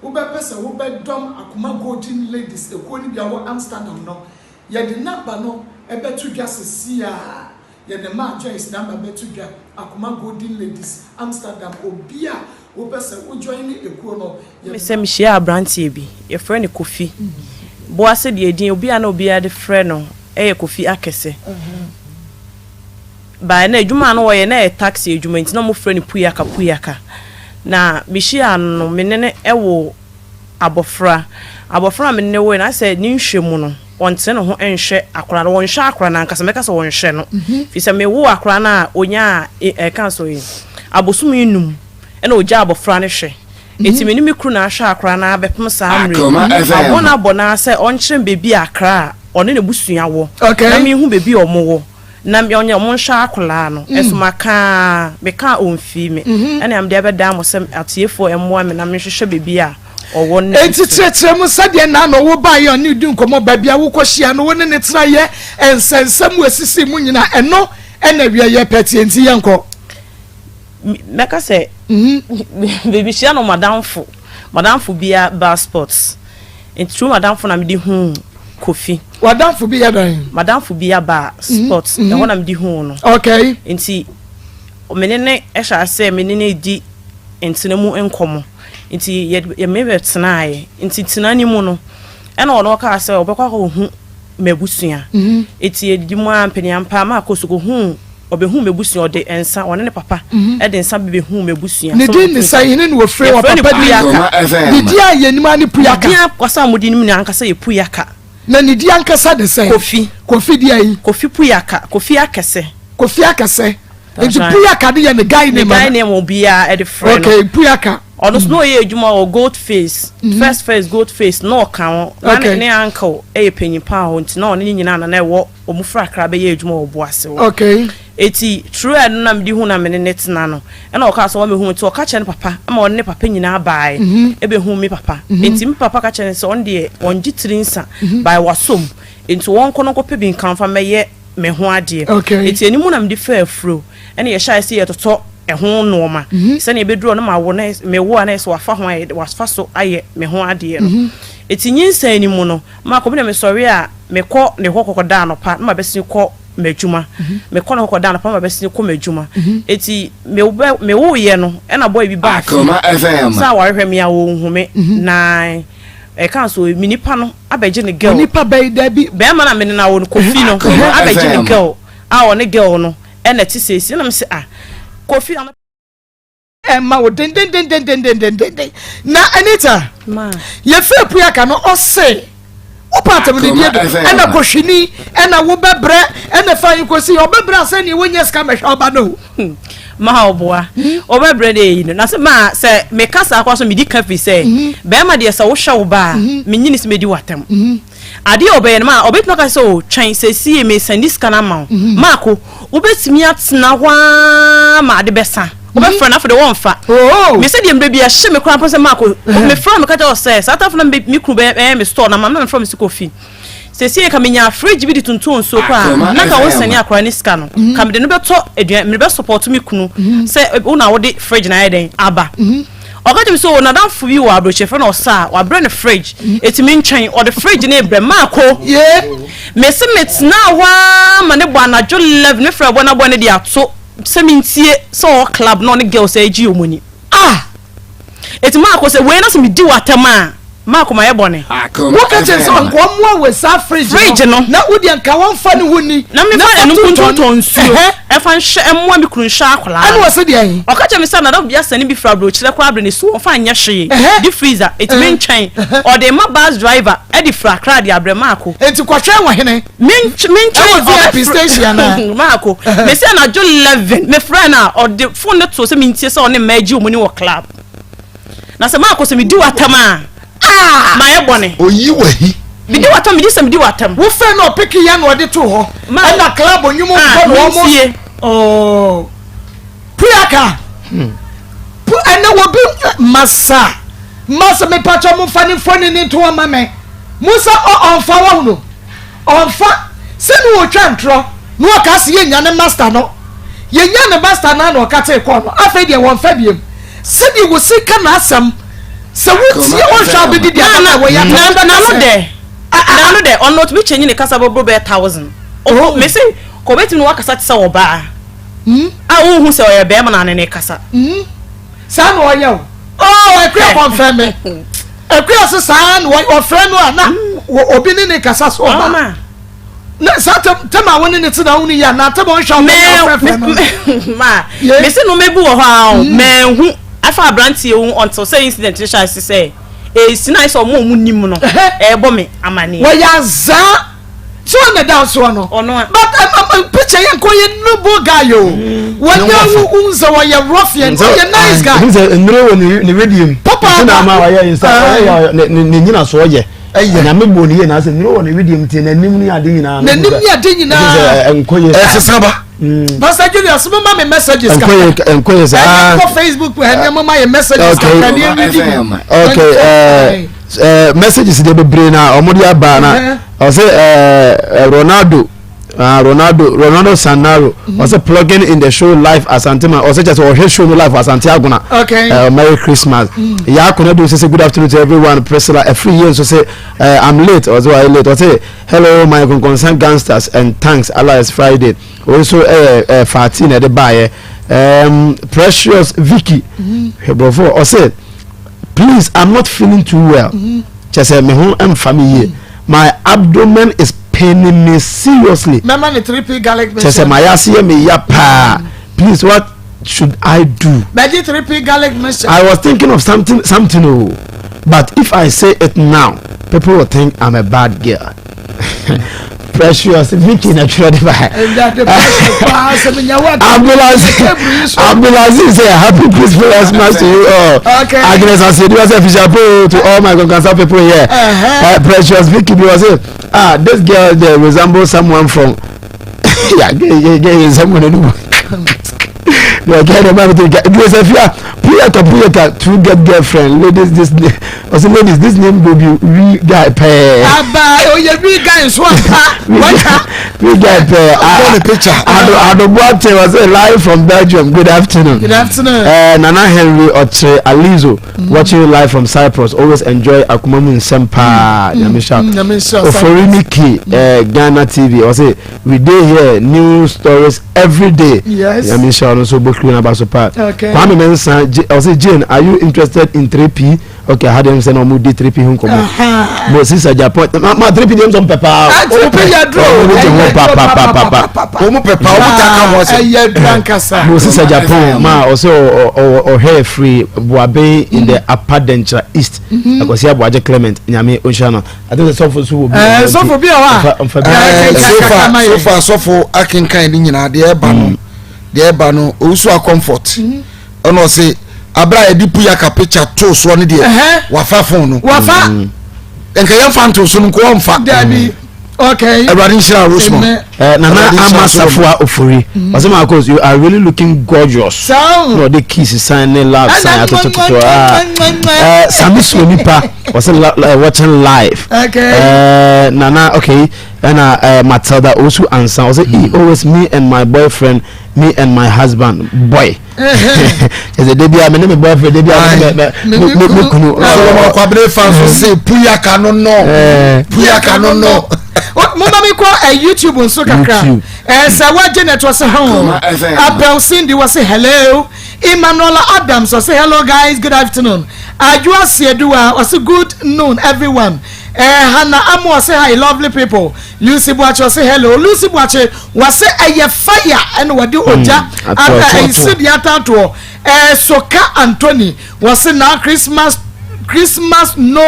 wobɛpɛ sɛ wobɛdɔm Akoma Golden Ladies ekuo no bi a wɔ Amsterdam no, yɛde number no bɛto dwa sesiaa. Yɛde maa Joyce number bɛto dwa, Akoma Golden Ladies, Amsterdam, obi a wopɛ sɛ wo joine ekuo no, yɛde.
Me sɛ mehyiaa abranteɛ bi, yɛfrɛ no Kofi. Boase deɛ edin obi a na obiara de frɛ no yɛ Kofi Akɛse. By na adwuma a na ɔyɛ na ɛyɛ taxi adwuma nti na wɔfrɛ no Puyaka Puyaka. Na mehyiaa no no, me ne no woo abɔfra. Abɔfra a me ne no woe no, ayɛ sɛ ne nhwɛ mu no, ɔnte ne ho nhwɛ akwadaa no. Ɔnhwɛ akwadaa no ankasa, mɛka sɛ ɔnhwɛ no. Firi sɛ mewoo akwadaa no a, ɔnyaa ɛka so yi, abosome nnum ɛna ɔgyaa abɔfra no hwɛ. Enti me ne me kunu na ahwɛ akwadaa no ara bɛpem saa mmerɛ yi. Mabɔ no abɔ no ara sɛ ɔnkyerɛ me baabi a Accra a ɔne n'abusua wɔ na menhu baabi a wɔwɔ. Na me ɔnyɛ ɔmo nhwɛ akwadaa no ɛso maka aa meka a ɔnfii me ɛna mede abɛdan mo sɛ atiefoɔ ɛmmoa me na menhwehwɛ baabi a ɔwɔ ne
Enti kyerɛkyerɛ mu sɛdeɛ nna na ɔwo baeɛ a ɔne wo di nkɔmmɔ, baabi a wokɔhyia no, wo ne no tenaeɛ, nsɛnsɛm a ɛsisii mu nyinaa, ɛno na awieeɛ pɛ tie nti yɛnkɔ.
Mɛka sɛ mehyia no madamfo, madamfo bi a bar sports. Nti through madamfo na mede huu Kofi.
W'adamfo bi yɛ dɛn?
Madamfo bi aba sport, ɛhɔ na mede huu no.
Okay.
Nti me ne no hyɛ aseɛ me ne no redi ntena mu nkɔmmɔ. Nti yɛ yɛ me bɛtenaeɛ. Nti tena no mu no, ɛna ɔno ɔkaa sɛ ɔbɛkɔ akɔhu m'abusua. Nti yɛdidi mu ara mpaniampa makɔ so kɔhuu Ɔbɛhuu m'abusua, ɔde nsa, ɔne ne papa de nsa bɛbɛhuu m'abusua.
Ne din ne sɛn? Hene na wɔfrɛ wɔ
Yɛfrɛ no
papa din?
Puyaka.
Ne din a yɛnim ara ne Puyaka.
Ne din ankasa a wɔde nim no ankasa yɛ Puyaka.
Na ne din ankasa de sɛn?
Kofi.
Kofi deɛ yi?
Kofi Puyaka, Kofi Akɛse.
Kofi Akɛse. Nti Puyaka de yɛ ne guy name
Ne guy name obiara de frɛ
no. Okay, Puyaka.
Ɔno nso na ɔyɛ adwuma wɔ Gold Face, First First Gold Face, na ɔka ho. Na ne uncle yɛ panyin paa hɔ nti na ɔne ne nyinaa na na ɛwɔ Ɔmo firi Accra bɛyɛɛ adwuma wɔ Obuasi hɔ.
Okay.
Eti through ɛno na mede hu na me ne no tena no, ɛna ɔkaa sɛ wabɛhu me nti ɔka kyerɛɛ ne papa ma ɔne ne papa nyinaa baae ɛbɛhuu me papa. Enti me papa ka kyerɛɛ no sɛ ɔno deɛ ɔngye tiri nsa by wasɔ mu nti ɔnkɔ na ɔnkɔpɛ bi nka mfa mmɛyɛ me ho adeɛ.
Okay.
Eti ɛno mu na mede faa afuro ɛna yɛhyɛɛ aseɛ yɛtotɔ ɛho nnoɔma sɛdeɛ ɛbɛduru hɔ no mawo na mewo a na ayɛ sɛ wafa ho ayɛ wafa so ayɛ me ho adeɛ no. Eti nyinsɛn no mu no Mako me na mesɔre a mekɔ ne hɔ kɔkɔda anɔpa na mabɛsen kɔ m'adwuma. Mekɔ ne hɔ kɔda anɔpa na mabɛsen kɔ m'adwuma. Eti mewɔ mewoeɛ no ɛna boy bi baa fie
Akoma FM.
sɛ awarehwɛ me a ɔnhu me na ɛka so me nipa no abɛgye ne girl.
Onipa bɛyi dabi.
Bɛrima na me ne no awo no Kofi no
Akoma
abɛgye ne
FM.
girl a ɔne girl no ɛna ɛte seesei ɛna mese ah Kofi ano.
Ɛma wo dendendendendendenden. Na Anita, yɛfiri Apuaka no, ɔse wo patam ne die do ɛna kɔhwini ɛna wobɛbrɛ ɛna fa yi kɔsi ɔbɛbrɛ asɛ neɛ wɔnya sika mɛhwɛ ɔba no.
Hmm. Ma ɔboa hmm. ɔbɛbrɛ de eyi no na sɛ maa sɛ meka saa kɔ so medi ka firi sɛ hmm. bɛrima deɛ sɛ wohwɛ wo ba a menyini sɛ medi w'atam. Adeɛ a ɔbɛyɛ no ma ɔbɛtumi aka sɛ o twɛn sesie mesɛnde sika no ama wo. Maako, wobɛtumi atena hɔ ara ma ade bɛsa. Wobɛfrɛ no afei de wɔmfa.
Oh.
Me sɛ deɛ mmerɛ bi ɛhye me koraa mpo sɛ maakɔ mefrɛ no meka kyerɛ wɔ sɛ saa tafo na me kunu bɛyɛ me store na ma na mefrɛ me sɛ Kofi seesei ka menya fridge bi de tontɔn nsuo koraa na ka wo nsɛne akora ne sika no ka mede no bɛtɔ aduan mede bɛ support me kunu sɛ wo na wode fridge na ayɛ dɛn aba. Ɔka kyerɛ me sɛ o n'adamfo bi wɔ aburokyire frɛ no ɔsa a wabrɛ no fridge eti me nkyɛn ɔde fridge no rebrɛ maako. Mese metenaa hɔ ara ma ne bɔ anadwo 11 mefrɛ bɔ na bɔ no de ato sɛ mentie sɛ ɔwɔ club na ɔne girls regye wɔn ani.
Ah!
Eti maako sɛ wei na sɛ medi w'atɛm a maako mayɛ bɔne.
Woka kyerɛ sɛ nka ɔmmoa wɔ saa fridge
Fridge no.
Na wo deɛ nka wɔmfa ne ho ni.
Na mefa
fa
ɛno mpo
tontɔn.
ntontɔn nsuo
Ɛhɛ.
ɛfa nhyɛ ɛmmoa me kunu nhyɛ akwadaa
Ɛna
no.
ɔse deɛn?
Ɔka kyerɛ me sɛ nadamfo bi asɛne bi firi aburokyerɛ koraa abrɛ no si wɔmfa nyɛ hwee
Ɛhɛ.
deep freezer eti
Ɛhɛ.
mentwɛn
Ɛhɛ.
ɔde rema bus driver ɛde firi Accra de abrɛ maako.
Enti kɔhwɛ wɔ hene?
Mentwɛn
Ɛwɔ VIP
ɔbɛfrɛ
station anaa?
maako
Ɛhɛ.
mesi anadwo 11 mefrɛ no a ɔde phone no too sɛ mentie sɛ ɔne mmaa agye wɔn ani wɔ club. Na sɛ maakɔ sɛ medi w'atam a, mayɛ bɔne.
Oyi w'ahi.
Medi w'atam, medi sɛ medi w'atam.
Wo fɛ na ɔpeke ya na ɔde to hɔ. Ɛna club nnwom bɔ na wɔn.
Mentie.
Oh. Puyaka. Pu ɛnɛ wɔ bi masa. Masa mepakyɛ mo fa ne mfoni ne nto hɔ ma me. Musa ɔ ɔnfa wahunu. Ɔnfa sɛ ne ɔtwa ntorɔ na ɔka se yɛnnya ne master no. Yɛnya ne master no a na ɔkatee kɔɔ no. Afei deɛ wɔnfa biem. Sɛdeɛ wɔsi ka n'asɛm, sɛ wotie ɔnhwɛ a wobɛdidi
Na
abata wɔ yɛ
na
atɛm
na
bɛka
no
sɛ
dɛ na no dɛ ɔno ɔtumi kyɛnyi ne kasa bɛboro bɛyɛ thousand.
Oh.
Mese kɔ obetumi ne wakasa te sɛ ɔbaa a wonhu sɛ ɔyɛ bɛrima na ne ne kasa.
Saa na ɔyɛ o. Oh, Akua kɔnfɛn me. Akua se saa na ɔfrɛ no a na obi ne ne kasa so ɔbaa. Na saa tɛm tɛm a wɔne ne te na wɔn yɛ anaa tɛm a ɔnhwɛ a wɔn afɛfɛ
no. Ma mesi no mebu wɔ hɔ a o mɛnhu afa aberanteɛ wo until sɛ incident no hyɛ ase sɛ esi na ayɛ sɛ ɔmo a ɔmo nim no ɛɛbɔ me amaneɛ.
Wɔyɛ azaa so ɔna da soɔ no.
Ɔno a.
But picture yɛ nkɔ yɛ noble guy o. Wɔnyɛ wo sɛ wɔyɛ ruffian ɔyɛ nice guy.
Sɛ nnuro wɔ ne wedeɛ mu.
Papa
aba. Nti na ama wɔyɛ nsa ɔyɛ ne nyinasoɔ yɛ. Ɛyɛ. Nyame bɔ ne yie na asɛ nnuro wɔ ne wedeɛ mu tie n'anim ne ade nyinaa.
N'anim ne ade nyinaa.
Ɛsɛ nkɔ yie.
Ɛsesa ba.
Pastor Julius mo ma mi messages
kakra. Nkɔ yie nkɔ yie saa.
Ɛni kɔ Facebook ɛni mo ma yɛ messages kakra ni ɛni di bi.
Okay ɛɛ ɛɛ messages de bebree na wɔn de aba na ɔsɛ ɛɛ Ronaldo. Ah, Ronaldo, Ronaldo Sanaro. Mm -hmm. Ɔsɛ plugging in the show live Asante ma. Ɔsɛ kyɛ sɛ ɔhwɛ show no live Asante Agona.
Okay.
Merry Christmas. Mm. Ya akɔnɔ do sɛ good afternoon to everyone. Priscilla ɛfiri yie nso sɛ I'm late. Ɔsɛ wayɛ late. Ɔsɛ hello my konkonsan gangsters and thanks Allah is Friday. Wɔn nso ɛyɛ ɛɛ Fati na ɛde baayɛ. Precious Vicky. Hwɛ borɔfo ɔsɛ please I'm not feeling too well. Mm-hmm. Kyɛ sɛ me ho mfa me yie. My abdomen is paining me seriously.
Mɛma ne 3P garlic mixture.
Kyɛ sɛ mayɛ ase yɛ me ya paa. Please what should I do?
Bɛgye 3P garlic mixture.
I was thinking of something something o oh, but if I say it now people will think I'm a bad girl. Precious Vicky na twerɛ de ba. Abdulaziz say happy peaceful Xmas to you all.
Okay.
Agnes Asiedu was official to all my Konkansa people here.
Uh-huh.
Precious Vicky bi was say ah this girl there resembles someone from yeah yeah yeah someone anymore. Yeah, get the man to get Josephia Puyaka Puyaka to get girlfriend ladies this name I say ladies this name go be we guy pɛɛ.
Aba oye we guy nso apa waka.
We guy pɛɛ.
Ɔbɔ ne picture.
Ado Ado Boate was say live from Belgium good afternoon.
Good afternoon.
Nana Henry Otre Alizo mm. watching you live from Cyprus always enjoy Akumamu nsɛm paa nyame nhyira. Ofori Miki Ghana TV ɔsɛ we dey here new stories every day.
Yes.
Nyame nhyira ɔno nso bɔ kiri n'aba so paa.
Okay.
Kwame Mensah ɔsɛ Jane are you interested in 3P? Okay, ha deɛ sɛ na ɔmo di 3P ho nkɔmɔ. Mo sisa Japan ma ma 3P deɛ nso mpɛ paa.
3P yɛ duro.
Ɔmo gye ho pa pa pa pa pa.
Ɔmo pɛ paa ɔmo ta ka ho asɛm.
Ɛyɛ duro ankasa.
Mo sisa Japan ma ɔsɛ ɔhwɛ firi Buaben in the Upper Denkyira East. Akwasi Aboagye Clement Nyame onhyira no. Ati sɛ sɔfo so wɔ bi.
Ɛɛ sɔfo bi wɔ hɔ a.
Ɛɛ sofa sofa sɔfo akenkan ne nyinaa deɛ ɛba no deɛ ɛba no owusu a comfort ɛna ɔse abira a yɛde puyaka picture too soɔ no deɛ wafa phone no.
Wafa.
Nka yɛn fa nto so no nko ɔnfa.
Dabi. Okay.
Awurade nhyira Rosemond.
Eh, Nana Ama Safoa Ofori. Ɔsɛ Marcos, you are really looking gorgeous.
Saa.
Na ɔde kiss sign ne love sign atotototo. Ah. Eh, Sami Suonipa. Ɔsɛ watching live.
Okay.
Eh, Nana, okay. Ɛna eh, Matilda Osu Ansa. Ɔsɛ e always me and my boyfriend, me and my husband, boy. Kyerɛ sɛ da biara me ne me boyfriend, da biara me ne me me kunu.
Solomon Kwabena fa nso se puyaka no no. Puyaka no no.
Moma mi kɔ eh, YouTube nso kakra. Eh, sɛ wagye net wɔ se ho. Abel Cindy wɔ se hello. Emmanuel Adams wɔ se hello guys, good afternoon. Adwoa Sieduwa wɔ se good noon everyone. Eh, Hannah Amu wɔ se hi lovely people. Lucy Boakye ɔse hello Lucy Boakye wɔse ɛyɛ fire ɛna wɔde ogya ata ɛnsi deɛ atatoɔ ɛɛ Soka Anthony wɔse na Christmas Christmas no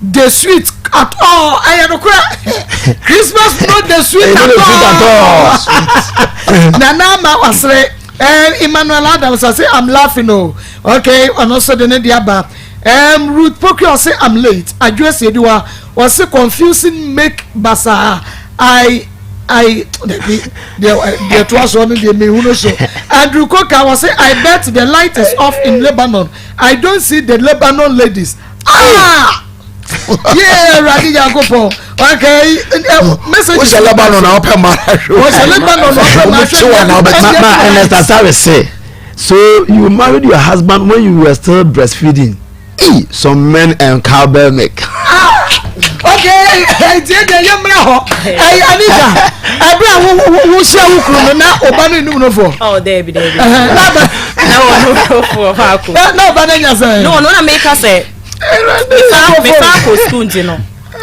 the sweet at all ɛyɛ nokorɛ Christmas no the sweet at all Nana ama wasere ɛɛ Emmanuel Adams ɔse I'm laughing o okay ɔno nso de ne de aba. Erm Ruth Poku ɔse I'm late, Adwoa Sieduwa ɔse confusing make basaa I I dabi deɛ deɛ toa soɔ no deɛ mehunu so Andrew Koka ɔse I bet the light is off in Lebanon I don't see the Lebanon ladies ah yeah Awurade Nyankopɔn okay message
wohyɛ Lebanon na wopɛ ma ahwɛ
wohyɛ Lebanon na wopɛ ma ahwɛ
ma Ernest Asare se So you married your husband when you were still breastfeeding? Ee, some men and cowbell milk.
Ah, okay, nti ɛdeɛ yɛ mmerɛ hɔ. Ɛyɛ Anita, ɛberɛ a wohyia wo kunu no na ɔba no enum no foɔ.
Oh, dɛbi dɛbi. Na wɔn no foɔ baako.
Na ɔba no anya sɛ.
No, no na meka sɛ. Mefa akɔ sukuu nti no.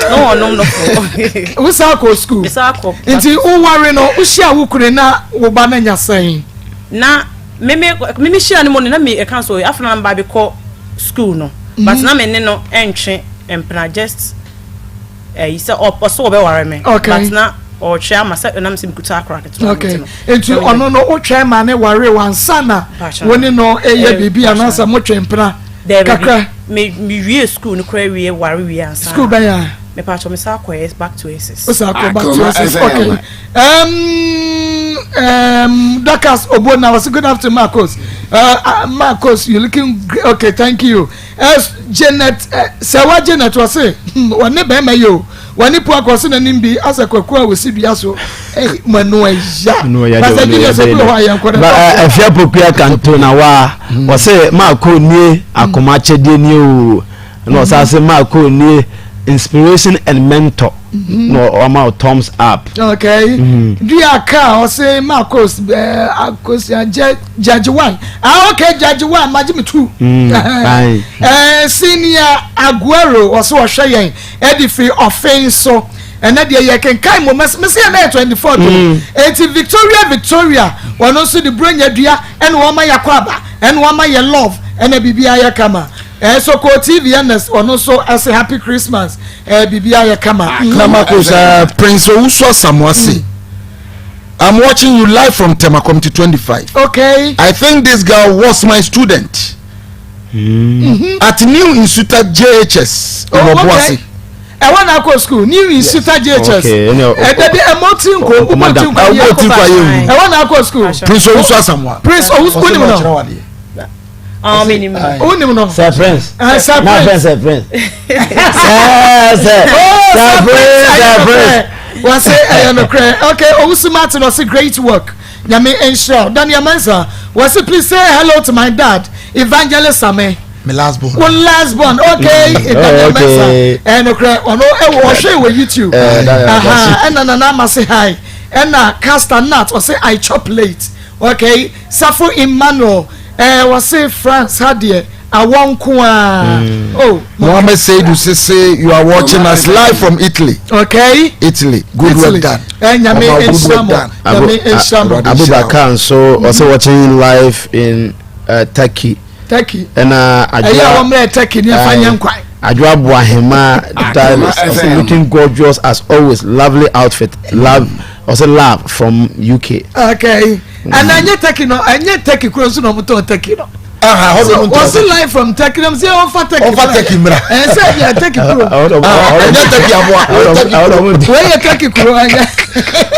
Na wɔnom no foɔ.
Wosan akɔ sukuu. Nti woware no, wohyia wo kunu na wo ba no anya sɛn?
Na me me me me hyia no mu no na me ɛka so afei na mba bɛkɔ school no but na me ne no ɛntwe mpena just ɛyi sɛ ɔsɛ ɔbɛware me but na ɔtwe ama sɛ ɛnam sɛ mekuta akora ketewa
okay nti ɔno no wotwɛn ma ne ware wansa na wo ne no ɛyɛ biribi anaasɛ motwe mpena kakra
me me wie school no koraa wie ware wie ansa
school bɛn a
mepatwɔ me sa akɔ back to SS
wo sa akɔ back to SS okay Um, um, Dorcas Obona was good afternoon, Marcos. Uh, uh, Marcos, you looking great. Okay, thank you. Uh, Janet, uh, Sewa Janet was say, wɔne bɛrima yi o, wɔne pu akɔ so n'anim bi asɛ kwaku a wɔsi dua so. Hey, manu ɛya. Pastor Julius obi wɔ hɔ a yɛn kɔ dɛ.
Ba ɛfia pokuya kanto na wa wɔsɛ maako nie akoma akyɛdeɛ nie o. Na ɔsan se Marco nie inspiration and mentor na ɔma wo thumbs up.
Okay. Mm. Dua ka ɔse Marcos eh, Akosia Judge one. Ah okay Judge one magye me two. Mm. Eh, senior Aguero ɔse ɔhwɛ yɛn ɛde firi ɔfen so. ɛnɛ deɛ yɛ kenkan mo mɛsɛ mɛsɛ yɛ nɛ 24 do. Mm. Eti Victoria Victoria wɔn nso de buronya dua ɛna wɔn ma yɛ akɔ aba ɛna wɔn ma yɛ love ɛna biribi ayɛ kama. Eh, so kɔ TV Ernest ɔno nso ɛsɛ happy Christmas eh, biribi ayɛ kama.
Na Marcos uh, Prince Owusu Asamoah se I'm watching you live from Tema Committee 25.
Okay.
I think this girl was my student mm. -hmm. at New Insuta JHS in oh, Obuasi.
Okay. ɛwɔ na akɔ school New Insuta JHS. Ɛdɛbi ɛmɔ ti nko ɔmɔ ti nko yɛ ɛwɔ na akɔ school.
Prince Owusu Asamoah.
Prince Owusu onim no.
Ah, me nim.
Wo nim no?
Sir Prince.
Ah, Sir
Prince. Na Prince, Sir Prince. Sir, Sir.
Oh,
Sir Prince, Sir Prince.
Wɔse ɛyɛ nokorɛ. Okay, Owusu Martin ɔse great work. Nyame nhyira wo. Daniel Mensah wɔse please say hello to my dad, Evangelist Same.
Me last born.
Wo last born. Okay, mm. Daniel oh, okay. Mensah. Ɛyɛ nokorɛ. Ɔno ɛwɔ ɔhwɛ wɔ YouTube. Aha, ɛna Nana Ama se hi. Ɛna Caster Nat ɔse I chop late. Okay, Safo Emmanuel eh, wɔse France ha deɛ awɔ nko ara. Mm. Oh,
Mohammed Seidu Sese, you are watching us live from Italy.
Okay.
Italy, good Italy. work done.
Eh, nyame nhyira mo. Nyame nhyira mo.
Abubakar nso ɔsɛ watching live in uh, Turkey.
Turkey.
Ɛna
adwoa. Ɛyɛ wɔn mmerɛ Turkey ní ɛfa nyɛ nkwan.
Adwoa Boahema stylist ɔsɛ looking gorgeous as always lovely outfit love ɔsɛ love from UK.
Okay. Ɛna ɛnyɛ Turkey no ɛnyɛ Turkey kuro nso na wɔn tɔn Turkey no. Wɔsi live from Turkey nam sɛ ɔfa Turkey.
Ɔfa Turkey mìíràn.
Ɛ sɛ yɛ Turkey kuro.
Ɛnyɛ Turkey aboa.
Wei yɛ Turkey kuro ɛnyɛ.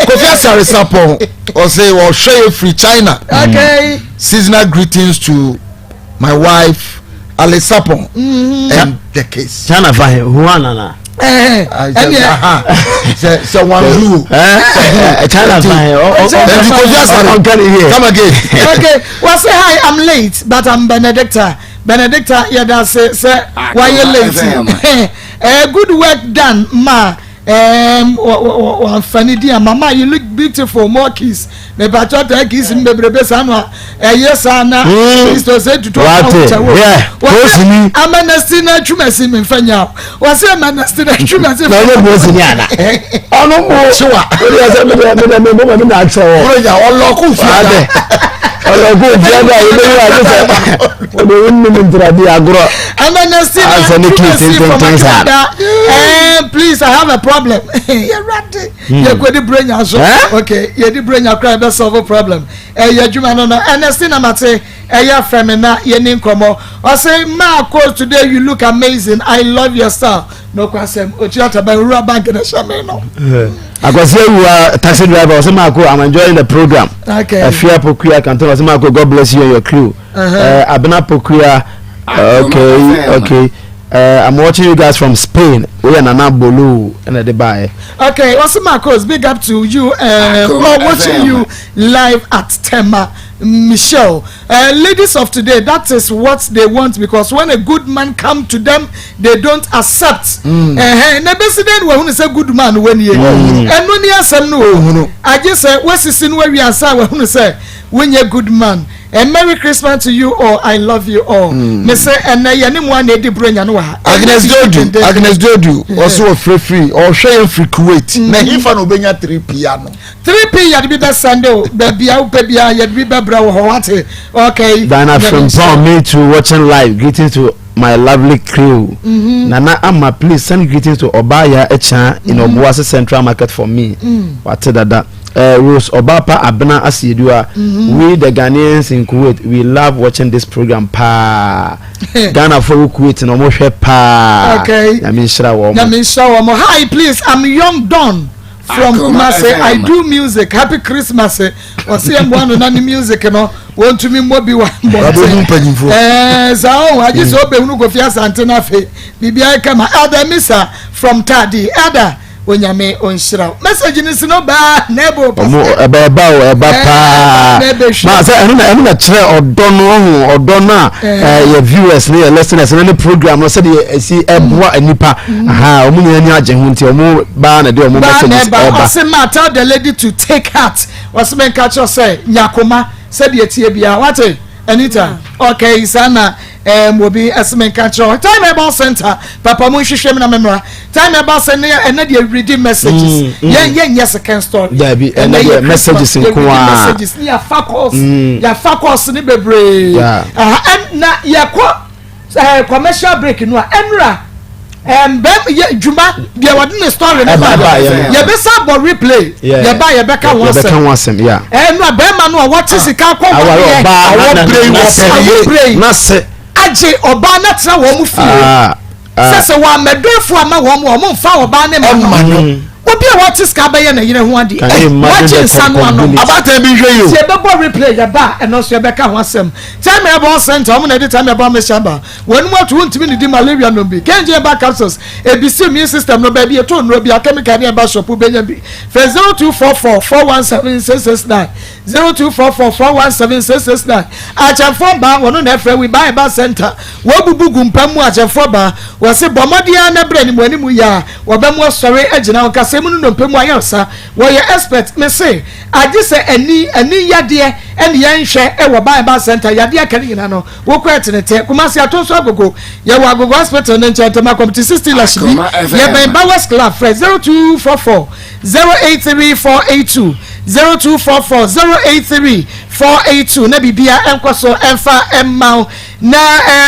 Kofi Asare Sapon ɔsɛ ɔhwɛ yɛ firi China.
Okay.
Seasonal greetings to my wife Alice Sapon mm -hmm. and the kids.
China fa he Wuhan nana.
Sɛ sɛ wọn hu.
China fa he.
Ɛnti Kofi Asare come again.
Okay, well say hi, I'm late, but I'm Benedicta. Benedicta yɛda se sɛ wayɛ late. Good work done ma. Um, wɔamfa ne din ama ma you look beautiful more kiss mepatɔ taa kiss m bebrebe saa no a ɛyɛ saa na kristo sɛ tutu ɔkyɛ wo wɔsɛ amanasti na atwumasi memfa nya wo wɔsɛ amanasti na atwumasi
na ɔnyɛ bosini ana ɔno mo
kyewa
wode sɛ mede mede me mo ma me na akyerɛ wɔ
wọ́n yà ɔlọ́kù fiada
ɔlɔko fiada yɛbɛyi wa sɛ wode wonnim ntrade agorɔ
Amanasi
Asɛ ne kii tententen saa.
Eh, please, I have a problem. Yɛwurade, yɛkɔ di brenya so. Okay, yɛdi brenya kora yɛbɛ solve problem. Ɛyɛ adwuma no no. Ɛnɛsi na mate ɛyɛ afrɛ me na yɛni nkɔmɔ. Ɔsɛ maa coach today you look amazing. I love your style. No kwasɛm, otua taban wura bank na hyɛ me no.
Akwasi Awuah taxi driver ɔsɛ Marco I'm enjoying the program.
Okay.
Afia Pokuya Kanton ɔsɛ Marco God bless you and your crew. Uh-huh. Abena Pokuya okay okay uh, I'm watching you guys from Spain. We are Nana Bolu and the bye.
Okay, also Marcos, big up to you. We're watching you live at Tema. Michelle, ladies of today, that is what they want because when a good man come to them, they don't accept. Na besi den we hunu say good man when ye. Eno ni asem no o. Agye se wesisi no awi ansa we hunu say when ye good man. And Merry Christmas to you all. I love you all. Me say ene ye ne mo ana edi bronya no ha.
Agnes Dodu, Agnes Dodu, ɔso wɔ firifiri, ɔhwɛ yɛn firi Kuwait. Na hifa na obenya 3 piano.
3p yɛde bi bɛ sɛnde o baabi a wopɛ bia yɛde bi bɛbrɛ wɔ hɔ wate okay.
Diana Frimpong, me too, watching live. Greetings to my lovely crew. Mm-hmm. Nana Ama, please send greetings to Obaya Echa in mm-hmm. Obuasi Central Market for me. Mm. Wate dada. Rose Obapa Abena Asiedua. Mm-hmm. We the Ghanaians in Kuwait, we love watching this program. Pa. Ghana for Kuwait no mo hwɛ pa.
Okay.
Nyame nhyira wɔn.
Nyame nhyira wɔn. Hi, please, I'm Young Don from Kumasi. I do music. Happy Christmas. Ɔsi ɛmboa no na ne music no wɔntumi mmɔ bi wa
mbɔnten.
Ɛɛ saa ɔho agye sɛ ɔbɛhunu Kofi Asante no afei biribiara kama. Elder Misa from Tadi. Elder Onyame ɔnhyira wo. Message no si no baa na ɛbɔ
ɔmo ɛba ɛba o ɛba paa maa sɛ ɛno na ɛno na kyerɛ ɔdɔ no ɔho ɔdɔ no a ɛyɛ viewers ne yɛ listeners ne ne program no sɛdeɛ ɛsi ɛboa nipa aha ɔmo nyinaa ni agye ho nti ɔmo baa na de ɔmo messages ɛba.
Ɔse ma tell the lady to take heart. Ɔse menka kyerɛ sɛ nyakoma sɛdeɛ tie biara wate Anita okay saa na um, obi ɛse menka kyerɛ time herbal center papa mu nhwehwɛ mu na memmra time herbal center ɛnɛ deɛ reading messages yɛn yɛn nyɛ second story
dabi ɛnɛ deɛ messages nko
a messages ne yɛafa course yɛafa course ne bebree na yɛkɔ commercial break no a ɛnura bɛm yɛ dwuma deɛ wɔde ne story no ba yɛbɛsa bɔ replay yɛba yɛbɛka ho
asɛm
ɛnura bɛrima no a wɔte sika kɔ
wɔdeɛ
awɔ
bere nase
agye ɔbaa na tena wɔn mu fie sɛ sɛ wɔn amɛdɔfo ama wɔn mu wɔn mfa ɔbaa ne ma no obi a wɔte sika bɛyɛ na yere ho adeɛ wɔgye nsa no ano
abatan bi nhwɛ yi o
sɛ yɛbɛbɔ replay yɛba ɛno nso yɛbɛka ho asɛm time herbal center wɔn na ɛde time herbal mixture ba wɔn mu ato wɔntumi ne di malaria nom bi kɛnjɛ herbal capsules ebisi immune system no baabi eto nnuro bi a chemical ne ɛba shop bɛnya bi fɛ 0244 417 669 0244 417 669 akyɛnfoɔ baa wɔn na ɛfrɛ wi ba herbal center wɔabubu gu mpa mu akyɛnfoɔ baa wɔsi bɔ mmɔden ara na brɛ ne mu anim yɛ a wɔbɛmu asɔre agyina wɔn kasa mu no ndompe mu ayaresa wɔyɛ expert me se agye sɛ ani ani yadeɛ ɛne yɛn hwɛ ɛwɔ ba herbal center yadeɛ aka ne nyinaa no wokɔ ɛtenetɛ Kumasi ato nso agogo yɛwɔ agogo hospital ne nkyɛn ntɛm akɔmti 60 lash bi yɛbɛn Bowers Club frɛ 0244 083 482 0244 083 482 na bibia ɛnkɔ so ɛmfa ɛmma wo na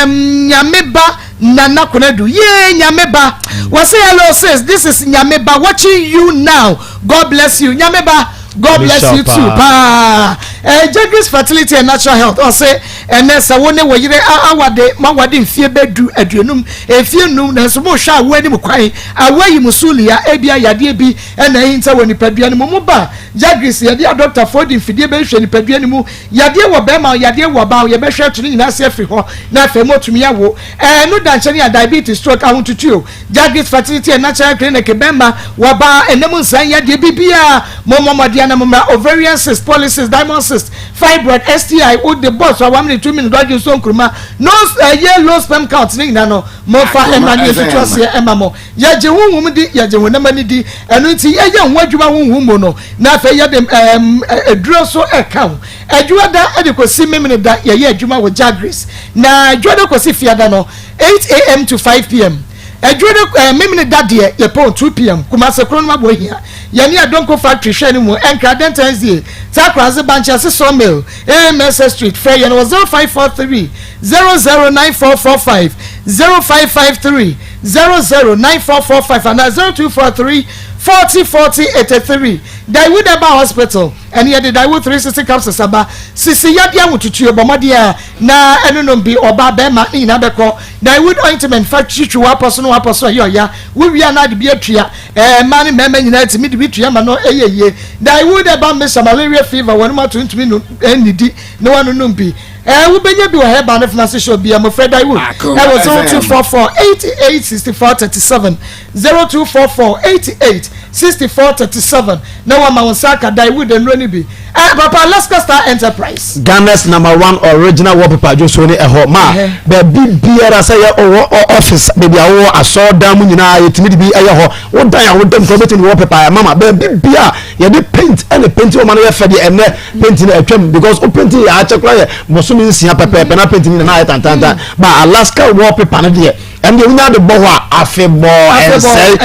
Nyame ba Nana Konadu yee Nyame ba wɔsɛ hello sis this is Nyame ba watching you now God bless you Nyame ba. God bless you too paa. Eh, Jagris Fertility and Natural Health ɔse ɛnɛ sɛ wo ne wo yere awade moawade mfie bɛdu aduonum mfie num nanso mohwɛ awo anim kwan awo ayi mo so lia ebia yadeɛ bi ɛna ahinta wɔ nipadua no mu mo ba Jagris yɛde adɔktafoɔ de mfidie bɛhwɛ nipadua no mu yadeɛ wɔ bɛrima yadeɛ wɔ ɔbaa yɛbɛhwɛ ato ne nyinaa ase afiri hɔ na afei moatumi awo ɛno da nkyɛn a diabetes stroke ahotutuo Jagit Fertility and Natural Clinic bɛma wɔba ɛnɛ mu nsan yadeɛ bibiaa mommɔ mmɔden na mommra ovarian cyst, polycyst, diamond cyst, fibroid, STI, wode bɔs a 1 minute 2 minute wadwe nsuo nkuruma no ɛyɛ low sperm count ne nyinaa no momfa ɛma ne yɛtutu aseɛ ɛma mo. Yɛgye honhom di, yɛgye honam ani di, ɛno nti yɛyɛ ho adwuma honhom mu no na afei yɛde ɛɛm aduro so ɛka ho. Adwuada de kɔsi Memeneda yɛyɛ adwuma wɔ Jagris na Adwuada kɔsi Fiada no 8am to 5pm. Adwuo no eh, Memene da deɛ yɛpɔn 2pm. Kumase koro no aboa hia. Yɛne Adonko Factory hwɛ no mu, Nkra Dɛntɛn SDA, Takorase Bankye ase Sawmill, AMSS Street. Frɛ yɛn wɔ 0543 009445, 0553 009445 anaa 0243 40 40 83. Daewoo Herbal Hospital. Ɛne yɛde Daewoo 360 capsules aba. Sisi yadeɛ ahotutuo, bɔ mmɔden a na ɛnonom bi, ɔbaa, bɛrima, ne nyinaa bɛkɔ. Daewoo ointment fa twitwi w'apɔ so ne w'apɔ so ɛyɛ ɔya. Wo wie a na ade bi atua. Ɛɛ mmaa ne mmarima nyinaa tumi de bi tua ma no ɛyɛ yie. Daewoo herbal mixture malaria fever wɔnom ato ntumi no nnidi na wanonom bi. Ɛɛ wobɛnya bi wɔ herbal ne pharmacy shop biara mu. Frɛ Daewoo ɛwɔ 0244 88 64 37. 0244 88 64 37 na wama wo nsa aka Daewoo nnuro no bi. Eh, papa Alaska Star Enterprise.
Ghana's number one original wallpaper dwoso ne ɛhɔ ma baabi biara sɛ yɛ ɔwɔ office baabi a wowɔ asɔɔdan mu nyinaa yɛtumi de bi ɛyɛ hɔ wo dan a wodam kora wobɛtumi de wallpaper ayɛ mama baabi bia yɛde paint ɛne paint wɔma no yɛ fɛ deɛ ɛnɛ paint no atwam because wo paint yɛ akyɛ koraa yɛ bosome nsia pɛpɛɛpɛ na paint no nyinaa ayɛ tantantan ba Alaska wallpaper no deɛ ɛnde wonya de bɔ hɔ a afebɔɔ ɛnsɛe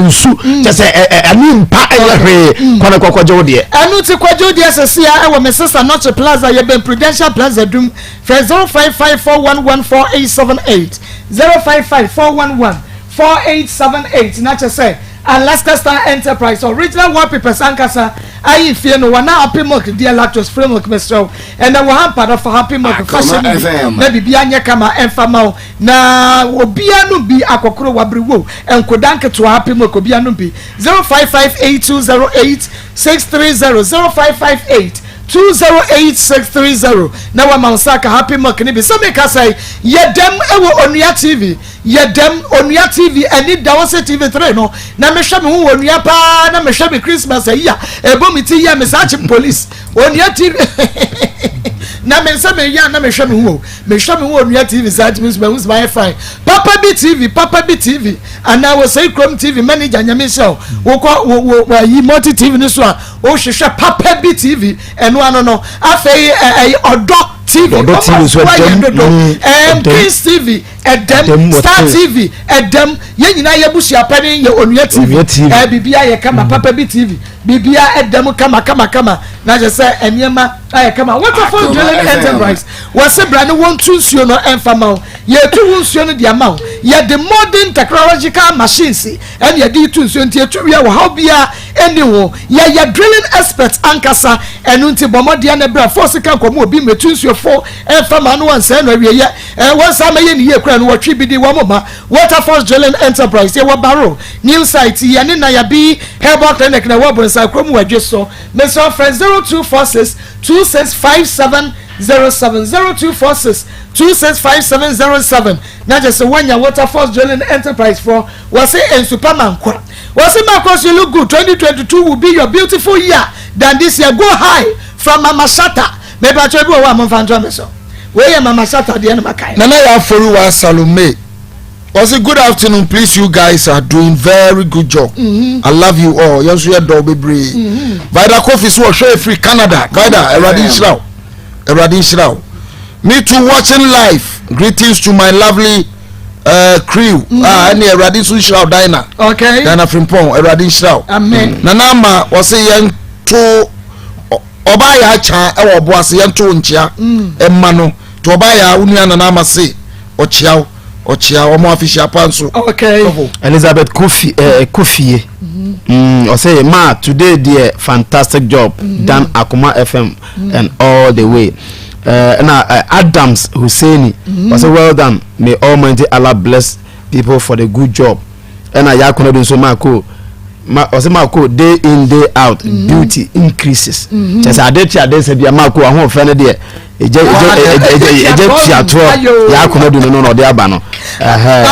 nsu mm. kyɛ sɛ ɛne mpa ɛyɛ hwee mm. kɔne kɔkɔgye wo deɛ.
Ɛno ti kɔgye wo deɛ sɛsi a ɛwɔ Mesesa Nɔkye Plaza yɛbɛn Prudential Plaza dum frɛ 0554114878 0554114878 na kyɛ sɛ Alaska Star Enterprise original wallpapers ankasa ayi fie no wɔn a happy milk deɛ lactose free milk mesrɛ wo ɛnɛ wɔ ha mpa no fa happy milk fa hyɛ no bi na biribi anyɛ kama ɛmfa ma wo na obiara nom bi akɔkoro wabere wo nkoda nketewa happy milk obiara nom bi 0558208630 0558 208630 na wama wo nsa aka happy milk no bi sɛ meka sɛ yɛ dɛm ɛwɔ Onua TV Yɛ dɛm, Onua TV ani da hɔ sɛ TV 3 no, na mehwɛ me ho wɔ onua paa na mehwɛ me Christmas ayi a ɛbɔ me ti yɛ me saa kye police. Onua TV na me nsa meyɛ a na mehwɛ me ho o. Mehwɛ me ho onua TV saa tumi nso mahu sɛ mayɛ fine. Papa bi TV, Papa bi TV anaa Osei Kurom TV manager Nyame nhyira wo. Wokɔ wo wo ayi Multi TV no so a wohwehwɛ Papa bi TV ɛno ano no. Afei ɛyɛ Ɔdɔ TV.
Ɔdɔ TV nso
ɛdɛm. Ɛm Kings TV. Ɛdɛm, Star TV, ɛdɛm, yɛn nyinaa yɛ busua panin yɛ Onua TV, ɛɛ biribiara yɛ kama, mm. Papa bi TV, biribiara ɛdɛm kama kama kama, na kyerɛ sɛ nneɛma ayɛ kama. Waterfall Drilling Enterprise, wɔsi bra ne wɔn tu nsuo no ɛnfa ma wo, yɛtu wo nsuo no de ama wo, yɛde modern technological machines ɛna yɛde tu nsuo nti etu wia wɔ haw biara ɛni ho, yɛyɛ drilling experts ankasa, ɛno nti bɔ mmɔden na bra fo sika nkɔmɔ obi mmetu nsuo fo ɛnfa ma no ansɛn no awieɛ. Eh, wɔn saa mɛyɛ ne yie koraa no wɔtwe bi di wɔn ma Waterfalls Drilling Enterprise yɛwɔ Baro New Site yɛne Nayabi Herbal Clinic na ɛwɔ Abronsan kurom wɔ Adwe so. Mesrɛ frɛ 0246 265707 0246 265707 na kyerɛ sɛ woanya Waterfalls Drilling Enterprise foɔ wɔse nsupa ma nkwa. Wɔse Marcos you look good 2022 will be your beautiful year than this year go high from Mama Shatta. Mepakyɛw bi wɔ hɔ a momfa ntoa me so. Wei yɛ Mama Shatta deɛ na makae.
Nana Yaa Foriwa Salome ɔse good afternoon please you guys are doing very good job mm -hmm. I love you all yɛn nso yɛ dɔw bebree mm -hmm. Vida Kofi so ɔhwɛ efiri Canada Vida Awurade nhyira wo Awurade nhyira wo me too watching live greetings to my lovely uh, crew mm -hmm. ah ɛne Awurade nso nhyira wo Dinah
okay.
Dinah Frimpong Awurade nhyira wo
amen
Nana ama ɔse yɛn to Ɔbaa yaa kyaa ɛwɔ ɔbo ase yɛn to wo nkyea ɛma no to ɔbaa yaa wo nua nana ama se ɔkyea wo Ɔkyea wɔn afihyia pa nso.
Okay.
Elizabeth Kofi eh, Kofie. Mm, ɔsɛ ma today deɛ fantastic job mm -hmm. done Akoma FM mm -hmm. and all the way. Uh, na uh, Adams Husseini mm -hmm. ɔsɛ well done may Almighty Allah bless people for the good job. Ɛna Yakono do nso Marco ma ɔsɛ Marco day in day out mm -hmm. beauty increases. Mm -hmm. Kyɛ sɛ ade kye ade sɛ bia Marco ahoɔfɛ no deɛ ɛgya ɛgya ɛgya tuatoɔ yɛ akoma du no no na ɔde aba no.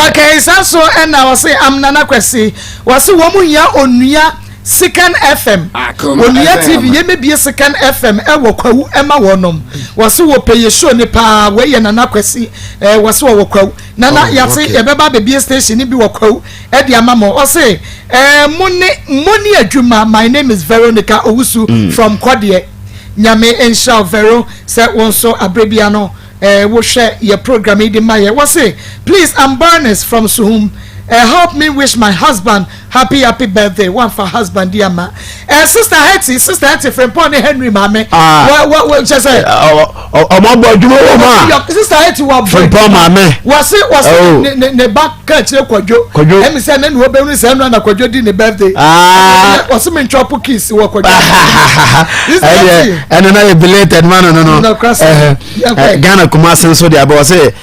Okay, saa so ɛna ɔse amnana kwasi wɔse wɔn mu hia onua Sikan FM onua TV yɛmɛbie Sikan FM ɛwɔ kwawu ɛma wɔnom wɔse wɔpɛ yɛ show ne paa wei yɛ nana kwasi ɛɛ wɔse wɔwɔ kwawu nana oh, yɛse okay. yɛbɛba abɛbie station ne bi wɔ kwawu ɛde ama mo ɔse ɛɛ mo ne mo ne adwuma my name is Veronica Owusu mm. from Kɔdeɛ Nyame nhyira wo Vero sɛ wo nso aberɛ bia no eh, wo hwɛ yɛ program yi de ma yɛ. Wɔse please I'm Bernice from Suhum eh, help me wish my husband happy happy birthday. Wamfa husband di ama eh, sister Hetty, sister Hetty Frimpong ne Henry maame.
Ah.
Wɔ wɔ wɔ kyɛ sɛ.
Ɔmo abɔ adwuma wɔ mu a.
Sister Hetty wɔ abɔ.
Frimpong maame.
Wɔse wɔse oh. ne ne ne ba ka kyerɛ Kwadwo.
Kwadwo.
Ɛmi sɛ ne na wɔbɛhunu sɛ ɛno na Kwadwo di ne birthday.
Ah.
Wɔse me ntwa kiss wɔ Kwadwo.
Ɛdeɛ ɛno na yɛ belated ma no no no. Ghana Kumasi nso de abɛ wɔse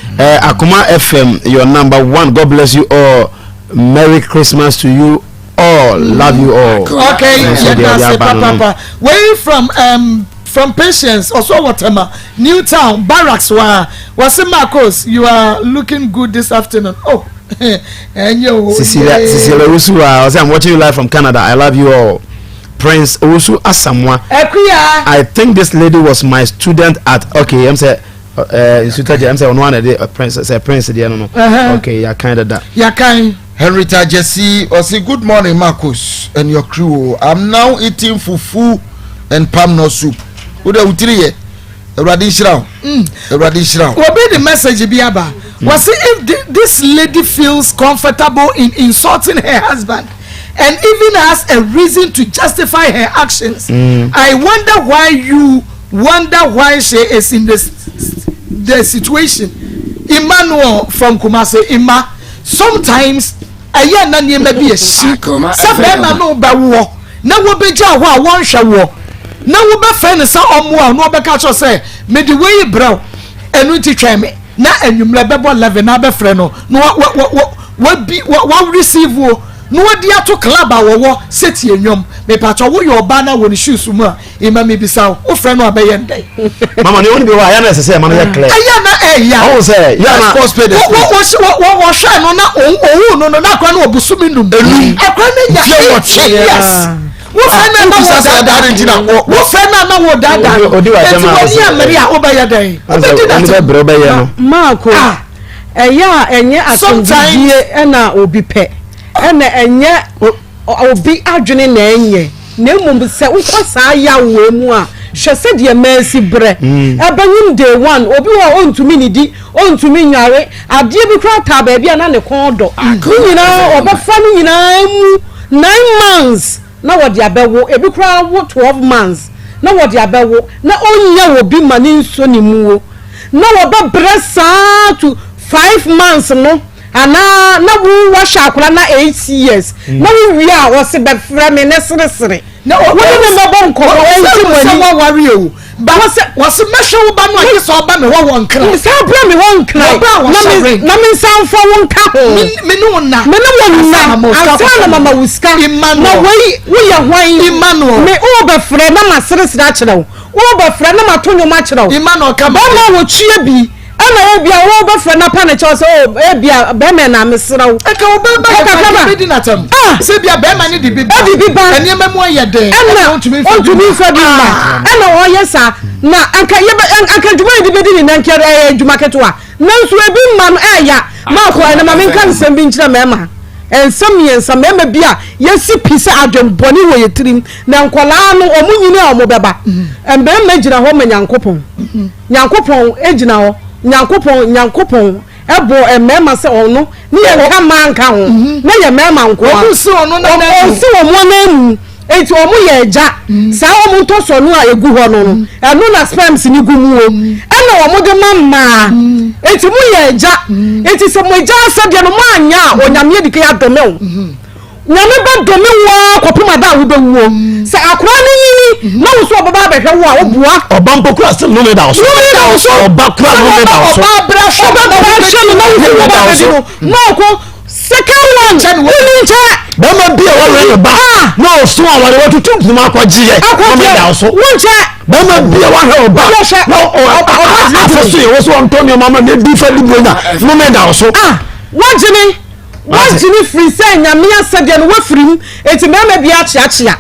Akoma FM your number one God bless you all Merry Christmas to you all love you all.
Okay, yɛda ase papapa. Wei from um, from Patience ɔsɔ wɔ Tema New Town Barracks wa wɔse Marcos you are looking good this afternoon. Oh. ɛnyɛ o.
Cecilia Cecilia Owusu wa ɔsɛ I'm watching you live from Canada I love you all. Prince Owusu Asamoah.
Akuya.
I think this lady was my student at okay ɛm sɛ ɛɛ nsutagye ɛm sɛ ɔno ana de Prince sɛ Prince deɛ no no. Okay yakan dada.
Yakan.
Henrietta Jesse ɔsi good morning Marcus and your crew I'm now eating fufu and palm nut soup. Wo de wotiri yɛ. Awurade nhyira wo. Mm. Awurade nhyira
wo. Obi de message bi aba. Mm. Wɔsi if this lady feels comfortable in insulting her husband and even has a reason to justify her actions, mm. I wonder why you wonder why she is in this the situation. Emmanuel from Kumasi, Emma, sometimes ɛyɛ na nneɛma bi esi sɛ bɛrima no bɛwoɔ na wobɛgya hɔ a wɔnhwɛ woɔ na wobɛfrɛ no sɛ ɔmmoa wo na ɔbɛka kyerɛ sɛ mede wei brɛ wo ɛno nti twɛn me na anwummerɛ bɛbɔ 11 na abɛfrɛ no na wabi wa receive wo na wadi ato club a wɔwɔ sɛ tie nnwom mepakyɛ woyɛ ɔbaa na wɔ ne shoes mu a Ima mi bisa wo, wofrɛ no a bɛyɛ no dɛn?
Mama ne wɔn bi wɔ a yɛn na ɛsɛ sɛ ɛma no yɛ clear.
Ɛyɛ na ɛya.
Ɔwɔ sɛ yɛn na.
Wɔhwɛ no na owu no no na akora no wɔ bosome num.
Enum.
Akora no nya 18 years. Wofrɛ no na wɔ daadaa. Wofrɛ no na wɔ daadaa. Eti wɔ ni amere a wobɛyɛ dɛn? Wobɛdi na
tɛm.
Maako ɛyɛ a ɛnyɛ asɛmdidie ɛna obi pɛ ɛna ɛnyɛ. Obi adwene na ɛnyɛ, na mmom sɛ wokɔ saa yaw wei mu a, hwɛ sɛdeɛ masi brɛ. Ɛbɛnyem day one, obi wɔ hɔ a ɔntumi nnidi, ɔntumi nnware, adeɛ bi koraa taa baabi a na ne kɔn dɔ. Ne nyinaa ɔbɛfa ne nyinaa mu nine months na wɔde abɛwo, ebi koraa wo twelve months na wɔde abɛwo, na ɔnnya obi ma ne nsɔ ne muo, na wɔbɛbrɛ saa to five months no. Anaa na wo wahyɛ akwadaa na 8 years na wo wie a ɔse bɛfrɛ me ne seresere
na
wo ne ne bɛbɔ nkɔmmɔ ɛnti mo
sɛ
ani
waware o ba
wɔsɛ
wɔse mɛhwɛ wo ba no agye sɛ ɔba me hɔ wɔ nkran
saa brɛ me hɔ nkran
Wɔba a
na
wɔhyɛ
me
ring.
na me nsa mfa wo nka ho
me me ne wo nna
me ne wo
Ansa
nna
na ma wo sika
ansa na
akɔhwɛ
mama wo sika na
Emmanuel.
wei woyɛ hwan
Emmanuel.
me wobɛfrɛ na maseresere akyerɛ wo wobɛfrɛ na mato nnwom akyerɛ wo
Emmanuel ka ma
bɛma wɔtue bi Ɛna ebia wobɛfrɛ no apa ne kyɛw sɛ oh ebia bɛrima na mesrɛ wo.
Ɛka wo bɛrima yɛ
Ɛka
fa
kama.
bɛdi n'atam.
Ah!
Sɛ ebia bɛrima ne de bi ba.
Ɛde bi ba.
Nneɛma mu ayɛ den.
Ɛna
ɔntumi nfa bi
ɔntumi nfa bi mma. Ɛna ɔyɛ saa. Na anka yɛbɛ anka adwuma yɛde bɛdi ne nan kɛ ɛyɛ adwuma ketewa. Nanso ebi mma no ɛɛya. Maako ɛna ma menka nsɛm bi nkyerɛ mmarima. Nsɛm mmiɛnsa mmarima bi a yɛsi pi sɛ adwemmɔne wɔ yɛ tirim. Na nkwadaa no wɔn nyini a wɔn bɛba. Mmarima gyina hɔ ma Nyankopɔn. Nyankopɔn gyina hɔ, Nyankopɔn, Nyankopɔn bɔɔ mmarima sɛ ɔno ne yɛn nka mmaa nka ho, na yɛ mmarima nko ara.
Wɔn si wɔn nan mu.
Wɔn si wɔn nan mu. Enti wɔn yɛ agya. Saa wɔn ntɔsɔ no a egu hɔ no no, ɛno na sperms no gu mu o. Ɛna. Ɛna wɔn de ma mmaa. Enti mo yɛ agya. Enti sɛ mo agya asɛdeɛ no mo anyɛ a, Onyame adi kan adome wo. Nyame bɛdome wo ara kɔpem ada a wobɛwuo. Sɛ akwadaa no nyini na wo so ɔbɛba abɛhwɛ wo a, woboa.
Ɔba mpo kura sɛ nnome da wo so.
Nnome da wo so.
Ɔba kura nnome da wo so.
Ɔba brɛ hwɛ no na wo so wɔba abɛdi no na ɔkɔ second one wonni nkyɛ.
Bɛrima bi a wɔwɛ ne ba na ɔso aware watutu ntoma akɔgyeɛ nnome da wo so.
Wo nkyɛ.
Bɛrima bi a wahwɛ ɔba na afɔ so yɛ wɔ so ɔntɔ nneɛma ma ne di fa di buronya nnome da wo so.
Wagyene wagyene firi sɛ Nyame asɛdeɛ no wafiri mu enti mmarima bi akyeakyea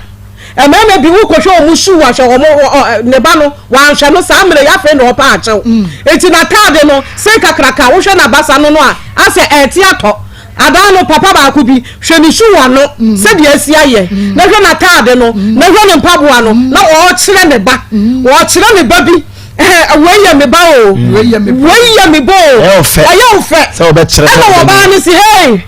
mmarima bi wokɔhwɛ wɔn shoe ahwɛ wɔn ne ba no wanhwɛ no saa mmerɛ yi afei na ɔpɛ akyɛw enti n'ataade no se kakraka wohwɛ n'abasa no no a asɛ ɛte atɔ adaa no papa baako bi hwɛ ne shoe ano sɛdeɛ asi ayɛ na hwɛ n'ataade no na hwɛ ne mpaboa no na ɔrekyerɛ ne ba ɔrekyerɛ ne ba bi wei yɛ me ba o wei yɛ me ba o
ɛyɛ wo fɛ
ɛyɛ wo fɛ
sɛ wɔbɛkyerɛ
ɛna ɔbaa no si hey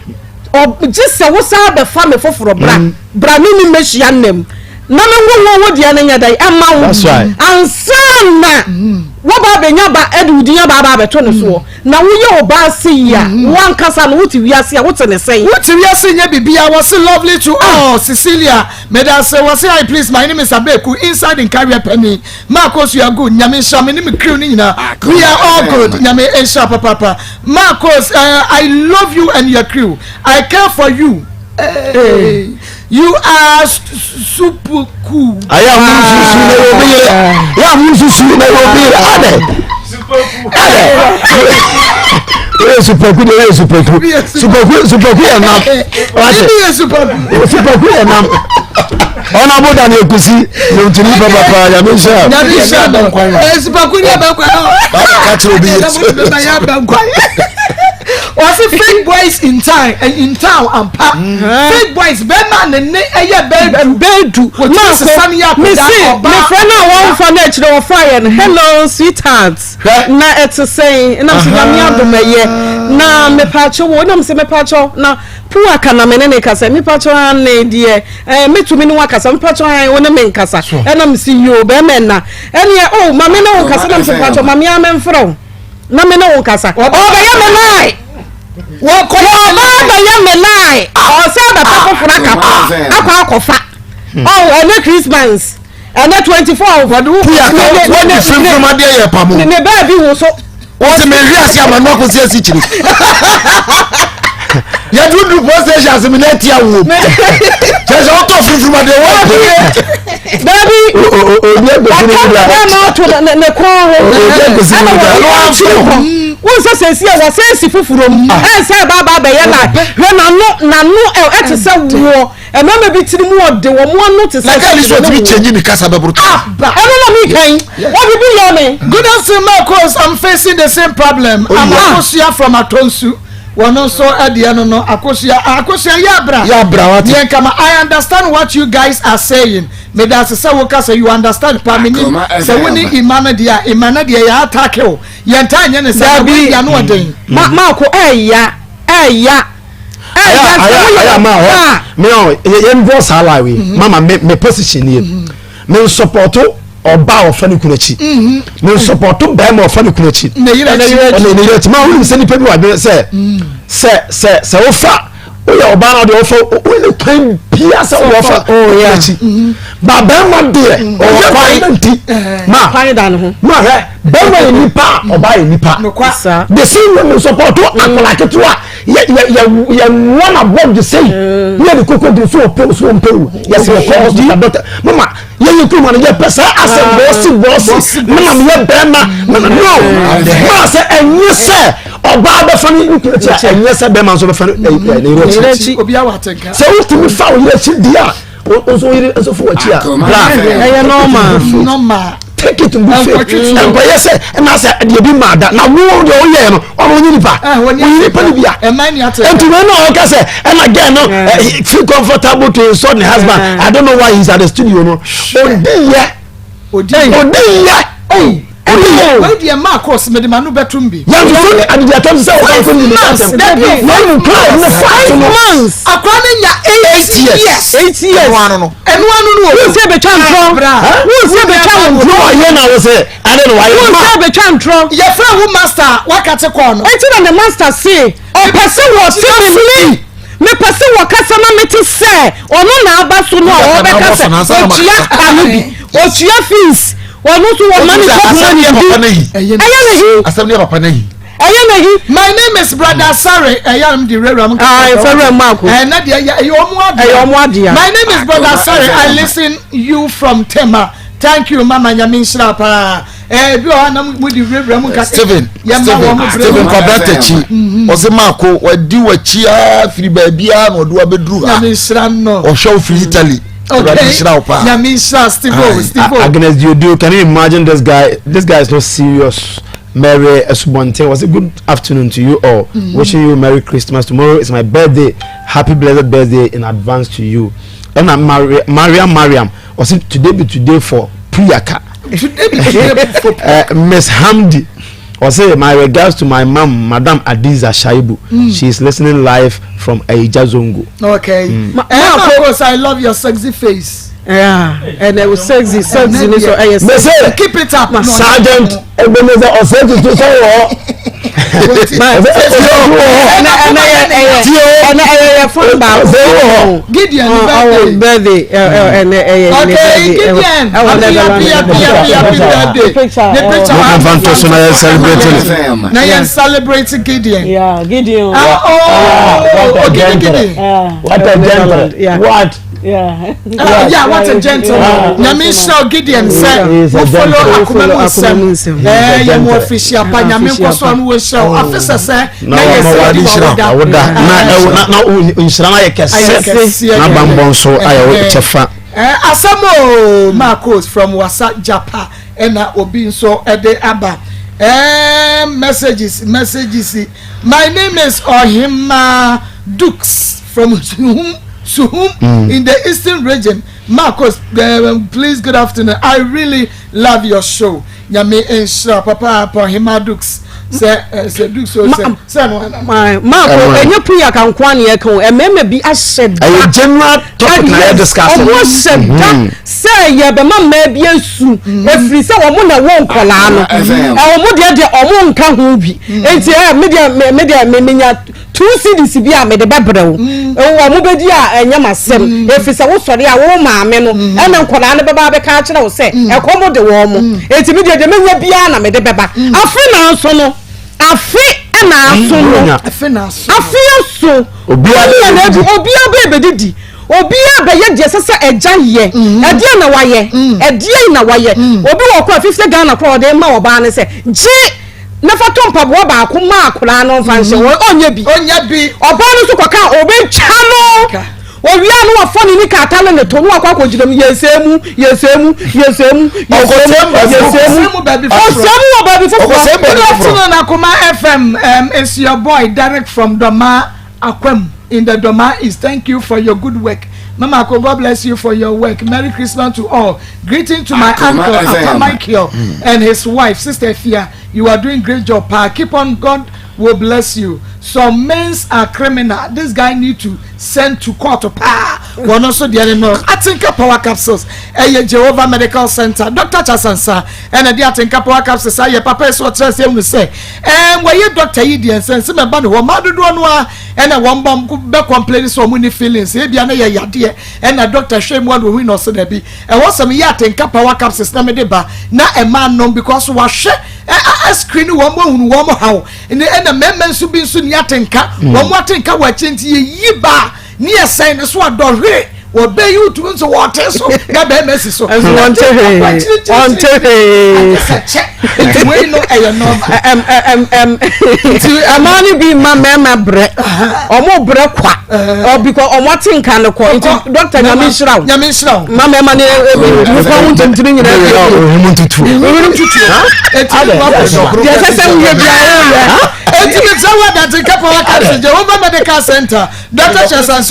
gye sɛ wosan bɛfa me foforɔ bra mm. bra me ne mɛhyia nnam na me wo wo wo deɛ no nyɛ dɛn ɛma wo ansa na mm. woba abɛnya ba ɛde wo din aba aba abɛto ne soɔ mm. na woyɛ ɔbaa se yi a wo ankasa no wote wiase a wote ne sɛn.
Wote wiase nyɛ biribiara wɔse lovely to all Cecilia medase wɔse hi please my name is Abeku inside Nkareɛ Panin Marcos you are good Nyame nhyira me ne me crew no nyinaa we are all good Nyame nhyira papaapa Marcos uh, I love you and your crew I care for you hey. You are super cool.
Ayé àwọn nsusu na yóò bí yẹrẹ. Ayé àwọn nsusu na yóò bí yẹrẹ. Adẹ. Adẹ. Oyè supaku de oyè supaku. Supaku supaku yɛ nam.
Wate.
Supaku yɛ nam. Ɔna abo da ne ekusi. Yontuni papapa nyame nhyɛ.
Nyame nhyɛ. Supaku ni abɛnkwan.
Baba kakyere obi yɛ.
Wɔsi fake boys in town eh, in town ampa. Mm-hmm. Fake boys bɛrima ne ne ɛyɛ bɛɛdu.
Bɛɛdu.
Wɔtumi sisa ne yɛ akɔda ɔbaa.
Mefrɛ no a wɔnfa no akyire wɔfa yɛ no hello sweetheart. Na ɛte sɛn na sɛ nyame adom ɛyɛ na mepaakyɛw wɔ nam sɛ mepaakyɛw na puaka na me ne ne kasa mepaakyɛw ane deɛ ɛɛ metumi ne wakasa mepaakyɛw an wo ne me nkasa ɛna mesi yoo bɛrima ɛna ɛneɛ o ma me ne wo nkasa na mesɛ mepaakyɛw ma me ara memfrɛ wo. na me ne wo nkasa ɔbɛyɛ me lie ɔba bɛyɛ me lie ɔsɛ bɛpɛ foforɔ aka akɔ akɔfa ɔwɔ ɛnɛ Christmas ɛnɛ 24 ne baabi wo so
wɔsi mi hwi ase ama no akosi asi kyiri yɛduru police station ase mi na ɛti awo kyerɛ sɛ ɔtɔ funfun ma deɛ wɔn pɛ.
dabi
obi agosi ne wura
bɛɛ ma ato ne kɔn ho
obi agosi ne wura
ɛna wɔn akyi hɔ wɔn sɛ sɛsi a wɔsɛ esi foforɔ mu ɛnsɛ ɛba aba abɛyɛ la hwɛ n'ano n'ano ɛte sɛ woɔ ɛmɛɛmɛ bi tiri mu ɔde wɔn ano te sɛ.
na gɛli sɔ tumi kyɛnyi ne kasa bɛ buru ta.
ɛno na mi kan wɔbi bi yɛ mi.
Good afternoon Marcos I'm facing the same problem I'm Akosua from Atonsu. Wɔn nso deɛ no no akosua akosua yɛ abra
yɛ abra wate
yɛn kama I understand what you guys are saying meda ase sɛ woka sɛ you understand pa me nim sɛ wo ne ima no deɛ a ima no deɛ yɛ attack o yɛn taa nyɛ ne sɛ na wei deɛ ano ɔden.
Ma maako ɛɛya ɛɛya ɛɛya sɛ woyɛ
ɔba a. Me ɔ yɛn bɔ saa line wei mama me me position nie. Me nsɔpɔto ɔba a ɔfa ne kunu akyi mhm. me nsɔpɔto bɛrima ɔfa ne kunu akyi
ne yere
akyi ne yere akyi maa wonim sɛ nipa bi wɔ adwene sɛ mm. sɛ sɛ sɛ wofa woyɛ ɔbaa na ɔde ɔfa wone kwan bia sɛ wɔfa oh, akyi mhm. ba bɛrima deɛ mm. ɔyɛ kwan nti eh. ma ma hwɛ bɛrima yɛ nipa a ɔbaa yɛ nipa the same way me nsɔpɔto akwadaa ketewa yɛ yɛ yɛ yɛ nua na bɔ de sɛyi mm. yɛ de koko de so ɔpɛ so ɔmpɛ o yɛ sɛ yɛkɔ hospital doctor mama yɛ yɛ kurom ano yɛ pɛ saa asɛ bɔɔsi bɔɔsi mena mi yɛ bɛrima mena no maa sɛ ɛnyɛ sɛ ɔbaa bɛfa ne ne kunu akyi a ɛnyɛ sɛ bɛrima nso bɛfa ne yere akyi sɛ wotumi fa wo yere akyi di a nso wo yere nso fo w'akyi a bra
ɛyɛ normal
take it in good faith nkɔyɛ sɛ ɛna sɛ deɛ bi maa da na wo deɛ woyɛ no ɔno wonye nipa wonye nipa no bia nti wei na ɔka sɛ ɛna girl no feel comfortable to insult ne husband I don't know why he's at the studio no odi yɛ odi yɛ.
Wei deɛ maa course mede ma no bɛtom bi.
Yɛntoto ne adedi atam sɛ ɔba nko nni ne asɛm. Na mmom kra ne fact no.
Months.
Akora no nya 8 years.
8 years.
Ɛno ano no.
Ɛno ano no.
Wọ́n sɛ bɛtwa ntorɔ. Wọ́n sɛ bɛtwa ntorɔ.
Ní wàá yẹ na wọ́n sɛ ade na wàá yẹ.
Wọ́n sɛ bɛtwa ntorɔ.
Yɛfrɛ wo master wakate kɔɔ no.
Eti na ne master se ɔpɛ sɛ wɔte ne nne. Mepɛ sɛ wɔkasa ma mete sɛ ɔno na aba so no a ɔbɛka sɛ ɔtua ka no bi, ɔtua fees, ɔno nso wɔma ne top money bi. Ɛyɛ ne he?
Asɛm ne yɛ papa no ahi.
Ɛyɛ ne he?
My name is Brother Asare. Ɛyɛ anam de wurawura mu
kakra. Ah, ɛfɛ wura mu ako.
Ɛnɛ deɛ ɛyɛ ɛyɛ ɔmo adeɛ.
Ɛyɛ ɔmo adeɛ.
My name is Brother Asare. I listen you from Tema. Thank you mama nyame nhyira paa. Ɛɛ ebi wɔ hɔ anam mu de wurawura mu kakra.
Stephen Stephen Stephen Kwabena Takyi. Ɔsɛ maako wadi w'akyi aa firi baabi aa na ɔde wabɛduru ha.
Nyame nhyira no.
Ɔhwɛ wo firi Italy.
Okay. Nyame nhyira Steve o Steve o.
Agnes Diodio, can you imagine this guy? This guy is not serious. Mary Esubonte was a good afternoon to you all. Mm -hmm. Wishing you Merry Christmas. Tomorrow is my birthday. Happy blessed birthday in advance to you. And I'm Maria, Mariam Mariam. Was it today be today for Priyaka?
Today be today for
Miss Hamdi. Ɔse my regards to my mum madam Adiza Shaibu mm. she is listening live from Aija Zongo.
Okay. Mm. Ma, eh, of course I love your sexy face.
Yeah, and it was sexy, sexy. So, eh,
sexy.
Keep it up.
Sergeant Ebenezer Osei Tutu sọ wọ.
Ɛnɛ ɛyɛ yɛ fún baako.
Gideon birthday.
Birthday ɛnɛ ɛyɛ ne
birthday. Okay Gideon happy happy happy happy happy birthday.
Ne picture wa. Mo nfa so na yɛ celebrate
no. Na yɛ celebrate Gideon.
Yeah Gideon.
Ah oh oh Gideon Gideon.
What a gentle. What.
Yeah.
Yeah, what a gentleman. Nyame nhyira Gideon sɛ wo follow akoma mu nsɛm. Eh, yɛ mu official pa nyame nkɔ so ano wɔ nhyira wo. Afe sɛ sɛ
na yɛ sɛ di wɔ woda. Na na na nhyira na yɛ kɛse. Na bambɔ nso ayɛ wo kyɛfa.
Eh, asɛm o Marcos from Wasa Japa ɛna obi nso ɛde aba. Eh, messages messages. My name is Ohima Dukes from Suhum, Suhum mm. in the Eastern region. Marcos, please, good afternoon. I really love your show. Nyame nhyira papa pa Ohima Dukes. Sɛ eh, sɛ Dukes o sɛ sɛ no ana.
Marco, enye puya ka nko an yɛ ka o. Ɛmɛɛmɛ bi ahyɛ da.
Ɛyɛ general topic na yɛ discuss.
Ɔmo ahyɛ da mm-hmm. sɛ yɛbɛma mmaa bi asu mm-hmm. efiri sɛ wɔn na ɛwɔ nkɔlaa no. Ɛwɔ deɛ deɛ ɔmo nka ho bi. Eti ɛ me deɛ me deɛ me menya 2 cedis bi a mede bɛbrɛ wo. Wɔn bɛdi a ɛnyɛ m'asɛm. Ɛfiri sɛ wosɔre a wo maame no ɛna nkwadaa no bɛba abɛka akyerɛ wo sɛ ɛkɔm de wɔn mo. Enti me deɛ deɛ menya biara na mede bɛba. Afe na aso no, afe na aso no, afe aso. Obiara bɛ bɛdidi. Obiara bɛyɛ deɛ ɛsɛ sɛ agya yɛ. Ɛdeɛn na wayɛ? Ɛdeɛn na wayɛ? Obi wɔ hɔ koraa 50 Ghana koraa ɔde ma ɔbaa no sɛ gye. Na fa tɔ mpaboa baako ma akwadaa no mfa nhyɛ hɔ. Ɔnyɛ bi.
Ɔnyɛ bi.
Ɔbaa no nso kɔka a, ɔbɛtwa no. Ɔwie a na wafa ne nika atale ne to na wakɔ akɔgyina mu. Yɛsɛɛ mu, yɛsɛɛ mu, yɛsɛɛ mu, yɛsɛɛ mu, yɛsɛɛ mu. Ɔsɛɛ mu wɔ baabi foforɔ.
Good afternoon, Akoma FM. It's your boy Derek from Doma Akwam in the Doma East. Thank you for your good work. Mama Ako, God bless you for your work. Merry Christmas to all. Greeting to my
Akoma
uncle,
FM.
Apa Michael, and his wife, Sister Fia. You are doing great job, Pa. Keep on. God will bless you. Some men are criminal. This guy need to send to court, pa. Wɔn nso deɛ no no. Atinka Power Capsules. Ɛyɛ Jehovah Medical Center. Dr. Chasansa. Ɛna de Atinka Power Capsules ayɛ papa yi so ɔkyerɛ sɛ ehunu sɛ ɛɛm wɔyɛ doctor yi deɛ nsɛnsɛm ɛba ne hɔ mmaa dodoɔ no ara ɛna wɔn bɔ bɛ complain sɛ wɔn ni feelings ebia ne yɛ yadeɛ ɛna doctor hwɛ mu ɛna ohun na ɔsɛ dabi ɛwɔ sɛ meyɛ atenka power capsules na mede ba na ɛma nom because wahwɛ ɛ ɛ screen wɔn ohunu wɔn haw ne ɛna mmarima nso bi nso ni atenka wɔn atenka wɔ akyi nti yɛyi ba Ne yɛ sɛn ne so a dɔhwere wɔbɛ yi wotumi nso wɔte so na bɛrima si so.
Ɛnso wɔnte hwee wɔnte hwee.
Sɛ kyɛ nti wei no ɛyɛ nɔɔma.
Ɛm ɛm ɛm nti ɛmaa no bi ma mmarima brɛ ɔmo brɛ kwa ɔ because ɔmo ate nka no kɔ nti dɔkta nyame nhyira wo.
Nyame nhyira wo.
Ma mmarima no nipa ho ntuntun nyinaa bi.
Ohun tutu.
Ohun tutu.
Eti
deɛ ɛsɛ sɛ woyɛ biara woyɛ.
Eti mi sɛ wɔ dante kapa wa kapsi Jehovah Medical Center. Dr. Chesan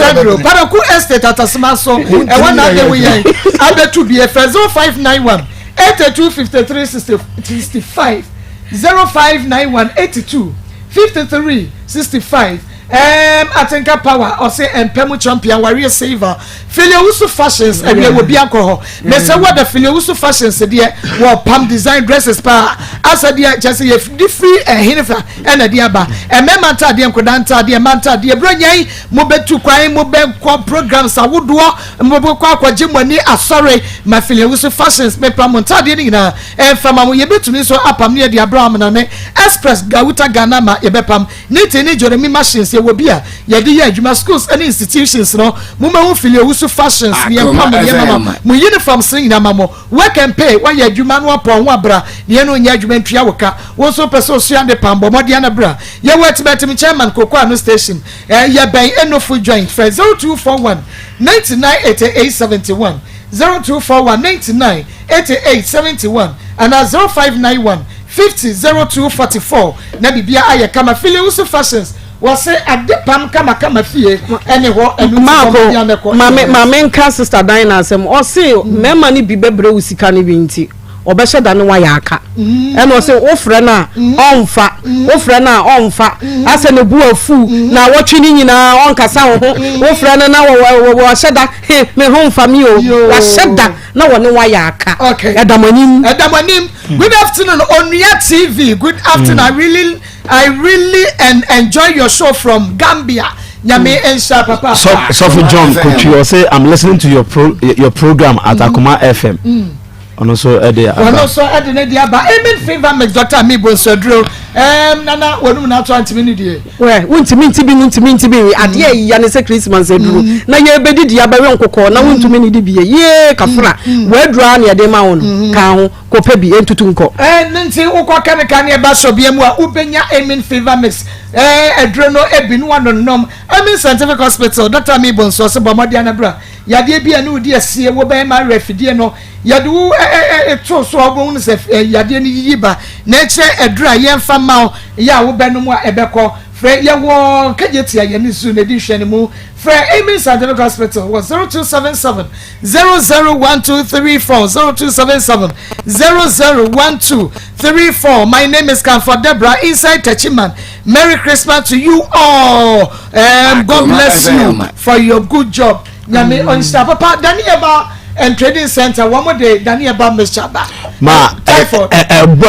Paraku Estate Atasema so ɛwɔ na adewu yɛn abɛtu bie fɛ 0591. 82 53 65 0591 82 53 65 Ɛɛm Atenka Power ɔse ɛmpɛ mu champion wareɛ saver Filiowusu Fashions ɛwiɛ wɔ bi ankɔ hɔ mesɛ wɔ da Filiowusu Fashions deɛ wɔ pam design dresses paa asɛ deɛ kyɛ sɛ yɛ de firi ɛhene fa ɛna de aba ɛmɛɛma ntaadeɛ nkodaa ntaadeɛ mma ntaadeɛ bro nyɛn mo bɛ tu kwan mo bɛ kɔ programs awodoɔ mo bɛ kɔ akɔgye mo ani asɔre ma Filiowusu Fashions mepam mo ntaadeɛ no nyinaa ɛmfa ma mo yɛbɛtumi nso apam ne yɛde abrɛ amenane Express Gawuta Ghana ma yɛbɛpam Knitting ne Jeremy machines yɛwɔ bi a yɛde yɛ adwuma schools ne institutions no mo ma ho fili owusu fashions ne yɛn pam nneɛma ma mo uniforms ne nyinaa ma mo work and pay wayɛ adwuma no apɔn ho abra ne yɛn no nyɛ adwuma ntua wo ka wo nso pɛ sɛ osua de pam bɔ mmɔden ana bra yɛwɔ atimatim chairman koko ano station eh, yɛbɛn enofo joint frɛ 0241 99 88 71 0241 99 88 71 anaa 0591 50 02 44 na bibia ayɛ kama Filiwusu Fashions wɔse ade pam kama kama fie ɛne hɔ ɛno nti bɔ mmɔden a mɛkɔ.
Maame maame nka sister Dinah asɛm ɔse mmarima no bi bɛbrɛ wo sika no bi nti ɔbɛhyɛ da ne wayɛ aka ɛna ɔse wofrɛ no a ɔnfa wofrɛ no a ɔnfa asɛ ne bu afu na awɔtwe no nyinaa ɔnkasa wo ho wofrɛ no na wɔhyɛ da he me ho nfa mi o wahyɛ da na wɔne wayɛ aka ɛda mo anim
ɛda mo anim. Good afternoon, Onua TV. Good afternoon. I really, I really en enjoy your show from Gambia. Nyame nhyira papa.
Sɔfo John Kotwi ɔsɛ I'm listening to your pro your program at Akoma FM. Ɔno nso ɛde aba.
Ɔno nso ɛde ne de aba. Amen favor mix Dr. Amibo Nsuaduro. Ɛɛm nana wɔnum na ato antimi ne die.
Wɛ wontumi nti bi wontumi nti bi adeɛ a ɛya ne sɛ Christmas aduro na yɛbɛdidi abɛwe nkokɔ na wontumi ne di bie yee kafra w'aduro ara na yɛde ma wo no ka ho kɔpɛ bi ɛntutu nkɔ.
Ɛno nti wokɔ kɛmika ne ɛba sɔbea mu a wobɛnya Amen Fever Mix aduro no bi na woanonom. Amen Scientific Hospital, Dɔkta Amibo nso ɔse bɔ mmɔden na bra. Yadeɛ bi a ɛne wo di asie, wobɛyɛ ma awerɛ afidie no yɛde wo too so a wobɛhunu sɛ yadeɛ no yiyi ba na ɛkyerɛ aduro a yɛmfa mma wo yɛ a wobɛnom a ɛbɛkɔ. Frɛ yɛwɔ Kejetia yɛne Zoo na ɛdi nhwɛanimu. Frɛ Amen Scientific Hospital wɔ 0277 001234 0277 001234. My name is Comfort Deborah inside Techiman. Merry Christmas to you all. God bless you for your good job. Nyame ɔnhyira papa Daniel ba and trading center wɔn de Daniel ba mixture ba.
Ma ɛbɔ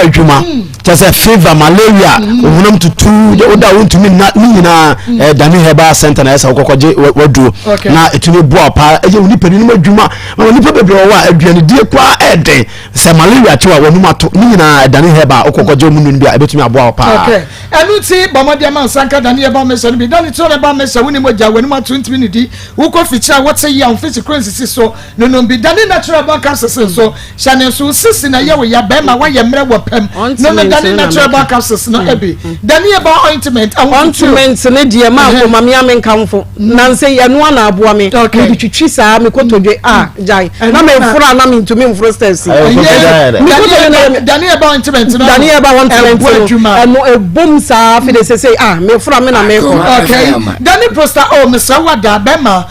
adwuma kyɛ sɛ fever malaria ohunam tutu woda wontumi nna ne nyinaa Daniel herbal center na ɛsɛ wokɔkɔgye waduro na ɛtumi boa paa ɛyɛ wo nipa ninom adwuma ma nipa bebree wɔ hɔ a aduanedie koraa ɛɛden sɛ malaria kyew a wɔnum ato ne nyinaa Daniel herbal wokɔkɔgye mu nunu bi a ɛbɛtumi aboa wo paa.
Ɛno nti bɔ mmɔden ma nsa nka Daniel herbal mixture no bi. Daniel herbal mixture wo ni mogya w'anim ato ntumi ne di wokɔ fikyiri a wote yaw mfisi koro nsisi so nonom bi. Dane natural herbal capsules nso hyɛ ne nso sisi na ɛyɛ wo ya bɛrima woayɛ mmerɛ wɔ pɛm nonom Dane natural herbal capsules no bi. Dane herbal ointment ahotutuo.
Ointment ne deɛ maa kɔ ma mea me nkamfo nansa yi ɛno ana aboa me mede twitwi saa me kotodwe a gyae na meforo a na mentumi mforo steps yi
Dane herbal ointment no
Dane herbal ointment no ɛno ɛbom saa afei de sese a meforo a me na mekɔ.
Okay Dane prosta oh mesrɛ wo ada bɛrima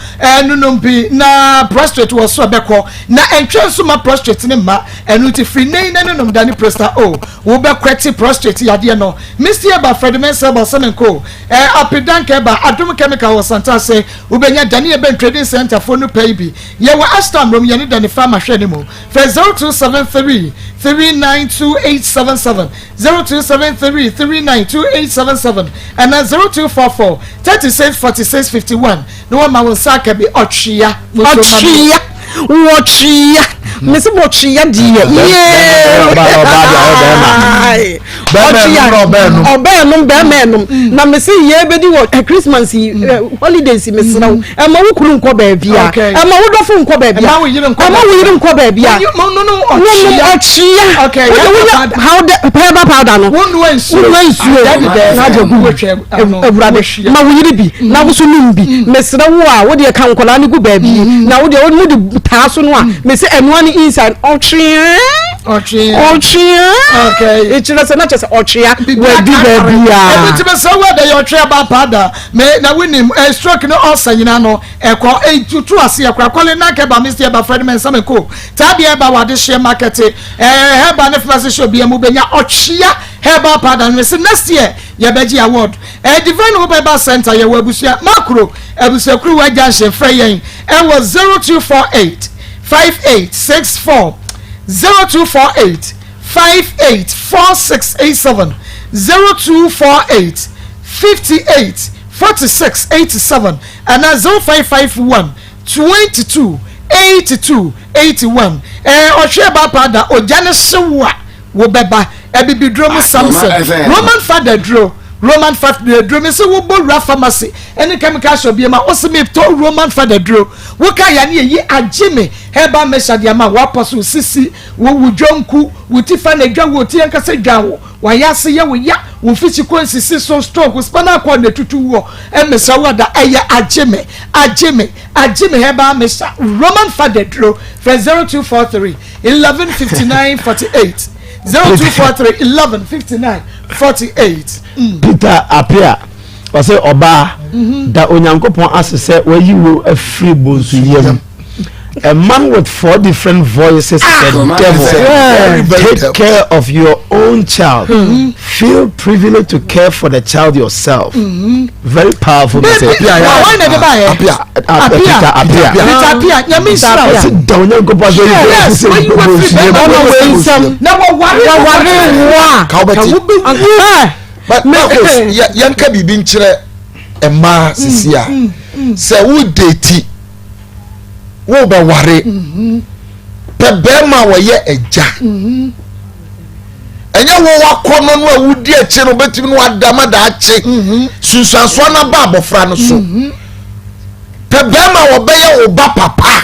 nonom bi na prostrate wɔ so ɛbɛkɔ na ɛntwɛn nso ma prostrate ne mma ɛno nti firi nnɛ yi na nonom Dane prosta oh wobɛkwati prostrate yadeɛ no Misty Eba Fred Mensah Eba Semenko eh, Apidank Eba Adom Chemical wɔ Santase wobɛnya Dane Eben Trading Center foɔ no pɛ yi bi yɛwɔ Ashtown Rom yɛne Dane Farmer hwɛ ne mu frɛ 0273 392877 0273 392877 ɛna 0244 36 46 51 na wɔma wo nsa aka bi ɔtwea
ɔtwea wɔtwea mese wɔtwea deɛ yee ɔtwea ɔbɛɛnom bɛɛma ɛnom na mese yee bɛdi wɔ Christmas yi holidays yi mesrɛ wo ɛma wo kunu nkɔ baabi a ɛma wo dɔfo nkɔ baabi a ɛma wo yere nkɔ baabi a nonom ɔtwea wode wonya herbal powder no wonua nsuo na agye gu awurade ma wo yere bi na wo so nom bi mesrɛ wo a wodeɛ ka nkwadaa no gu baabi na wodeɛ wo de taa so no a mese ɛnoa ne no inside ɔtwea ɔtwea ɛkyerɛ sɛ na kyerɛ sɛ ɔtwea wadi baabiaa.
Ɛno nti mesrɛ wo ɛdɛ yɛ ɔtwea ba paa da me na wonim eh, stroke ne ulcer nyinaa no ɛkɔ eh, tutu aseɛ kora kɔle na kɛba me seɛ ba frɛ no mɛnsa me ko taa deɛ ɛba wɔ adehyeɛ market eh, herbal ne pharmacy shop bia mu bɛnya ɔtwea herbal powder no mese next year yɛbɛgye award eh, Divine Hope Herbal Center yɛwɔ abusua makuro abusuakuruwa junction frɛ yɛn ɛwɔ 0248 5864 0248 58 4687 0248 58 46 87 anaa 0551 22 82 81 Ɛɛ ɔhwɛ ba paa da ogya no hye wo a wobɛba abibiduro mu Samson Roman fada duro Roman fada duro me se wobɔ wura pharmacy ɛne chemical shop bi ma wose metɔ Roman fada duro woka ya ne yɛyi agye me herbal mixture de ama woapɔ so sisi wo wo dwonku wo ti fa na dwa wo ti ankasa dwa wo wayɛ yɛ wo ya wo mfikyikɔ nsisi so stroke spinal cord na etutu wɔ ɛmesra wo ada ɛyɛ agye me agye me agye me herbal mixture Roman fada duro frɛ 0243 11 59 48 0243 11 59 48. Mm.
Peter Apia ɔsɛ ɔbaa da Onyankopɔn ase sɛ wayi wo afiri bonsu yam. A man with four different voices is a devil.
Very, very
Take
devil.
care of your own child. Feel privileged to care for the child yourself. Very powerful message.
Baby, why na de ba yɛ?
Apia.
Apia. Peter Apia.
Peter Apia, nyame nhyira wo.
Ɔsɛ da Onyankopɔn ase wayi wo
Yes,
afiri
wayi wo afiri
bonsu yam.
bɛrima
Ɔno wei nsɛm.
Na wɔware
wɔware wo a
Ka wobɛte.
Ka wobɛwu.
But Marcus, yɛnka biribi nkyerɛ mmaa sisi a sɛ wo date wobɛware pɛ bɛrima a wɔyɛ agya ɛnyɛ wo wakɔ no no a wodi akyi no bɛtumi no adama daakye sunsuansoɔ no aba abɔfra no so pɛ bɛrima a wɔbɛyɛ wo ba papa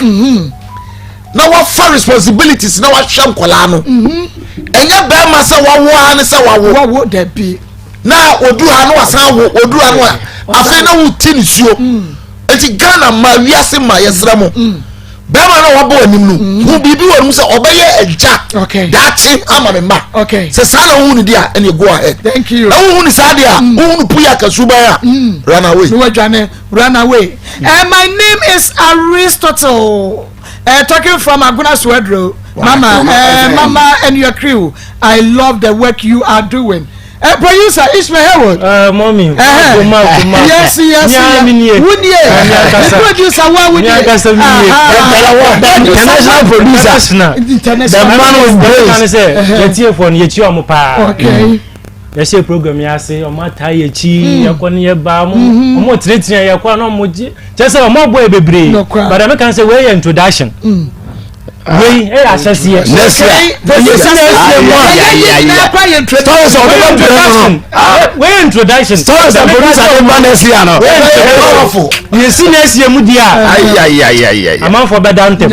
na wafa responsibilities na wahwɛ nkɔlaa no ɛnyɛ bɛrima sɛ wawo ara ne sɛ wawo
Wawo dabi.
Na odu ha no wasan wo odu ha no a afei na woti ne suo nti Ghana ma wiase ma yɛsrɛ mo bɛrima no a wabɔ anim no hu biribi wɔ no mu sɛ ɔbɛyɛ agya daakye ama me mma sɛ saa na wohu no di a ɛne go ahead.
Thank you.
Na wohu no saa deɛ a wohu no puya kasuban a run away.
No wadwane run away. My name is Aristotle. Talking from Agona Swedro. Mama, Mama and your crew. I love the work you are doing. Producer Ishmael Hayward.
Mommy. Kuma kuma.
Yes.
Nyamini.
Wudie. The producer wa wudie.
International producer.
International.
The man with
brains. Yɛtie fɔ no yɛkyi ɔmo paa.
Okay.
Yɛhyɛ program yi ase ɔmo ata yɛkyi yɛkɔ ne yɛba ɔmo ɔmo tenetene yɛkɔ na ɔmo gye kyerɛ sɛ ɔmo abɔ yɛ bebree. But ɛmɛ kan sɛ wei yɛ introduction. Wei ɛyɛ ahyɛseɛ.
Next year.
Yɛsi next year mu a.
Stories of the
introduction. Wei yɛ introduction.
Stories of producer de ba next year no.
Powerful.
Yɛsi next year mu di a. Amanfoɔ bɛda ntɛm.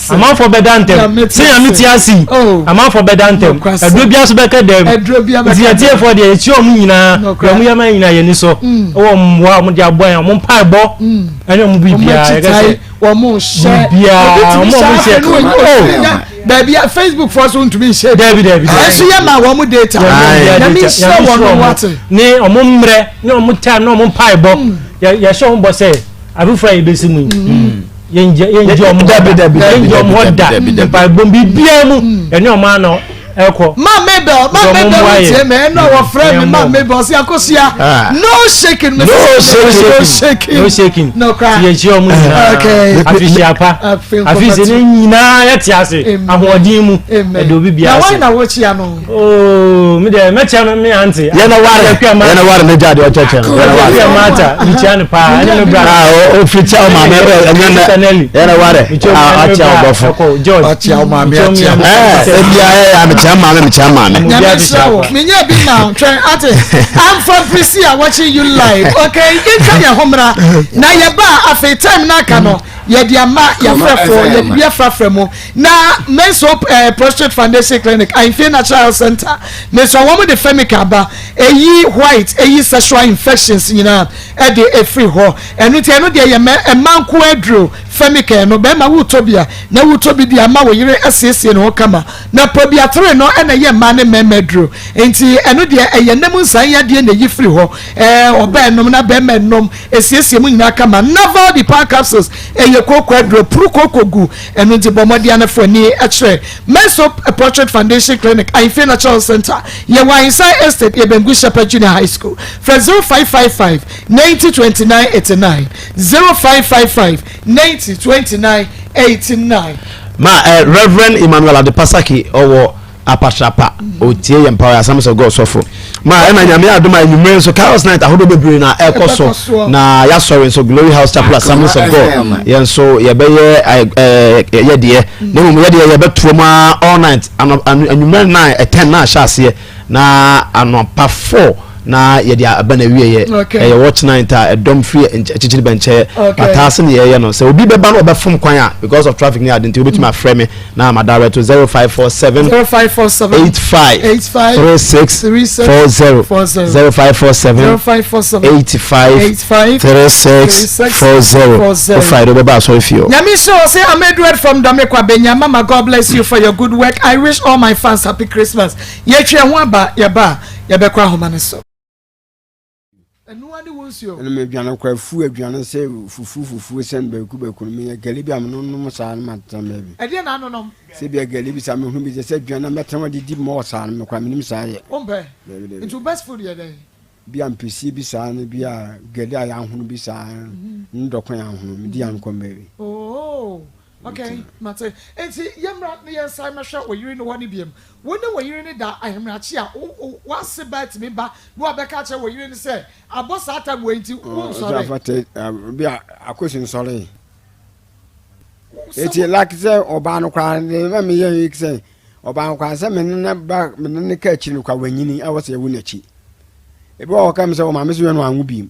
Amanfoɔ bɛda ntɛm. Sɛ nyame ti ase yi. Amanfoɔ bɛda ntɛm. Aduro bi aso bɛka dɛm. Nti yɛtiefoɔ deɛ yɛkyi ɔmo nyinaa. Deɛ ɔmo yɛ ma nyinaa yɛn ni sɔ. Ɛwɔ mmoa a ɔmo de aboa yɛn ɔmo mpaebɔ. Ɛne ɔmo biribiara yɛka sɛ.
Wɔn hyɛ.
Biribiara ɔmo ɔmo hyɛ.
Oh. Baabi a Facebook fɔ so ntumi nhyɛ.
Dabi dabi.
Ɛnso yɛ ma wɔn data. Nyame nhyira wɔn wate.
Ne ɔmo mmerɛ ne ɔmo time ne ɔmo mpaebɔ. Yɛhyɛ ɔmo bɔ sɛ abofra yi bɛsi mu yi. Yɛngye ɔmo hɔ da. Yɛngye ɔmo hɔ da. Mpaebɔ biribiara mu ɛne ɔmo ano ɛkɔ.
Ma Mabel, ma Mabel wo tie me ɛno a wɔfrɛ me ma Mabel ɔsi Akosua. No shaking.
No shaking.
No shaking.
No shaking.
No cry.
Yɛkyia ɔmo nyinaa.
Okay.
Afihyia pa. Afisi ne nyinaa yɛte ase. Ahoɔden mu. Ɛde obi bia ase.
Na wɔn na wɔkyia no.
Oh, mi deɛ mɛkyia me me aunty.
Yɛn ware yɛn ware ne gya deɛ ɔkyɛkyɛ no. Yɛn ware.
Akua Mata mekyia no paa ɛne me bra.
Ah, o fi kyia o maame ɛbɛ ɛnyɛ nɛ. Yɛn ware. Ah, akyia o bɔfo.
George.
Akyia o maame akyia.
Ɛɛ ebi ayɛ ya mekyia maame mekyia maame.
Nyame nhyira wo. Menyɛ bi ma twɛn ate. I'm from Prisia watching you live. Okay, yɛntwa yɛn ho mmra. Na yɛba a afei time no aka no yɛde ama yɛafrɛfoɔ yɛde bi afrafra mu na Men's Hope eh, Prostate Foundation Clinic Ahemfie Natural Health Center mesɔ wɔn de Femica aba eyi white eyi sexual infections nyinaa ɛde efiri hɔ ɛno nti ɛno deɛ yɛ mɛ ɛma nko aduro. Femicare no, bɛrima wotɔ bi a, na wotɔ bi de ama wo yere asiesie ne ho kama. Na Probiatere no na ɛyɛ mmaa ne mmarima aduro. Enti ɛno deɛ ɛyɛ nna mu nsan yadeɛ na ɛyi firi hɔ. Ɛɛ ɔbaa ɛnom na bɛrima ɛnom, ɛsiesie mu nyinaa kama. Naval Depar Capsules ɛyɛ kooko aduro, puru kooko gu. Ɛno nti bɔ mmɔden ara fa w'ani kyerɛ Menso Portrait Foundation Clinic, Ahemfie Natural Centre. Yɛwɔ Ahensan Estate, yɛbɛn Good Shepherd Junior High School. Frɛ 0555 90 29 89, 0555 90 29 89.
Ma eh, Reverend Emmanuel Adepasaki ɔwɔ apatrapa otie yɛn power Assemblies of God sɔfo ma ɛna nyame adom a enyimire nso Kairos night ahodoɔ bebree na ɛkɔ so na yasɔre nso Glory House Chapel Assemblies of God yɛn nso yɛbɛyɛ ɛɛ yɛ deɛ na mmom yɛ deɛ yɛbɛtoa mu all night ano enyimire 9 10 na ahyɛ aseɛ Na anɔpa 4 na yɛde aba na wieɛ. Ɛyɛ watch night a ɛdɔm firi akyikyiri bɛnkyɛ pataa se ne yɛyɛ no. Sɛ obi bɛba na ɔbɛfom kwan a because of traffic ne ade nti wobɛtumi afrɛ me na ma direct to 0547 85 36 40 0547 85 36 40 wo Friday wobɛba asɔre fie hɔ.
Nyame nhyira wo sɛ I'm Edward from Dome Kwabenya mama God bless you for your good work I wish all my fans happy Christmas Yɛtwe yɛn ho aba, yɛba a, yɛbɛkɔ ahoma no so. Ɛnoa ne wo nsuo.
Ɛna me aduane kɔ afu aduane sɛ fufuo fufuo sɛn baku baku no meyɛ gari bi a menonom saa no matena baabi.
Ɛdeɛ na anonom?
Sɛ bia gari bi saa mehu bi sɛ sɛ aduane na mɛtena hɔ didi mɔɔ saa no mekora menim saa yɛ.
Wompɛ? Nti wo best food yɛ dɛn?
Bi a mpesie bi saa no bi a gari a yɛahono bi saa ne dɔko yɛahono medi a mekɔ baabi.
Oh. Ok, mate. Enti yɛmmra na yɛnsan mmɛhwɛ wo yere no hɔ no biom. Wo ne wo yere no da ahemrakye a, wo w'ase baa tumi ba na wabɛka akyerɛ wo yere no sɛ, abɔ saa tam wei nti wonsɔre.
Ɔsɛ bi a akosi nsɔre. Eti like sɛ ɔbaa no koraa ne ma meyɛ yi sɛ ɔbaa no koraa sɛ me ne ne ba me ne ne ka akyiri no koraa wanyini a wɔsɛ yɛwo n'akyi. Ebi wɔ hɔ ka me sɛ ɔmaame so yɛ no anwo biem.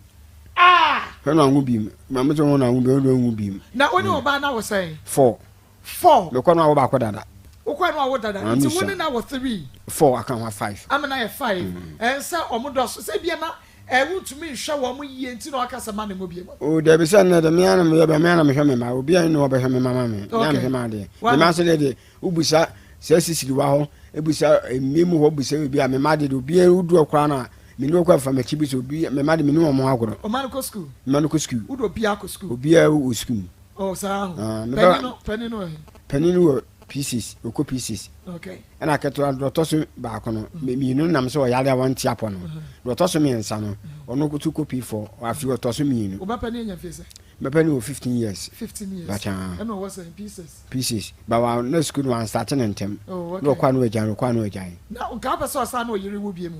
Ah!
Hwɛ no anwo biem. Maame sɛ wɔn anwo biem, wɔn anwo biem.
Na wo ne ɔbaa no awo sɛn?
Four.
Four.
Mekɔ no awo baako dada.
Wokɔ no awo dada. Nti wo ne no awɔ three.
Four aka ho five.
Ama no ayɛ five. Ɛnsɛ wɔn dɔso. Sɛ ebia na ɛɛ wontumi nhwɛ wɔn yie nti na waka sɛ ma ne ngo biem.
O dabi sɛ nnɛ de me ara na meyɛ bɛ me ara na mehwɛ me mma. Obi a ne ɔbɛhwɛ me mma ma me. Me ara mehwɛ m'adeɛ. Me mma nso deɛ deɛ wobusa sɛ sisiri wa hɔ, ebusa mmie mu hɔ, busa obi a me mma deɛ deɛ obi wodu hɔ koraa na Me ne wɔkɔ afa m'akyi bi sɛ obi me mma de me ne wɔn agorɔ.
Ɔma no kɔ sukuu.
Mma no kɔ sukuu.
Wode obiara kɔ sukuu.
Obiara wɔ sukuu mu.
Oh saa ho. Ah, me ba. Panin no panin no wɔ he?
Panin no wɔ P6 ɔkɔ P6.
Okay.
Ɛna ketewa deɛ ɔtɔ so baako no mm. mmienu no nam sɛ ɔyare a wɔnte apɔ no. Mm-hmm. Deɛ ɔtɔ so mmiɛnsa no mm-hmm. ɔno nso kɔ P4 afei ɔtɔ so mmienu.
Wo ba panin anya mfie sɛ?
Me panin wɔ 15 years.
15 years.
Bakyaa.
Ɛna ɔwɔ sɛ P6.
P6 ba wa na sukuu no wansate ne ntɛm.
Oh okay.
Na ɔkɔ ano agyae ɔkɔ ano agyae.
Na nka wopɛ sɛ ɔsan na ɔyere wo bie mu?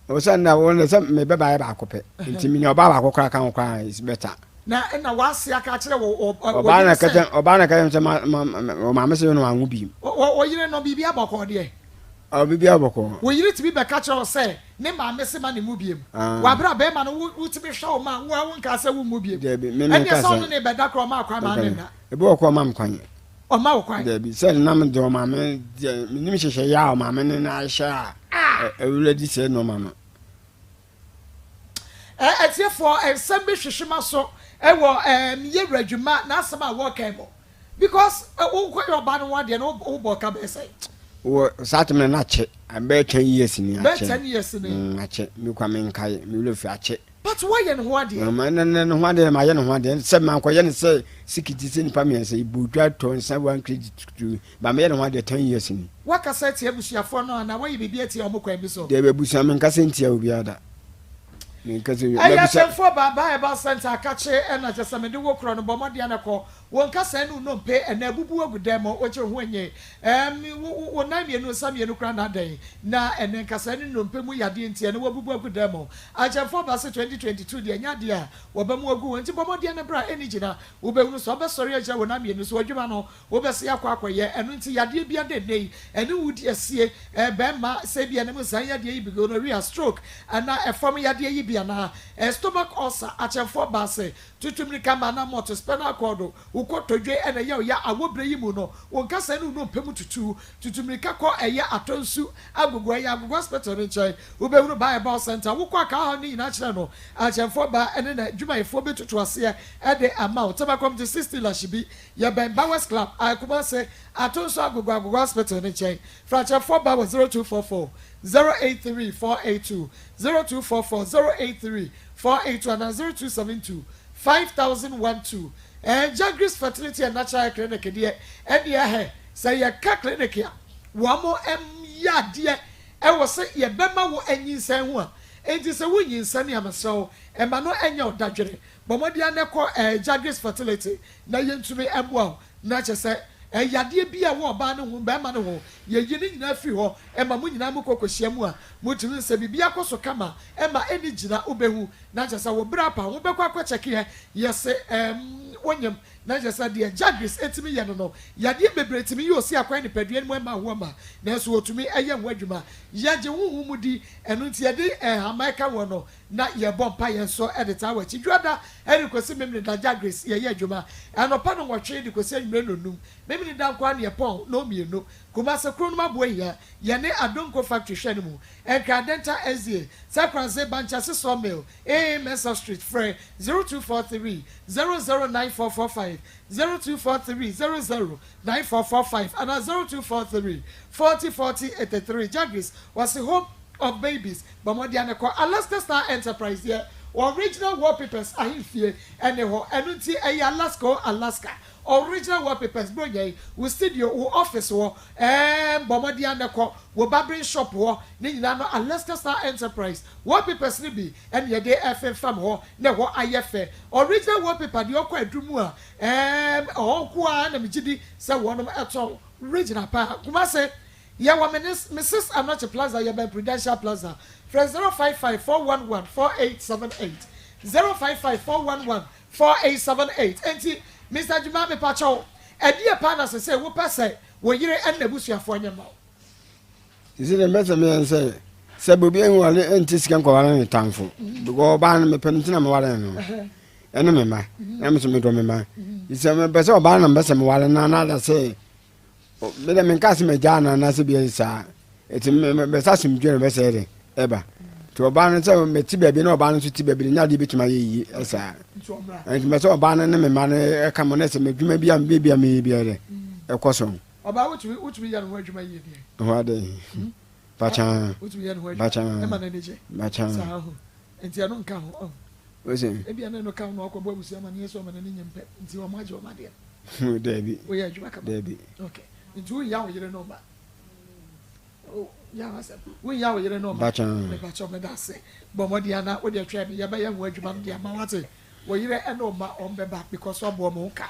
Ɔsɛ na wɔn sɛ me bɛba yɛ baako pɛ nti mi nya ɔbaa baako koraa ka ho koraa is better.
Na ɛna w'ase aka akyerɛ wɔ wɔ
ɔbaa na kɛkyɛ ɔbaa na kɛkyɛ sɛ ma ma wɔ maame sɛ no anwo bi.
Wɔ wɔ yere no biribi abɔkɔɔ deɛ.
Ɔ biribi abɔkɔɔ.
Wɔ yere tumi bɛka kyerɛ wɔ sɛ ne maame se ma ne nwo biem. Wɔ abere a bɛrima no wo wotumi hwɛ wo ma wo a wo nkaa sɛ wo nwo biem.
Dabi me me
nka sɛ. Ɛnneɛ sɛ ɔne ne bɛda koraa ɔmaa kwan maa ne nna.
Ebi wɔ kɔ ɔma me kwan.
Ɔmma wo kwan.
Dabi, sɛ na mede ɔmaame deɛ menim nhyehyɛeɛ a ɔmaame ne no ahyɛ a awura di sɛ nneɛma no.
Atiefoɔ, nsɛm bi hwehwe m'aso wɔ meyɛ wura adwuma n'asɛm a wɔreka mu because wokɔyɛ ɔbaa no ho adeɛ no wobɔ ka bɛyɛ sɛn?
Wɔ saa tɛm no na akyɛ bɛyɛ 10 years ni akyɛ.
Bɛyɛ 10 years ni.
Akyɛ mekwa menkae me werɛ fi akyɛ.
But woayɛ ne ho adeɛ.
Ma ne ne ho adeɛ mayɛ ne ho adeɛ sɛ mankɔyɛ ne sɛ sikiti sɛ nipa mmiɛnsa yi bɔ dwa tɔ nsa one credit tutu ba meyɛ ne ho adeɛ 10 years ni.
Woakasa atia abusuafoɔ no anaa woayɛ biribi atia wɔn kwan bi so?
Dabi abusua menkasa ntia obiara da. Menkasa
Ɛyɛ akyɛmfoɔ ba ba herbal center akakye ɛna kyɛ sɛ mede wo korɔ no bɔ mmɔden ana kɔ Wo nkasɛɛ ne wo nnompe ɛnɛ abubu agu dɛn mo wogye wo ho enye ɛɛm wo wo wo nan mmienu nsa mmienu koraa na adɛn na ɛnɛ nkasɛɛ ne nnompe mu yadeɛ nti ɛnɛ wabubu agu dɛn mo Agyɛmfoɔ ba se 2022 deɛ ɛnyɛ adeɛ a wɔbɛ mo agu hɔ nti bɔ mmɔdeɛ na bra ɛnni gyina wobɛhunu sɛ wobɛsɔre agyina wo nan mmienu so adwuma no wobɛse akɔ akɔyɛ ɛno nti yadeɛ bia dɛ nnɛ yi ɛne wo di asie ɛɛ bɛɛma sɛ ebia ne mu nsan yadeɛ yi bi gonorrhea stroke anaa ɛfam yadeɛ yi bi anaa ɛɛ stomach ulcer Akyɛmfoɔ ba se Tutu mmirika ma na mɔto spinal cord, wo Wo kotodwe na ɛyɛ wo ya awɔ berɛ yi mu no, wo nkasɛɛ ne wo nnompe mu tutu. Tutu mmirika kɔ ɛyɛ atɔ nsu agogo, ɛyɛ agogo hospital no nkyɛn. Wobɛhunu Baa Herbal Centre. Wokɔ a ka wo haw no nyinaa kyerɛ no. Akyɛmfoɔ baa ne n'adwumayɛfoɔ bɛtutu aseɛ de ama wo. Tema Community 60 Lashibi, yɛbɛn Bowers Club, Kumasi, Ato nsu agogo, agogo hospital no nkyɛn. Frɛ akyɛmfoɔ baa wɔ 0244 083 482, 0244 083 482 anaa 0272 5012 Ɛɛ Jagris Fertility and Natural Hair Clinic deɛ ɛndeɛ hɛ sɛ yɛka clinic a wɔn yɛ adeɛ ɛwɔ sɛ yɛbɛma wo anyinsɛn ho a enti sɛ wo nyinsɛne a mesrɛ wo ɛma no ɛnyɛ wo dadwene bɔ mmɔden ara na kɔ ɛɛ Jagris Fertility na yɛntumi ɛmmoa wo na kyɛ sɛ yadeɛ bi a ɛwɔ ɔbaa no ho barima no ho yɛyi ne nyinaa firi hɔ ɛma mo nyinaa mokɔ kɔhyia mu a motumi hu sɛ biribi akɔ so kama ɛma ɛnni gyina wobɛhu Na kyerɛ sɛ wo bra pa wo bɛkɔ akɔ kyɛkeɛ yɛse ɛɛm wo nyem na kyerɛ sɛ deɛ jagris ɛtumi yɛ no no yadeɛ bebree tumi yɛ osi akwan nipadua no mu ɛma ahoɔ ma nanso ɔtumi ɛyɛ ho adwuma yɛgye honhom mu di ɛno nti yɛde nhaman ɛka ho no na yɛbɔ mpaeɛ nso ɛde taa wɔ akyi dwoada ɛde kɔsi memeneda jagris yɛyɛ adwuma anɔpa nɔnwɔtwe de kɔsi anwummerɛ nɔnum memeneda nkoa ne yɛpɔn nɔnmienu Kumase kro nom aboa hia yɛne Adonko factory hwɛ no mu Nkran Adenta SDA, Sakranse, Bankyase Sawmill, AA Mensah Street, frɛ 0243 009445, 0243 009445 anaa 0243 40 40 83. Jagris, wɔse Home of Babies, bɔ mmɔden ara kɔ Alaska Star Enterprise deɛ Original Wallpapers ahemfie ne hɔ, ɛno nti ɛyɛ Alaska o Alaska. Original wallpapers bronya yi wo studio wo office hɔ ɛɛm bɔ mmɔden ara na kɔ wo barbering shop hɔ ne nyinaa no Alaska Star Enterprise wallpapers no bi ɛna yɛde ɛfemfam hɔ na ɛhɔ ayɛ fɛ Original wallpaper deɛ ɔkɔ aduru mu a ɛɛm ɛhɔ nko ara na megye di sɛ wɔnom ɛtɔn original paa Kumase yɛwɔ Mrs Anokye Plaza yɛbɛn Prudential Plaza frɛ 055 411 4878 055 411 4878 Enti Mister Adwuma mepakyɛw, ɛdeɛ paa na sesei wopɛ sɛ wo yere ɛne n'abusuafoɔ nyɛ ma wo?
Sisi deɛ mepɛ sɛ meyɛ ne sɛ, sɛ obi nware nte sika nkɔware ne tamfo because ɔbaa no mepɛ no nti na meware no ɛne me mma na me nso medɔ me mma sɛ mepɛ sɛ ɔbaa no na mepɛ sɛ meware no anaadɛ sɛ Me de menka sɛ magyaa no anaasɛ bi saa ɛti mɛsɛ asomdwe no bɛsɛ de ɛba nti ɔbaa no sɛ mɛte baabi na ɔbaa no nso te baabi no nyɛ adeɛ bɛtumi ayɛ yie ɛsaa nti mɛ sɛ ɔbaa no ne me mma no ɛka mo no sɛ m'adwuma bi a mebɛ bi a meyɛ bi dɛ ɛkɔ so.
Ɔbaa wotumi wotumi yɛ ne ho adwuma yie deɛ.
Ho adɛ hmm? bakyaa
wotumi yɛ ne ho adwuma
bakyaa
ɛma n'ani gye
bakyaa
saa ho nti ɛno nka ho ɔn.
Ose.
Ebi ɛne no ka ho na ɔkɔbɔ abusua ma ne yɛ sɛ ɔma n'ani nye mpɛ nti ɔmo agye ɔmo adeɛ.
Dabi.
Woyɛ adwuma kama.
Dabi.
Okay. Nti wonya wo yere no ma. Ya asɛm. Wonya wo yere no ma.
Bacha.
Mepakyɛw meda ase. Bɔ mmɔden ana wode atwa me yɛbɛyɛ ho adwuma no de ama wate. Wo yere ɛne wo ma wɔn bɛba because waboa mo ho ka.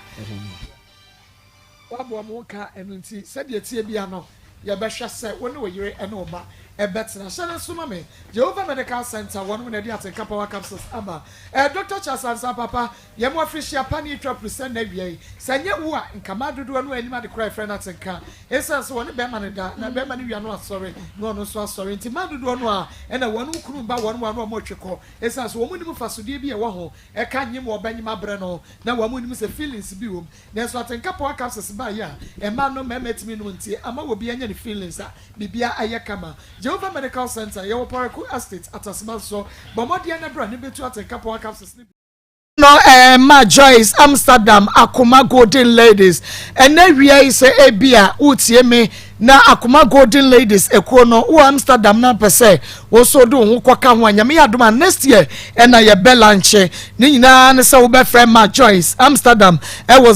Woaboa mo ho ka ɛno nti sɛdeɛ ɛteɛ biara no yɛbɛhwɛ sɛ wo ne wo yere ne wo mma bɛtena. Hyɛ no nso ma me. Jehovah Medical Center wɔnom na ɛde Atenka Power Capsules aba. Ɛɛ Doctor Charles Ansah papa Yɛn mu afirihyia pa ne etwa puru sɛ nnɛ awia yi. Sɛ ɛnyɛ wo a, nka mmaa dodoɔ no annim ade korɔ a yɛfrɛ no atenka. Esiane sɛ wɔne barima no da, na barima no wia no asɔre, na ɔno nso asɔre nti, mmaa dodoɔ no ara na wɔn kunu ba wɔn a na wɔretwe kɔ. Esiane sɛ wɔn nnim mfasodeɛ bi a ɛwɔ ho, ɛka nyem wɔ ɔbɛnyem abrɛ no, na wɔn nnim sɛ feelings bi wɔ mu. Nanso atenka power capsules baeɛ a mmaa nom mmarima tumi nom nti, ama obi anya ne feelings a biribiara ayɛ kama. Jehovah Medical Center, yɛwɔ Paraku Estate, Atasima nso. Bɔ mmɔden ara na bra na bɛtu atenka power capsules no bi. No ɛma Joyce Amsterdam Akoma Golden Ladies. Ɛnɛ wia yi sɛ ebi a wotie me na Akoma Golden Ladies ekuo no wɔ Amsterdam na pɛ sɛ wo nso de wo ho kɔka ho a Nyame yɛ adom a next year ɛna yɛbɛ lanche. Ne nyinaa ne sɛ wobɛfrɛ ma Joyce Amsterdam ɛwɔ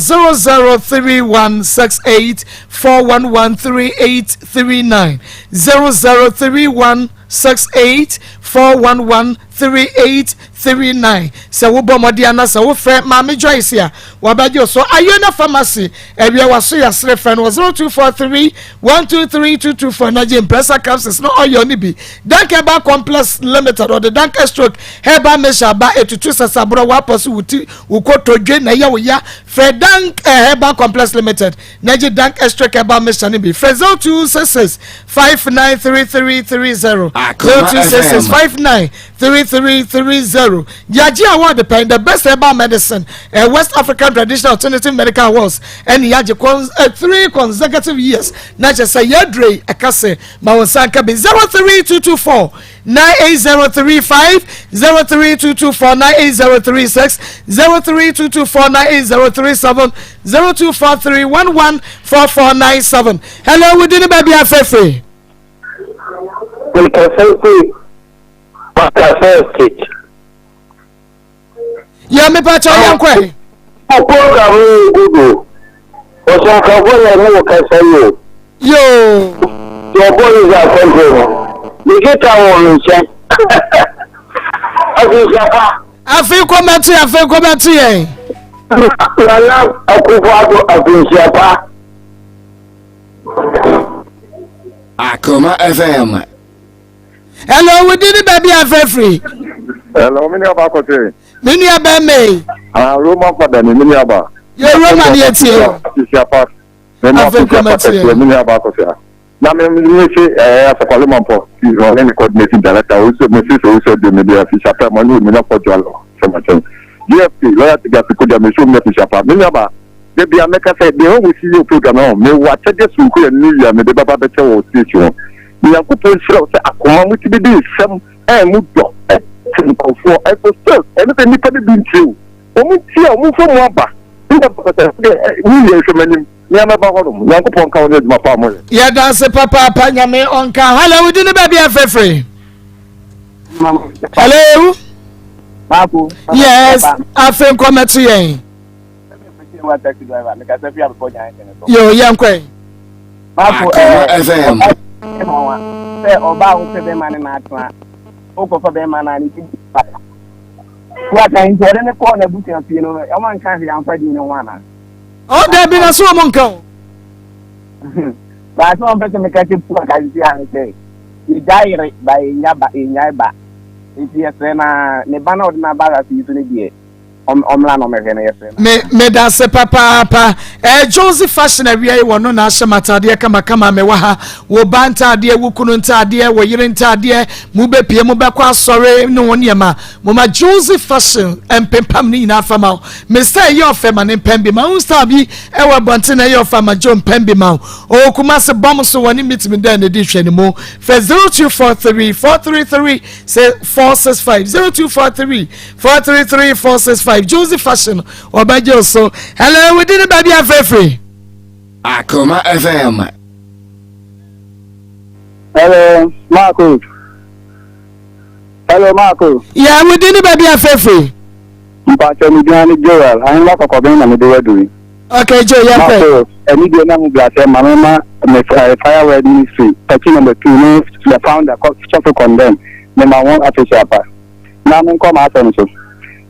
00316841133839 0031 68411 3839 Sɛ wobɔ mmɔden ana sɛ wofrɛ Maame Joyce a, wɔbɛgye wo so. Ayona Pharmacy, awia waso yɛasere frɛ no wɔ 0243 123 224 na gye Impressa capsules no oil no bi. Dank Herbal Complex Limited, ɔde Dank Stroke Herbal Mixture aba etutu sasaborɔ w'apɔ so wo ti wo kotodwe na ɛyɛ wo ya. Frɛ Dank eh, Herbal Complex Limited na gye Dank Extract Herbal Mixture no bi. Frɛ 0266 593330
Akoma
0266
FM.
593330. 9330. Yɛagye award pɛn, the best herbal medicine, eh, West African Traditional Alternative Medical Awards, ɛne yɛagye cons eh, three consecutive years. Na kyerɛ sɛ yɛadure yi, ɛka sɛ ma wo nsa nka bi 03224 98035 03224 98036 03224 98037 0243 114497. Hello, wodi ne baabi afɛfɛ.
Mekasa firi Bakasa Estate.
Yɛ mepa kyɛw yɛn kɔ ɛ.
O program no yɛ good o. Ɔsɛnkafo na ɛne wo kasa yi o.
Yoo.
Deɛ ɔbɔ Israel kɔntro no, ne guitar wɔ me nkyɛn. Afinhyia pa.
Afei kɔmɛto yɛn, afei kɔmɛto yɛn.
Nana Akufo-Addo afinhyia pa.
Akoma FM.
Hello, wo din ne baabi a afrɛ firi?
Hello, me nua ba kɔte.
Me nua bɛrima yi.
Ah, Roman fada ni, me nua ba.
Yɛ Roman yɛ tie o.
Afisia pa. Me ma
Afei
afisia pa
kɔmɛte
kɛseɛ,
yɛ.
me nua ba kɔte a. Na me me se ɛɛ asɔkwale mampɔ, ɔne ne coordinating director, owusu me se sɛ owusu adu me de afisia pa mo ne me nyafɔ jɔlɔ sɛ ma kyɛn. GFP, lawyer tiga fi kodia me so me afisia pa. Me nua ba, Da bia mɛka sɛ deɛ ɔwɔ si yɛ program no mewɔ akyɛdeɛ soronko yɛ new year mede bɛba bɛkyɛ wɔ station hɔ. Nyankopɔn nhyira wo sɛ akoma motumi de nsɛm a ɛmu dɔ te nkurɔfoɔ ɛso still ɛno sɛ nnipa no bi ntie o wɔn ntie a wɔn mfa mu aba nna pɛpɛsɛ deɛ new year nhwɛ m'anim mea mɛba hɔ nom Nyankopɔn nka wo ne adwuma pa a moyɛ.
Yɛda ase papaapa nyame ɔnka. Hello, wo din ne baabi a frɛfrɛ? Hello. Yes, afei nkɔmɛto yɛn. Yo, yɛn kɔ yi.
Baako
Akoma FM.
Sɛ ɔbaa a wopɛ bɛrima ne n'atena wokɔfa bɛrima no a ne ti pa. Waka nti ɔde ne kɔɔ n'abusua fie no ɔma nka hwee amfa din no ho anaa?
Ɔ dabi na so wɔn nka o.
Baasa wɔn pɛ sɛ meka kyɛ pu akasisi ano sɛ yɛgya yere ba yɛnya ba yɛnyae ba nti yɛsrɛ na ne ba na ɔde n'aba asase yi so no deɛ ɔmmra na ɔmmɛhwɛ no yɛsrɛ no.
Me medase papaapa. Eh, Josie fashion awia yi wɔno na ahyɛ m'ataadeɛ kamakama mewɔ ha. Wo ba ntaadeɛ, wo kunu ntaadeɛ, wo yere ntaadeɛ, mo bɛpie mo bɛkɔ asɔre ne wo nneɛma. Moma Josie fashion mpempam ne nyinaa fa ma wo. Me style yɛ ɔfɛ ma ne mpɛn bi ma wo style bi ɛwɔ abɔnten na ɛyɛ ɔfɛ ma Joe mpɛn bi ma wo. Ɔwɔ Kumasi bɔm so wɔne meet me dɛn na ɛdi hwɛ ne mu. Fɛ 0243 433 465 0243 433 465 Josie Fashion ɔbɛgye wo so. Hello, wodi ne baabi afrɛfrɛ.
Akoma FM.
Hello, Marco. Hello, Marco.
Yeah, wodi ne baabi afrɛfrɛ.
Mpakyɛ me din ne Joel, ahemma kɔkɔbɛn na mede waduri.
Okay, Joe, yɛn pɛ.
Marco, ɛni deɛ na ho bla sɛ maame ma me eh, Fireword Ministry, Pɛkyi number 2 ne the founder, Sɔfo Condemn, me ma wɔn afehyɛ apa. Na menkɔ m'asɛm so.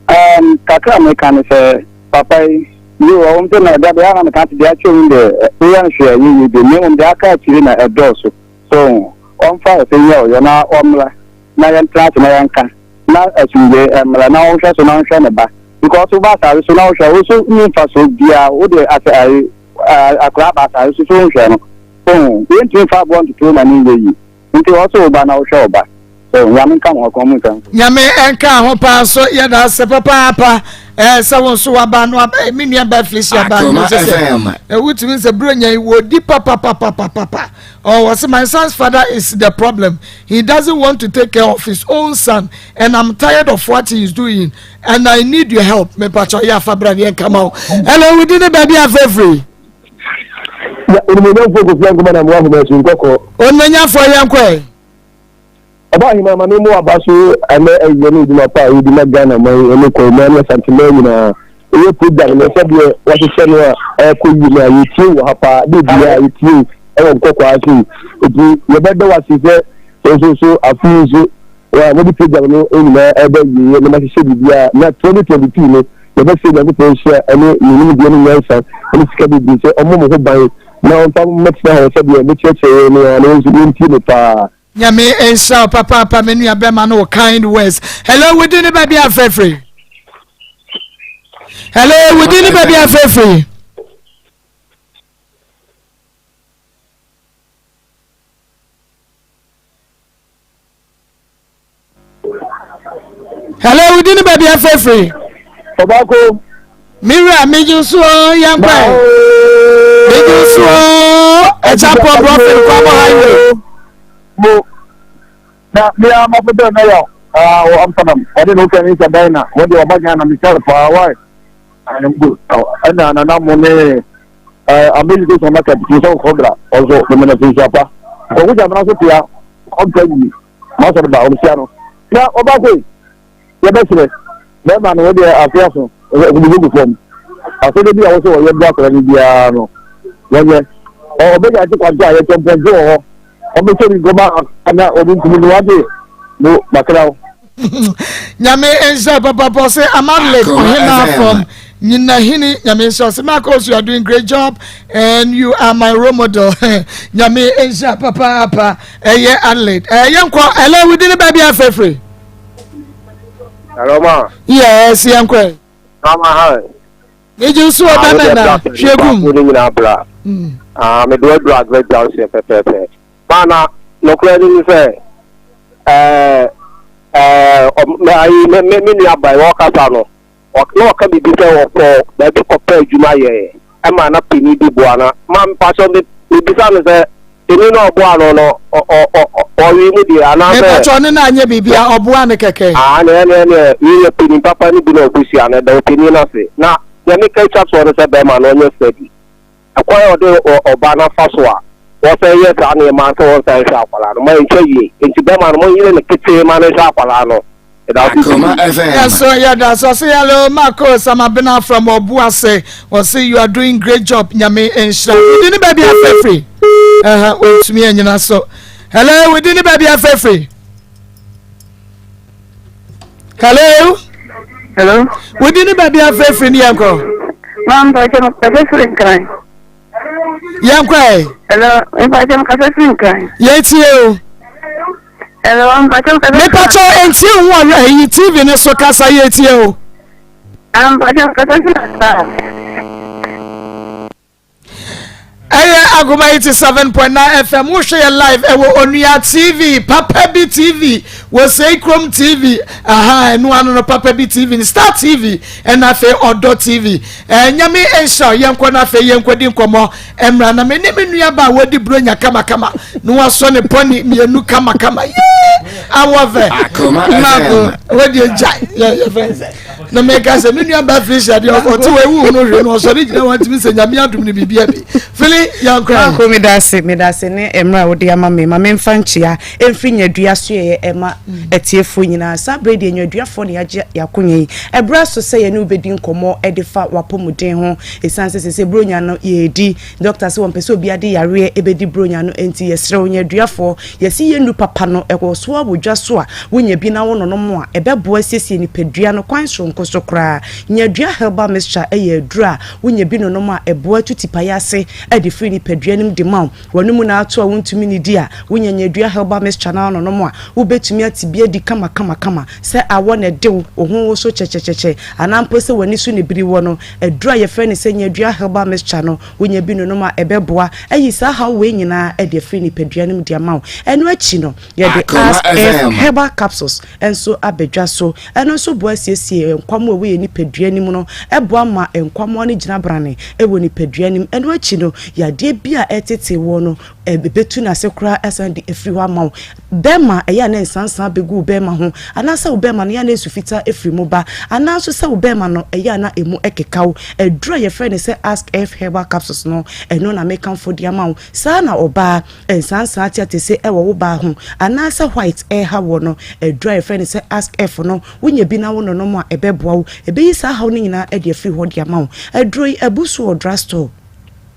Um, kakra a meka ne sɛ, papa yi, yoo, ɔwom sɛ na ɛda deɛ a na meka te deɛ akyerɛ mu deɛ, woyɛ no hwee a ɛnyɛ yie bio, na mmom deɛ aka akyire na ɛdɔɔso. So, ɔmfa ɔsɛ nyɛ ɔyɔ na ɔmmra na yɛntena ase na yɛnka na asomdwoe mmra na ɔnhwɛ so na ɔnhwɛ ne ba. Because woba asare so na wohwɛ, wo so nni mfasoɔ biara, wode asɛ ayi, akwadaa aba asare so so wonhwɛ no. So, yɛntumi mfa aboɔ ntoto ma ne nyɛ yie. Nti ɔwɔ sɛ wo ba na wohwɛ wo ba. So Nyame nka mo ho kɔn mu nsɛm.
Nyame nka ho paa so yɛda ase papaapa ɛɛ sɛ wo nso waba no aba me nua ba Felicia ba no sɛ sɛ ɛwotumi sɛ buro nya yi wɔdi papapapapapa ɔwɔ sɛ my son's father is the problem he doesn't want to take care of his own son and I'm tired of what he is doing and I need your help mepakyɛ yɛ afa bra ne yɛnka ma wo ɛlɛ wodi ne baabi afɛfiri
Ya onimonyamfoɔ Kofi Ankomah na mewɔ ahoma akyi nkɔkɔɔ.
Onimonyamfoɔ yɛn kɔ ɛ.
Ɔba ahema ma me mo aba so ɛnɛ awia ne adwuma pa a yɛdi ma Ghana man ɛne Kwawu ne Asanteman nyinaa. Ɛyɛ program no sɛdeɛ wɔahyehyɛ no a ɛrekɔ yie no a yɛtie wɔ ha paa de biara yɛtie ɛwɔ nkɔkɔɔ ase yi. Eti yɛbɛda wo ase sɛ nso so afe yi nso Wɔn a wɔde program no nyinaa reba awieeɛ na wɔahyehyɛ biribiara na 2022 no yɛbɛsrɛ Nyankopɔn nhyira ne ne nimdeɛ ne nyansa ne sika bebree sɛ ɔmmɔ mo ho ban na ɔmfa mo mmɛtena hɔ sɛdeɛ mokyerɛkyerɛ yɛn no ara na yɛn nso yɛntie mo paa.
Nyame nhyira wo papaapa me nua bɛma no wo kind words. Hello wo din ne baabi a frɛfrɛ. Hello wo din ne baabi a frɛfrɛ. Hello, wodi ne baabi afrɛfiri.
Ɔbaako.
Me wura megye so yɛn kɔ ɛ. Megye so ɛkyɛ pɔ brɔfin kwabɔ highway.
Mo na me a ma fɛ na ya ah wɔ Amsterdam ɔde no kɛ ne sɛ dan na wɔde ɔba Ghana me kyɛre paa why I am good ɛna nana mo ne amazing station market fi sɛ wokɔ bra ɔso memene fi nsuapa kɔkɔ gyamena so tea ɔmpa yi masɔre ba ɔmehyia no na ɔba koi Yɛbɛsrɛ, bɛrima no, wo deɛ afe aso, ɔbɛbɔ gu fam. Asɛdeɛ bi a wɔsɛ wɔyɛ boa akwadaa no biara no, wɔnyɛ. Ɔbɛgya ate kwante a yɛtɔ mpɔnkye wɔ hɔ. Ɔbɛtɔ bi nkɔma na ɔde ntumi no wate mo bakra wo.
Nyame nhyira papapa ɔse Amadlek ɔhema from Nyinahini Nyame nhyira ɔse Marcos you are doing great job and you are my role model Nyame nhyira papaapa ɛyɛ Adelaide ɛyɛ nkɔ ɛlɛ wudi ne baabi afɛfiri.
Hello, ma.
Yes, yɛn kɔ.
Mama, hi.
Megye nso wɔ bɛmɛ na hwɛ gum.
Ne nyinaa bra. Ah, me do aduru agbe junction pɛpɛɛpɛ. Ma na nokora ni sɛ ɛɛ ɛɛ ayi me me me nua ba yi ɔkasa no. Na ɔka biribi sɛ ɔkɔɔ baabi kɔpɛɛ adwuma yɛeɛ ɛma na panin bi boa no. Ma mpakyɛw me mebisa no sɛ panin no a ɔboa no no ɔ ɔ ɔ ɔwee mu deɛ anaasɛ.
Mepakyɛw ɔne no anyɛ biribi a ɔboa no kɛkɛ.
Aa ɛneɛ ɛneɛ ɛneɛ wei yɛ panin papa no bi na ɔbɛsua no ɛda ɔpanin no ase. Na deɛ meka atwa toɔ ne sɛ bɛrima no ɔnyɛ steady. Ɛkwan a ɔde ɔbaa no afa so a wɔsan yɛ saa nneɛma sɛ wɔnsan nhwɛ akwadaa no ma ɛntwa yie. Enti bɛrima no monyere no ketee ma no nhwɛ akwadaa no. Yɛda ase
Akoma
pii.
FM.
Yɛso yɛda ase ɔse hello Marcos Amabena from Obuase ɔse you are doing great job nyame nhyira wodi ne baabi afɛfiri ɛha wɔntumi anyina so hello wodi ne baabi afɛfiri hello
hello
wodi ne baabi afɛfiri ne yɛnkɔ
maa mpakyɛ mekasa firi nkran
yɛnkɔ ɛ
hello mpakyɛ mekasa firi nkran
yɛtie o
hello mpakyɛ mekasa
mepakyɛ ɛntie ho ɔwerɛ ayi tv ne so kasa yɛtie o
mpakyɛ mekasa firi akra
Ɛyɛ Agoma 87.9 FM wohwɛ yɛ live ɛwɔ Onua TV, Papa Bi TV, Wosei Krom TV, aha ɛno ano no Papa Bi TV, Star TV, ɛna afei Ɔdɔ TV. Ɛɛ Nyame nhyira yɛnkɔ na afei yɛnkɔ di nkɔmmɔ ɛmra na me ne me nua ba a wɔdi buronya kamakama na wasɔ ne pɔni mmienu kamakama yee awɔ fɛ mako wɔdi agya yɛ yɛ fɛn sɛ. na meka sɛ me nua ba felicia deɛ ɔte wɔ ewu no hwɛ no ɔsɔre gyina wɔn ntumi sɛ nyame adum ne biribi abi fili yankora.
Maako medase medase ne mmerɛ a wode ama me ma memfa nkyea ɛmfiri nyadua so yɛyɛ ɛma atiefoɔ nyinaa saa berɛ deɛ nyaduafoɔ na yɛagye yɛakonya yi ɛberɛ aso sɛ yɛne wobɛdi nkɔmmɔ ɛde fa wapɔmuden ho ɛsiane sɛ sɛ sɛ buronya no yɛredi Dɔkta se wɔmpɛ sɛ obiara de yareɛ bɛdi Buronya no enti yɛsrɛ wo nyaduafoɔ, yɛse yɛn nnu papa no ɛwɔ so ara wɔ dwa so a wonya bi na wononom a ɛbɛboa asiesie nipadua no kwan soronko so koraa. Nyadua herbal mixture yɛ aduro a wonya bi nonom a ɛboa tu tipaeɛ ase de firi nipadua no mu de ma wo. W'anomu na ato a wontumi nnidi a, wonya nyadua herbal mixture no ara nonom a wobɛtumi ate bi adi kama kama kama sɛ awɔ na ɛde wo, wo ho woso kyɛkyɛkyɛkyɛ anaa mpo sɛ w'ani so na ɛbiri woɔ no. Aduru a yɛfrɛ no sɛ nyadua herbal mixture no, wonya bi nonom a, ɛbɛboa ayi saa haw wei nyinaa de afiri nipadua no mu de ama wo. Ɛno akyi no, yɛde
Akoma
As Earth
FM.
Herbal Capsules nso aba dwa so. Ɛno nso boa siesie nkwammoa a ɛwɔ yɛn nipadua no mu no, ɛboa ma nkwammoa no gyina brane wɔ nipadua no mu. Ɛno akyi no, yadeɛ bi a ɛretete woɔ no, Ɛbɛtu n'ase koraa asan de afiri hɔ ama wo. Bɛrima, ɛyɛ a na nsansan bɛgu wo bɛrima ho, anaasɛ wo bɛrima no, ɛyɛ a na nsu fitaa firi mu ba, anaa nso sɛ wo bɛrima no, ɛyɛ a na ɛmu keka wo. Aduro a yɛfrɛ no sɛ Ask F Herbal Capsules no, ɛno na mekamfo de ama wo. Saa ara na ɔbaa, nsansan ateatese wɔ wo baa ho, anaasɛ white reha woɔ no, aduro a yɛfrɛ no sɛ Ask F no, wonya bi na wononom a, ɛbɛboa wo. Ɛbɛyi saa haw no nyinaa de afiri hɔ de ama wo. Aduro yi, abu so wɔ drugstore.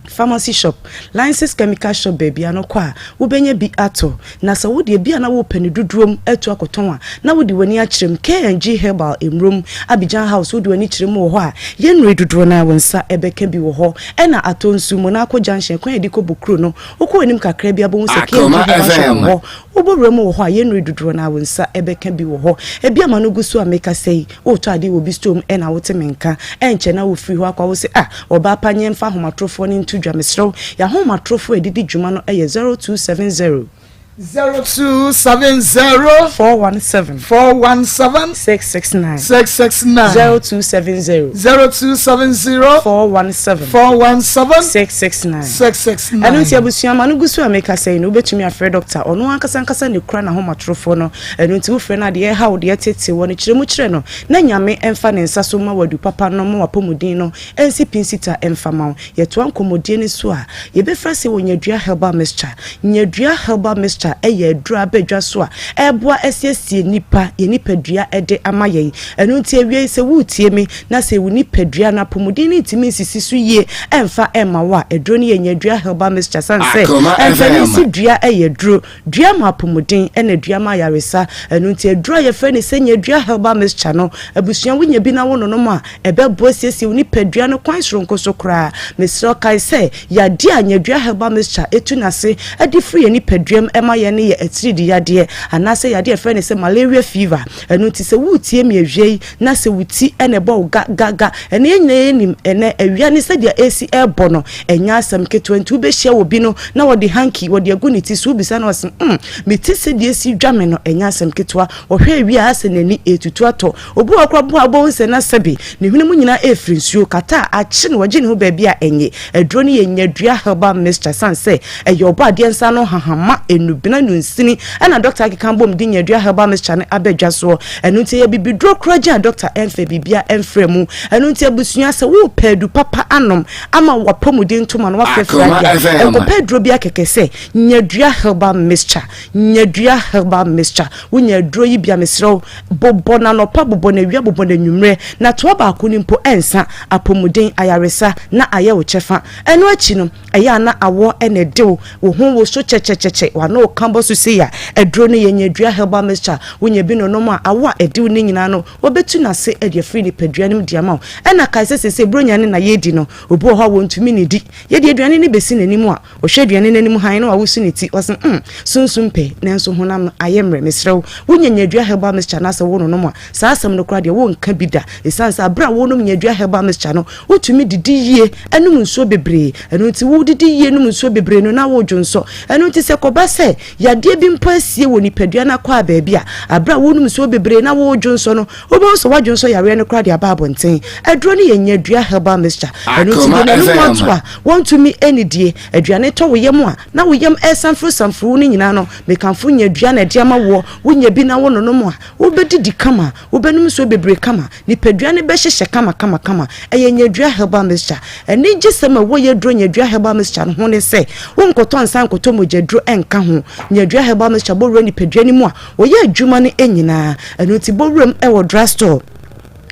Pharmacy shop, License chemical shop baabi a no kɔ a wobɛnya bi atɔ. Na sɛ wo deɛ bi a na wopɛ no dodoɔ mu atu akɔtɔn a, na wode w'ani akyerɛ mu. K&G Herbal Mmurom, Abidjan House wode w'ani kyerɛ mu wɔ hɔ a, yɛn nnuro dodoɔ no ara wo nsa bɛka bi wɔ hɔ. Ɛna atɔ nsu, Monaco Junction, kwan a yɛde kɔ Bokuro no, wokɔ w'anim kakra bi a wobɛhu sɛ K&G
Akoma
Herbal shop
FM.
wɔ hɔ. Wobɔ wura mu wɔ hɔ a, yɛn nnuro dodoɔ no ara wo nsa bɛka bi wɔ hɔ. Ebi ama no gu so a mekasa yi, Woretɔ adeɛ wɔ obi store mu ɛna wote me nka, ɛnkyɛ na wofiri hɔ akɔ a wose ah ɔbaa pa nyɛ mfa ahomatorofoɔ no nto dwa mesrɛ wo, yɛn ahomatorofoɔ a yɛde di dwuma no yɛ 0270.
0270.
417.
417.
669.
669.
0270.
0270.
417.
417.
669.
669.
Ɛno nti abusua ma no gu so a meka sɛ no wobɛtumi afrɛ dɔkta ɔno ankasa ankasa ne kura n'ahomatorofoɔ no ɛno nti wofrɛ no adeɛ ɛha wo deɛ tete wɔ no kyerɛ mu kyerɛ no na Nyame ɛmfa ne nsa so ma wadu papa no ma wapɔmuden no ɛnsi pinsita ɛmfa ma wo. Yɛtoa nkɔmmɔdie no so a, yɛbɛfiri aseɛ wɔ Nyadua Herbal Mixture. Nyadua Herbal Mixture yɛ aduro a aba dwa so a ɛreboa asiesie nnipa, yɛn nipadua de ama yɛn. Ɛno nti awiei sɛ woretie me na sɛ wo nipadua no apɔmuden no ntumi nsisi so yie ɛmfa mma wo a, aduro no yɛ Nyadua Herbal Mixture sane sɛ ɛmfa nsi dua yɛ aduro. Dua ma apɔmuden ɛna dua ma ayaresa. Ɛno nti aduro a yɛfrɛ no sɛ Nyadua Herbal Mixture no, abusua wonya bi na wononom a, Ɛbɛboa asiesie wo nipadua no kwan soronko so koraa. Mesrɛ wo kae sɛ, yadeɛ a nyadua herbal mixture tu n'ase de firi yɛn nipaduam ma yɛn no yɛ atiridii yadeɛ anaasɛ yadeɛ a yɛfrɛ no sɛ malaria fever. Ɛno nti sɛ woretie me awia yi na sɛ wo ti na ɛbɔ wo ga ga ga, ɛnɛ yɛn nyinaa yɛnim ɛnɛ awia ne sɛdeɛ ɛresi rebɔ no, ɛnyɛ asɛm ketewa. Nti wobɛhyia obi no na ɔde hanky wɔde agu ne ti so, wobisa no ɔse mm, me ti sɛdeɛ ɛsi dwa me no, ɛnyɛ asɛm ketewa. Ɔhwɛ awia a asɛ n'ani retutu atɔ. Obi wɔ hɔ koraa mpo a wobɛhu sɛ na sɛbe ne hwene mu nyinaa refiri nsuo, kata a akye no, wagye ne ho baabi a ɛnye. Aduro no yɛ nyadua herbal mixture sane sɛ ɛyɛ ɔbɔadeɛ nsa ano hahama, nnubena, nnunsini ɛna dɔkta akeka abom de nyadua herbal mixture no aba dwa soɔ. Ɛno nti ɛyɛ bibiduro koragyen a dɔkta ɛmfa biribiara ɛmfra mu. Ɛno nti abusua sɛ worepɛ adu papa anom ama w'apɔmuden ntoma no woafrafra deɛ a, nkɔpɛ aduro biara kɛkɛ sɛ nyadua herbal mixture. Nyadua herbal mixture. Wonya aduro yi bi a mesrɛ wo Bobɔ no anɔpa, bobɔ no awia, bobɔ no anwummerɛ, na toa baako no mpo ɛnsa, apɔmuden, ayaresa, na ayɛ wo kyɛfa. Ɛno akyi no, ɛyɛ a na awɔ na ɛde wo, wo ho woso kyɛkyɛkyɛkyɛ, w'ano reka bɔ so sei a, aduro no yɛ nyadua herbal mixture, wonya bi nonom a, awɔ a ɛde wo no nyinaa no, wɔbɛtu no ase de afiri nipadua no mu de ama wo. Ɛna kae sɛ seesei Buronya no na yɛredi no, obi wɔ hɔ a wɔntumi nnidi. Yɛde aduane no bɛsi n'anim a, Ɔhwɛ aduane no anim hann na wawoso ne ti, ɔse, mm, sunsum pɛ, nanso honam no ayɛ mmerɛ. Mesrɛ wo, wonya nyadua herbal mixture anaasɛ wononom a, saa asɛm no koraa deɛ wonka bi da. Ɛsiane sɛ aberɛ a wonom nyadua herbal mixture no, wotumi didi yie, nom nsuo bebree. Ɛno nti wodidi yie nom nsuo bebree no na wodwonsɔ. Ɛno nti sɛ ɛkɔba sɛ yadeɛ bi mpo asie wɔ nipadua no akwaa baabi a, aberɛ a wonom nsuo bebree na wodwonsɔ no, Wobɛhu sɛ woadwonsɔ yareɛ no koraa de aba abɔnten. Aduro no yɛ nyadua herbal mixture. Ɛno nti deɛ n'anum ato a wɔntumi nnidie, aduane tɔ wo yam a na wo yam resanforo-sanforo wo no nyinaa no, mekamfo nyadua na ɛde ama woɔ. Wonya bi na wononom a, wobɛdidi kama, wobɛnom nsuo bebree kama, nipadua no bɛhyehyɛ kama kama kama. Ɛyɛ nyadua herbal mixture. Anigyesɛm a ɛwɔ yɛn aduro nyadua herbal mixture no ho ne sɛ, wonkɔtɔ nsa nkɔtɔ mogyaduro nka ho. Nyadua herbal mixture bɔ wura nipadua no mu a, Wɔyɛ adwuma no nyinaa. Ɛno nti bɔ wuram wɔ drugstore,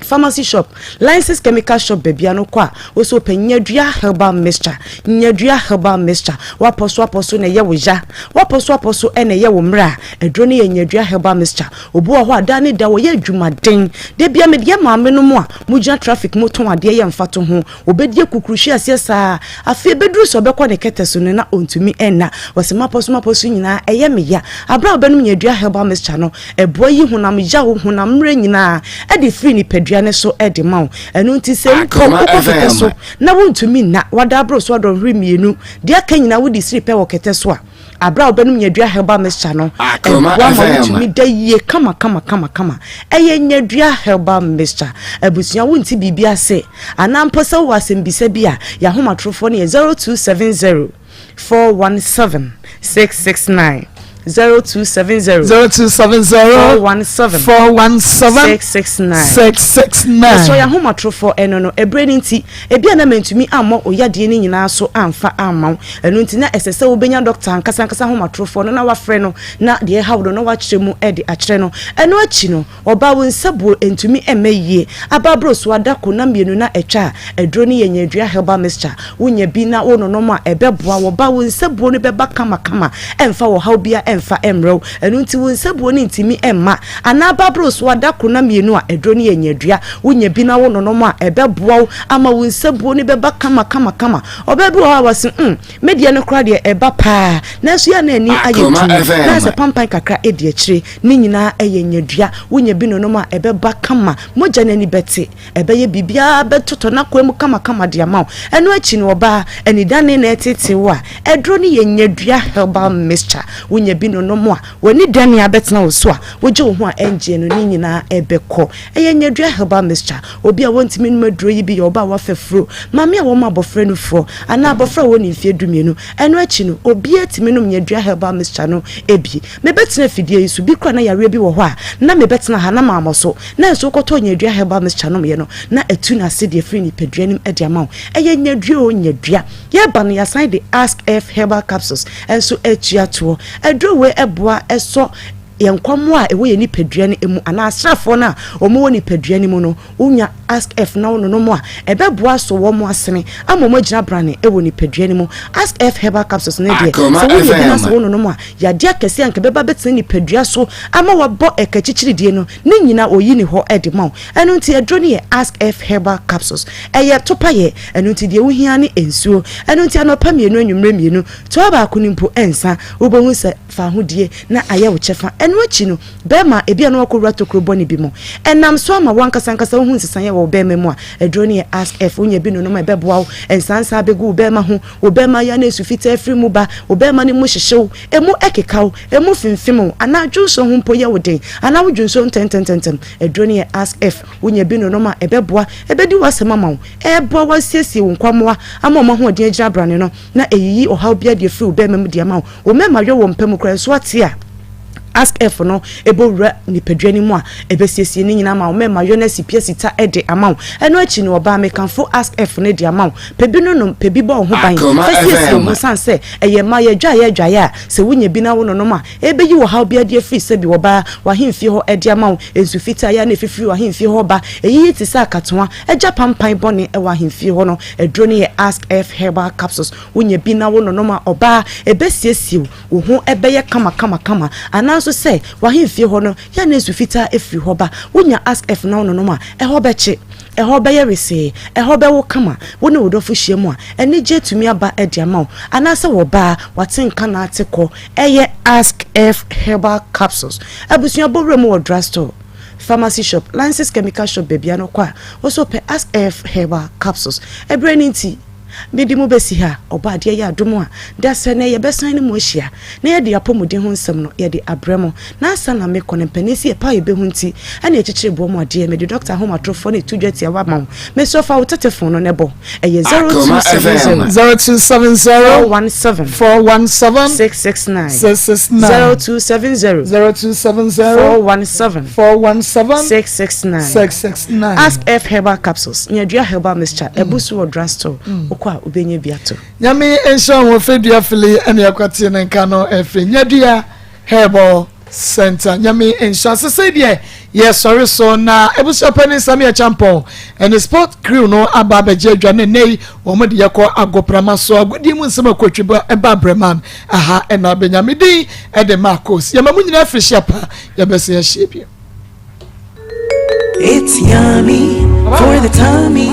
pharmacy shop, licensed chemical shop baabi a no kɔ a wosɛ wopɛ nyadua herbal mixture. Nyadua herbal mixture. Wapɔ so apɔ so na ɛyɛ wo ya. Wapɔ so apɔ so na ɛyɛ wo mmerɛ a, aduro no yɛ nyadua herbal mixture. Obi wɔ hɔ a daa ne da wɔyɛ adwumaden. Da bia mede yɛ maame nom a mogyina traffic mu tɔn adeɛ yɛ mfatoho. Ɔbɛdi akukuruhwe aseɛ saa ara. Afei ɛbɛduru sɛ ɔbɛkɔ ne kɛtɛ so no, na ɔntumi nna. Ɔse, M'apɔ so m'apɔ so nyinaa, ɛyɛ me ya. Aberɛ a wobɛnom nyadua herbal mixture no, ɛboa yi honam yaw, honam mmerɛ nyinaa de firi nipadua no so de ma wo. Ɛno nti sɛ mpo wokɔ kɛtɛ so na wontumi nna, wada aboro so adɔnhwere mmienu, deɛ aka nyinaa wode siri pɛ wɔ kɛtɛ so a, Bere a wobɛnom nyadua herbal mixture no, ɛboa ma wotumi da yie kama kama kama kama. Ɛyɛ nyadua herbal mixture. Abusua wonte biribi ase anaa mpo sɛ wowɔ asɛmbisa bi a, yɛn ahomatorofoɔ no yɛ 0270 417 669. 0270
0270
417
417
669
669.
Ɛsɔ yɛn ahomatorofoɔ ɛno no, ɛberɛ no nti, Ebia na mantumi ammɔ wo yadeɛ no nyinaa so amfa amma wo, ɛno nti na ɛsɛ sɛ wobɛnya dɔkta ankasa ankasa ahomatorofoɔ no na woafrɛ no na deɛ ɛha wo no na woakyerɛ mu de akyerɛ no. Ɛno akyi no, ɔbaa wo nsabuo ntumi mma yie, aba aboro so ada ko na mmienu na atwa a, aduro no yɛ nyadua herbal mixture. Wonya bi na wononom a, ɛbɛboa wo. Ɔbaa wo nsabuo no bɛba kamakama, ɛmfa ɔhaw biara ɛmfa mmrɛ wo. Ɛno nti wo nsabuo no ntumi mma anaa aba aboro so ada ko na mmienu a, aduro no yɛ nyadua. Wonya bi na wononom a, ɛbɛboa wo ama wo nsabuo no bɛba kamakamakama. Ɔbaa bi wɔ hɔ a wɔse, mm, me deɛ no koraa deɛ ɛba paa, nanso yɛ a na ani ayɛ tumm, na ayɛ sɛ pampan kakra di akyire. Ne nyinaa yɛ nyadua. Wonya bi nonom a, ɛbɛba kama. Mogya no ani bɛte. Ɛbɛyɛ biribiara bɛtotɔ n'akwan mu kamakama de ama wo. Ɛno akyi no, ɔbaa, anidane na ɛreteetee wo a, aduro no yɛ nyadua herbal mixture. Wonya bi.
bi nonom a, w'ani dɛne abɛtena wo so a, wogye wo ho a ɛngyeɛ no, ne nyinaa ɛbɛkɔ. Ɛyɛ nyadua herbal mixture. Obi a wɔntumi nnom aduro yi bi yɛ ɔbaa a wafa furo, maame a wɔma abɔfra nufoɔ, anaa abɔfra a wɔnni mfeɛ dumienu. Ɛno akyi no, obiara tumi nom nyadua herbal mixture no bi. Mebɛtena afidie yi so, bi koraa na yareɛ bi wɔ hɔ a, na mebɛtena ha na mammɔ so. Nanso wokɔtɔɔ nyadua herbal mixture nomyɛ no, na atu n'ase de afiri nipadua no mu de ama wo. Ɛyɛ nyadua o, nyadua. Yɛreba no, yɛasan de Ask F herbal capsules nso atua toɔ. Aduro wei boa sɔ yɛn nkwammoa a ɛwɔ yɛn nipadua no mu anaa asraafoɔ no a wɔwɔ nipadua no mu no. Wonya Ask F na wononom a, ɛbɛboa asɔ wɔn asene ama wɔagyina brane wɔ nipadua no mu. Ask F herbal capsules no deɛ, sɛ wonya bi na sɛ wononom a, yadeɛ akɛseɛ a anka ɛbɛba abɛtena nipadua so ama wɔabɔ ɛkakyikyidie no, ne nyinaa ɔyi ne hɔ de ma wo. Ɛno nti aduro no yɛ Ask F herbal capsules. Ɛyɛ topayɛ, ɛno nti deɛ wohia ne nsuo. Ɛno nti anɔpa mmienu anwummerɛ mmienu, toa baako no mpo nsa, wobɛhu sɛ fahodie na ayɛ wo kyɛfa. Ɛno akyi no, bɛrima ebia na wakɔwura tokuro bɔne bi mu. Ɛnam so ama w'ankasa ankasa wohu nsesaeɛ wɔ wo bɛrima mu a, aduro no yɛ Ask F. Wonya bi nonom a ɛbɛboa wo. Nsansa bɛgu wo bɛrima ho, wo bɛrima yɛ a na nsu fitaa firi mu ba, wo bɛrima no mu hyehye wo, emu keka wo, emu femfem wo, anaa dwonsɔ ho mpo yɛ wo den, anaa wo dwonsɔ ntɛmntɛmntɛm. Aduro no yɛ Ask F. Wonya bi nonom a ɛbɛboa, ɛbɛdi w'asɛm ama wo, ɛreboa wo asiesie wo nkwammoa ama wɔn ahoɔden agyina abrane no, na ɛyiyi ɔhaw biara de afiri wo bɛrima mu de ama wo. Wo mmarima yɔ wɔ mpa mu koraa nso ate a, Ask F no bɔ wura nipadua no mu a, ɛbɛsiesie ne nyinaa ama wo. Mmarima yɔ no asi pi asi ta de ama wo. Ɛno akyi no, ɔbaa, mekamfo Ask F no de ama wo. Pɛ bi nonom, pɛ bi bɔ wo ho ban, fa siesie wo ho sane sɛ ɛyɛ mmaa yɛdwaeɛ adwaeɛ a, sɛ wonya bi na wononom a, Ebeyi ɔhaw biara de afiri sɛbi wɔba w'ahemfie hɔ de ama wo, nsu fitaa yi ara na efifiri w'ahemfie hɔ ba. Eyi te sɛ akatoa, agya pampan bɔne wɔ ahemfie hɔ no. Aduro no yɛ Ask F Herbal Capsules. Wonya bi na wononom a, ɔbaa, ebesiesie wo, wo ho bɛyɛ kamakamakama. Anaa nso sɛ w'ahemfie hɔ no yɛ a na nsu fitaa firi hɔ ba. Wonya Ask F na wononom a, ɛhɔ bɛkye. Ɛhɔ bɛyɛ wesee, ɛhɔ bɛwo kama. Wo ne wo dɔfo hyia mu a, anigye atumi aba de ama wo. Anaasɛ wɔ ɔbaa, wate nka na ate kɔ. Ɛyɛ Ask F Herbal Capsules. Abusua bɔ wura mu wɔ drugstore, pharmacy shop, Lances Chemical Shop baabiara no kɔ a, wo nso pɛ Ask F Herbal Capsules. Ɛberɛ no nti, mede mo bɛsi ha. Ɔbɔadeɛ yɛ adom a, dasɛ nnɛ yɛbɛsan ne mo ahyia na yɛde apɔmuden ho nsɛm no yɛde abrɛ mo. Na ansa na mekɔ no, mpanin se yɛpɛ a yɛbɛhu nti ɛna yɛkyekyere boɔ mu adeɛ. Mede dɔkta ahomatorofoɔ no reto dwa tiawa ama wo. Mesrɛ fa wo tetefon no na bɔ. Ɛyɛ 0270.
0270.
417.
417.
669.
669.
0270.
0270.
417.
417.
669.
669.
Ask F Herbal Capsules, Nyadua Herbal Mixture, ɛbu so wɔ drugstore. Wokɔ a wobɛnya bi ato.
Nyame nhyira ho fɛdua fili ɛne ɛkwateɛ ne nka no ɛfiri Nyadua Herbal Center. Nyame nhyira. Sesei deɛ yɛsɔre so na abusua panin Sammy Acheampong ɛne sport crew no aba abɛgye adwa ne nnɛ yi wɔn de yɛkɔ agoprama so agodie mu nsɛm akotwi ba ɛba Breman aha ɛna abɛnya me din ɛde Marcos yɛma mu nyinaa firi hyia pa yɛbɛsɛ yɛahyia bio.
It's yummy for the tummy.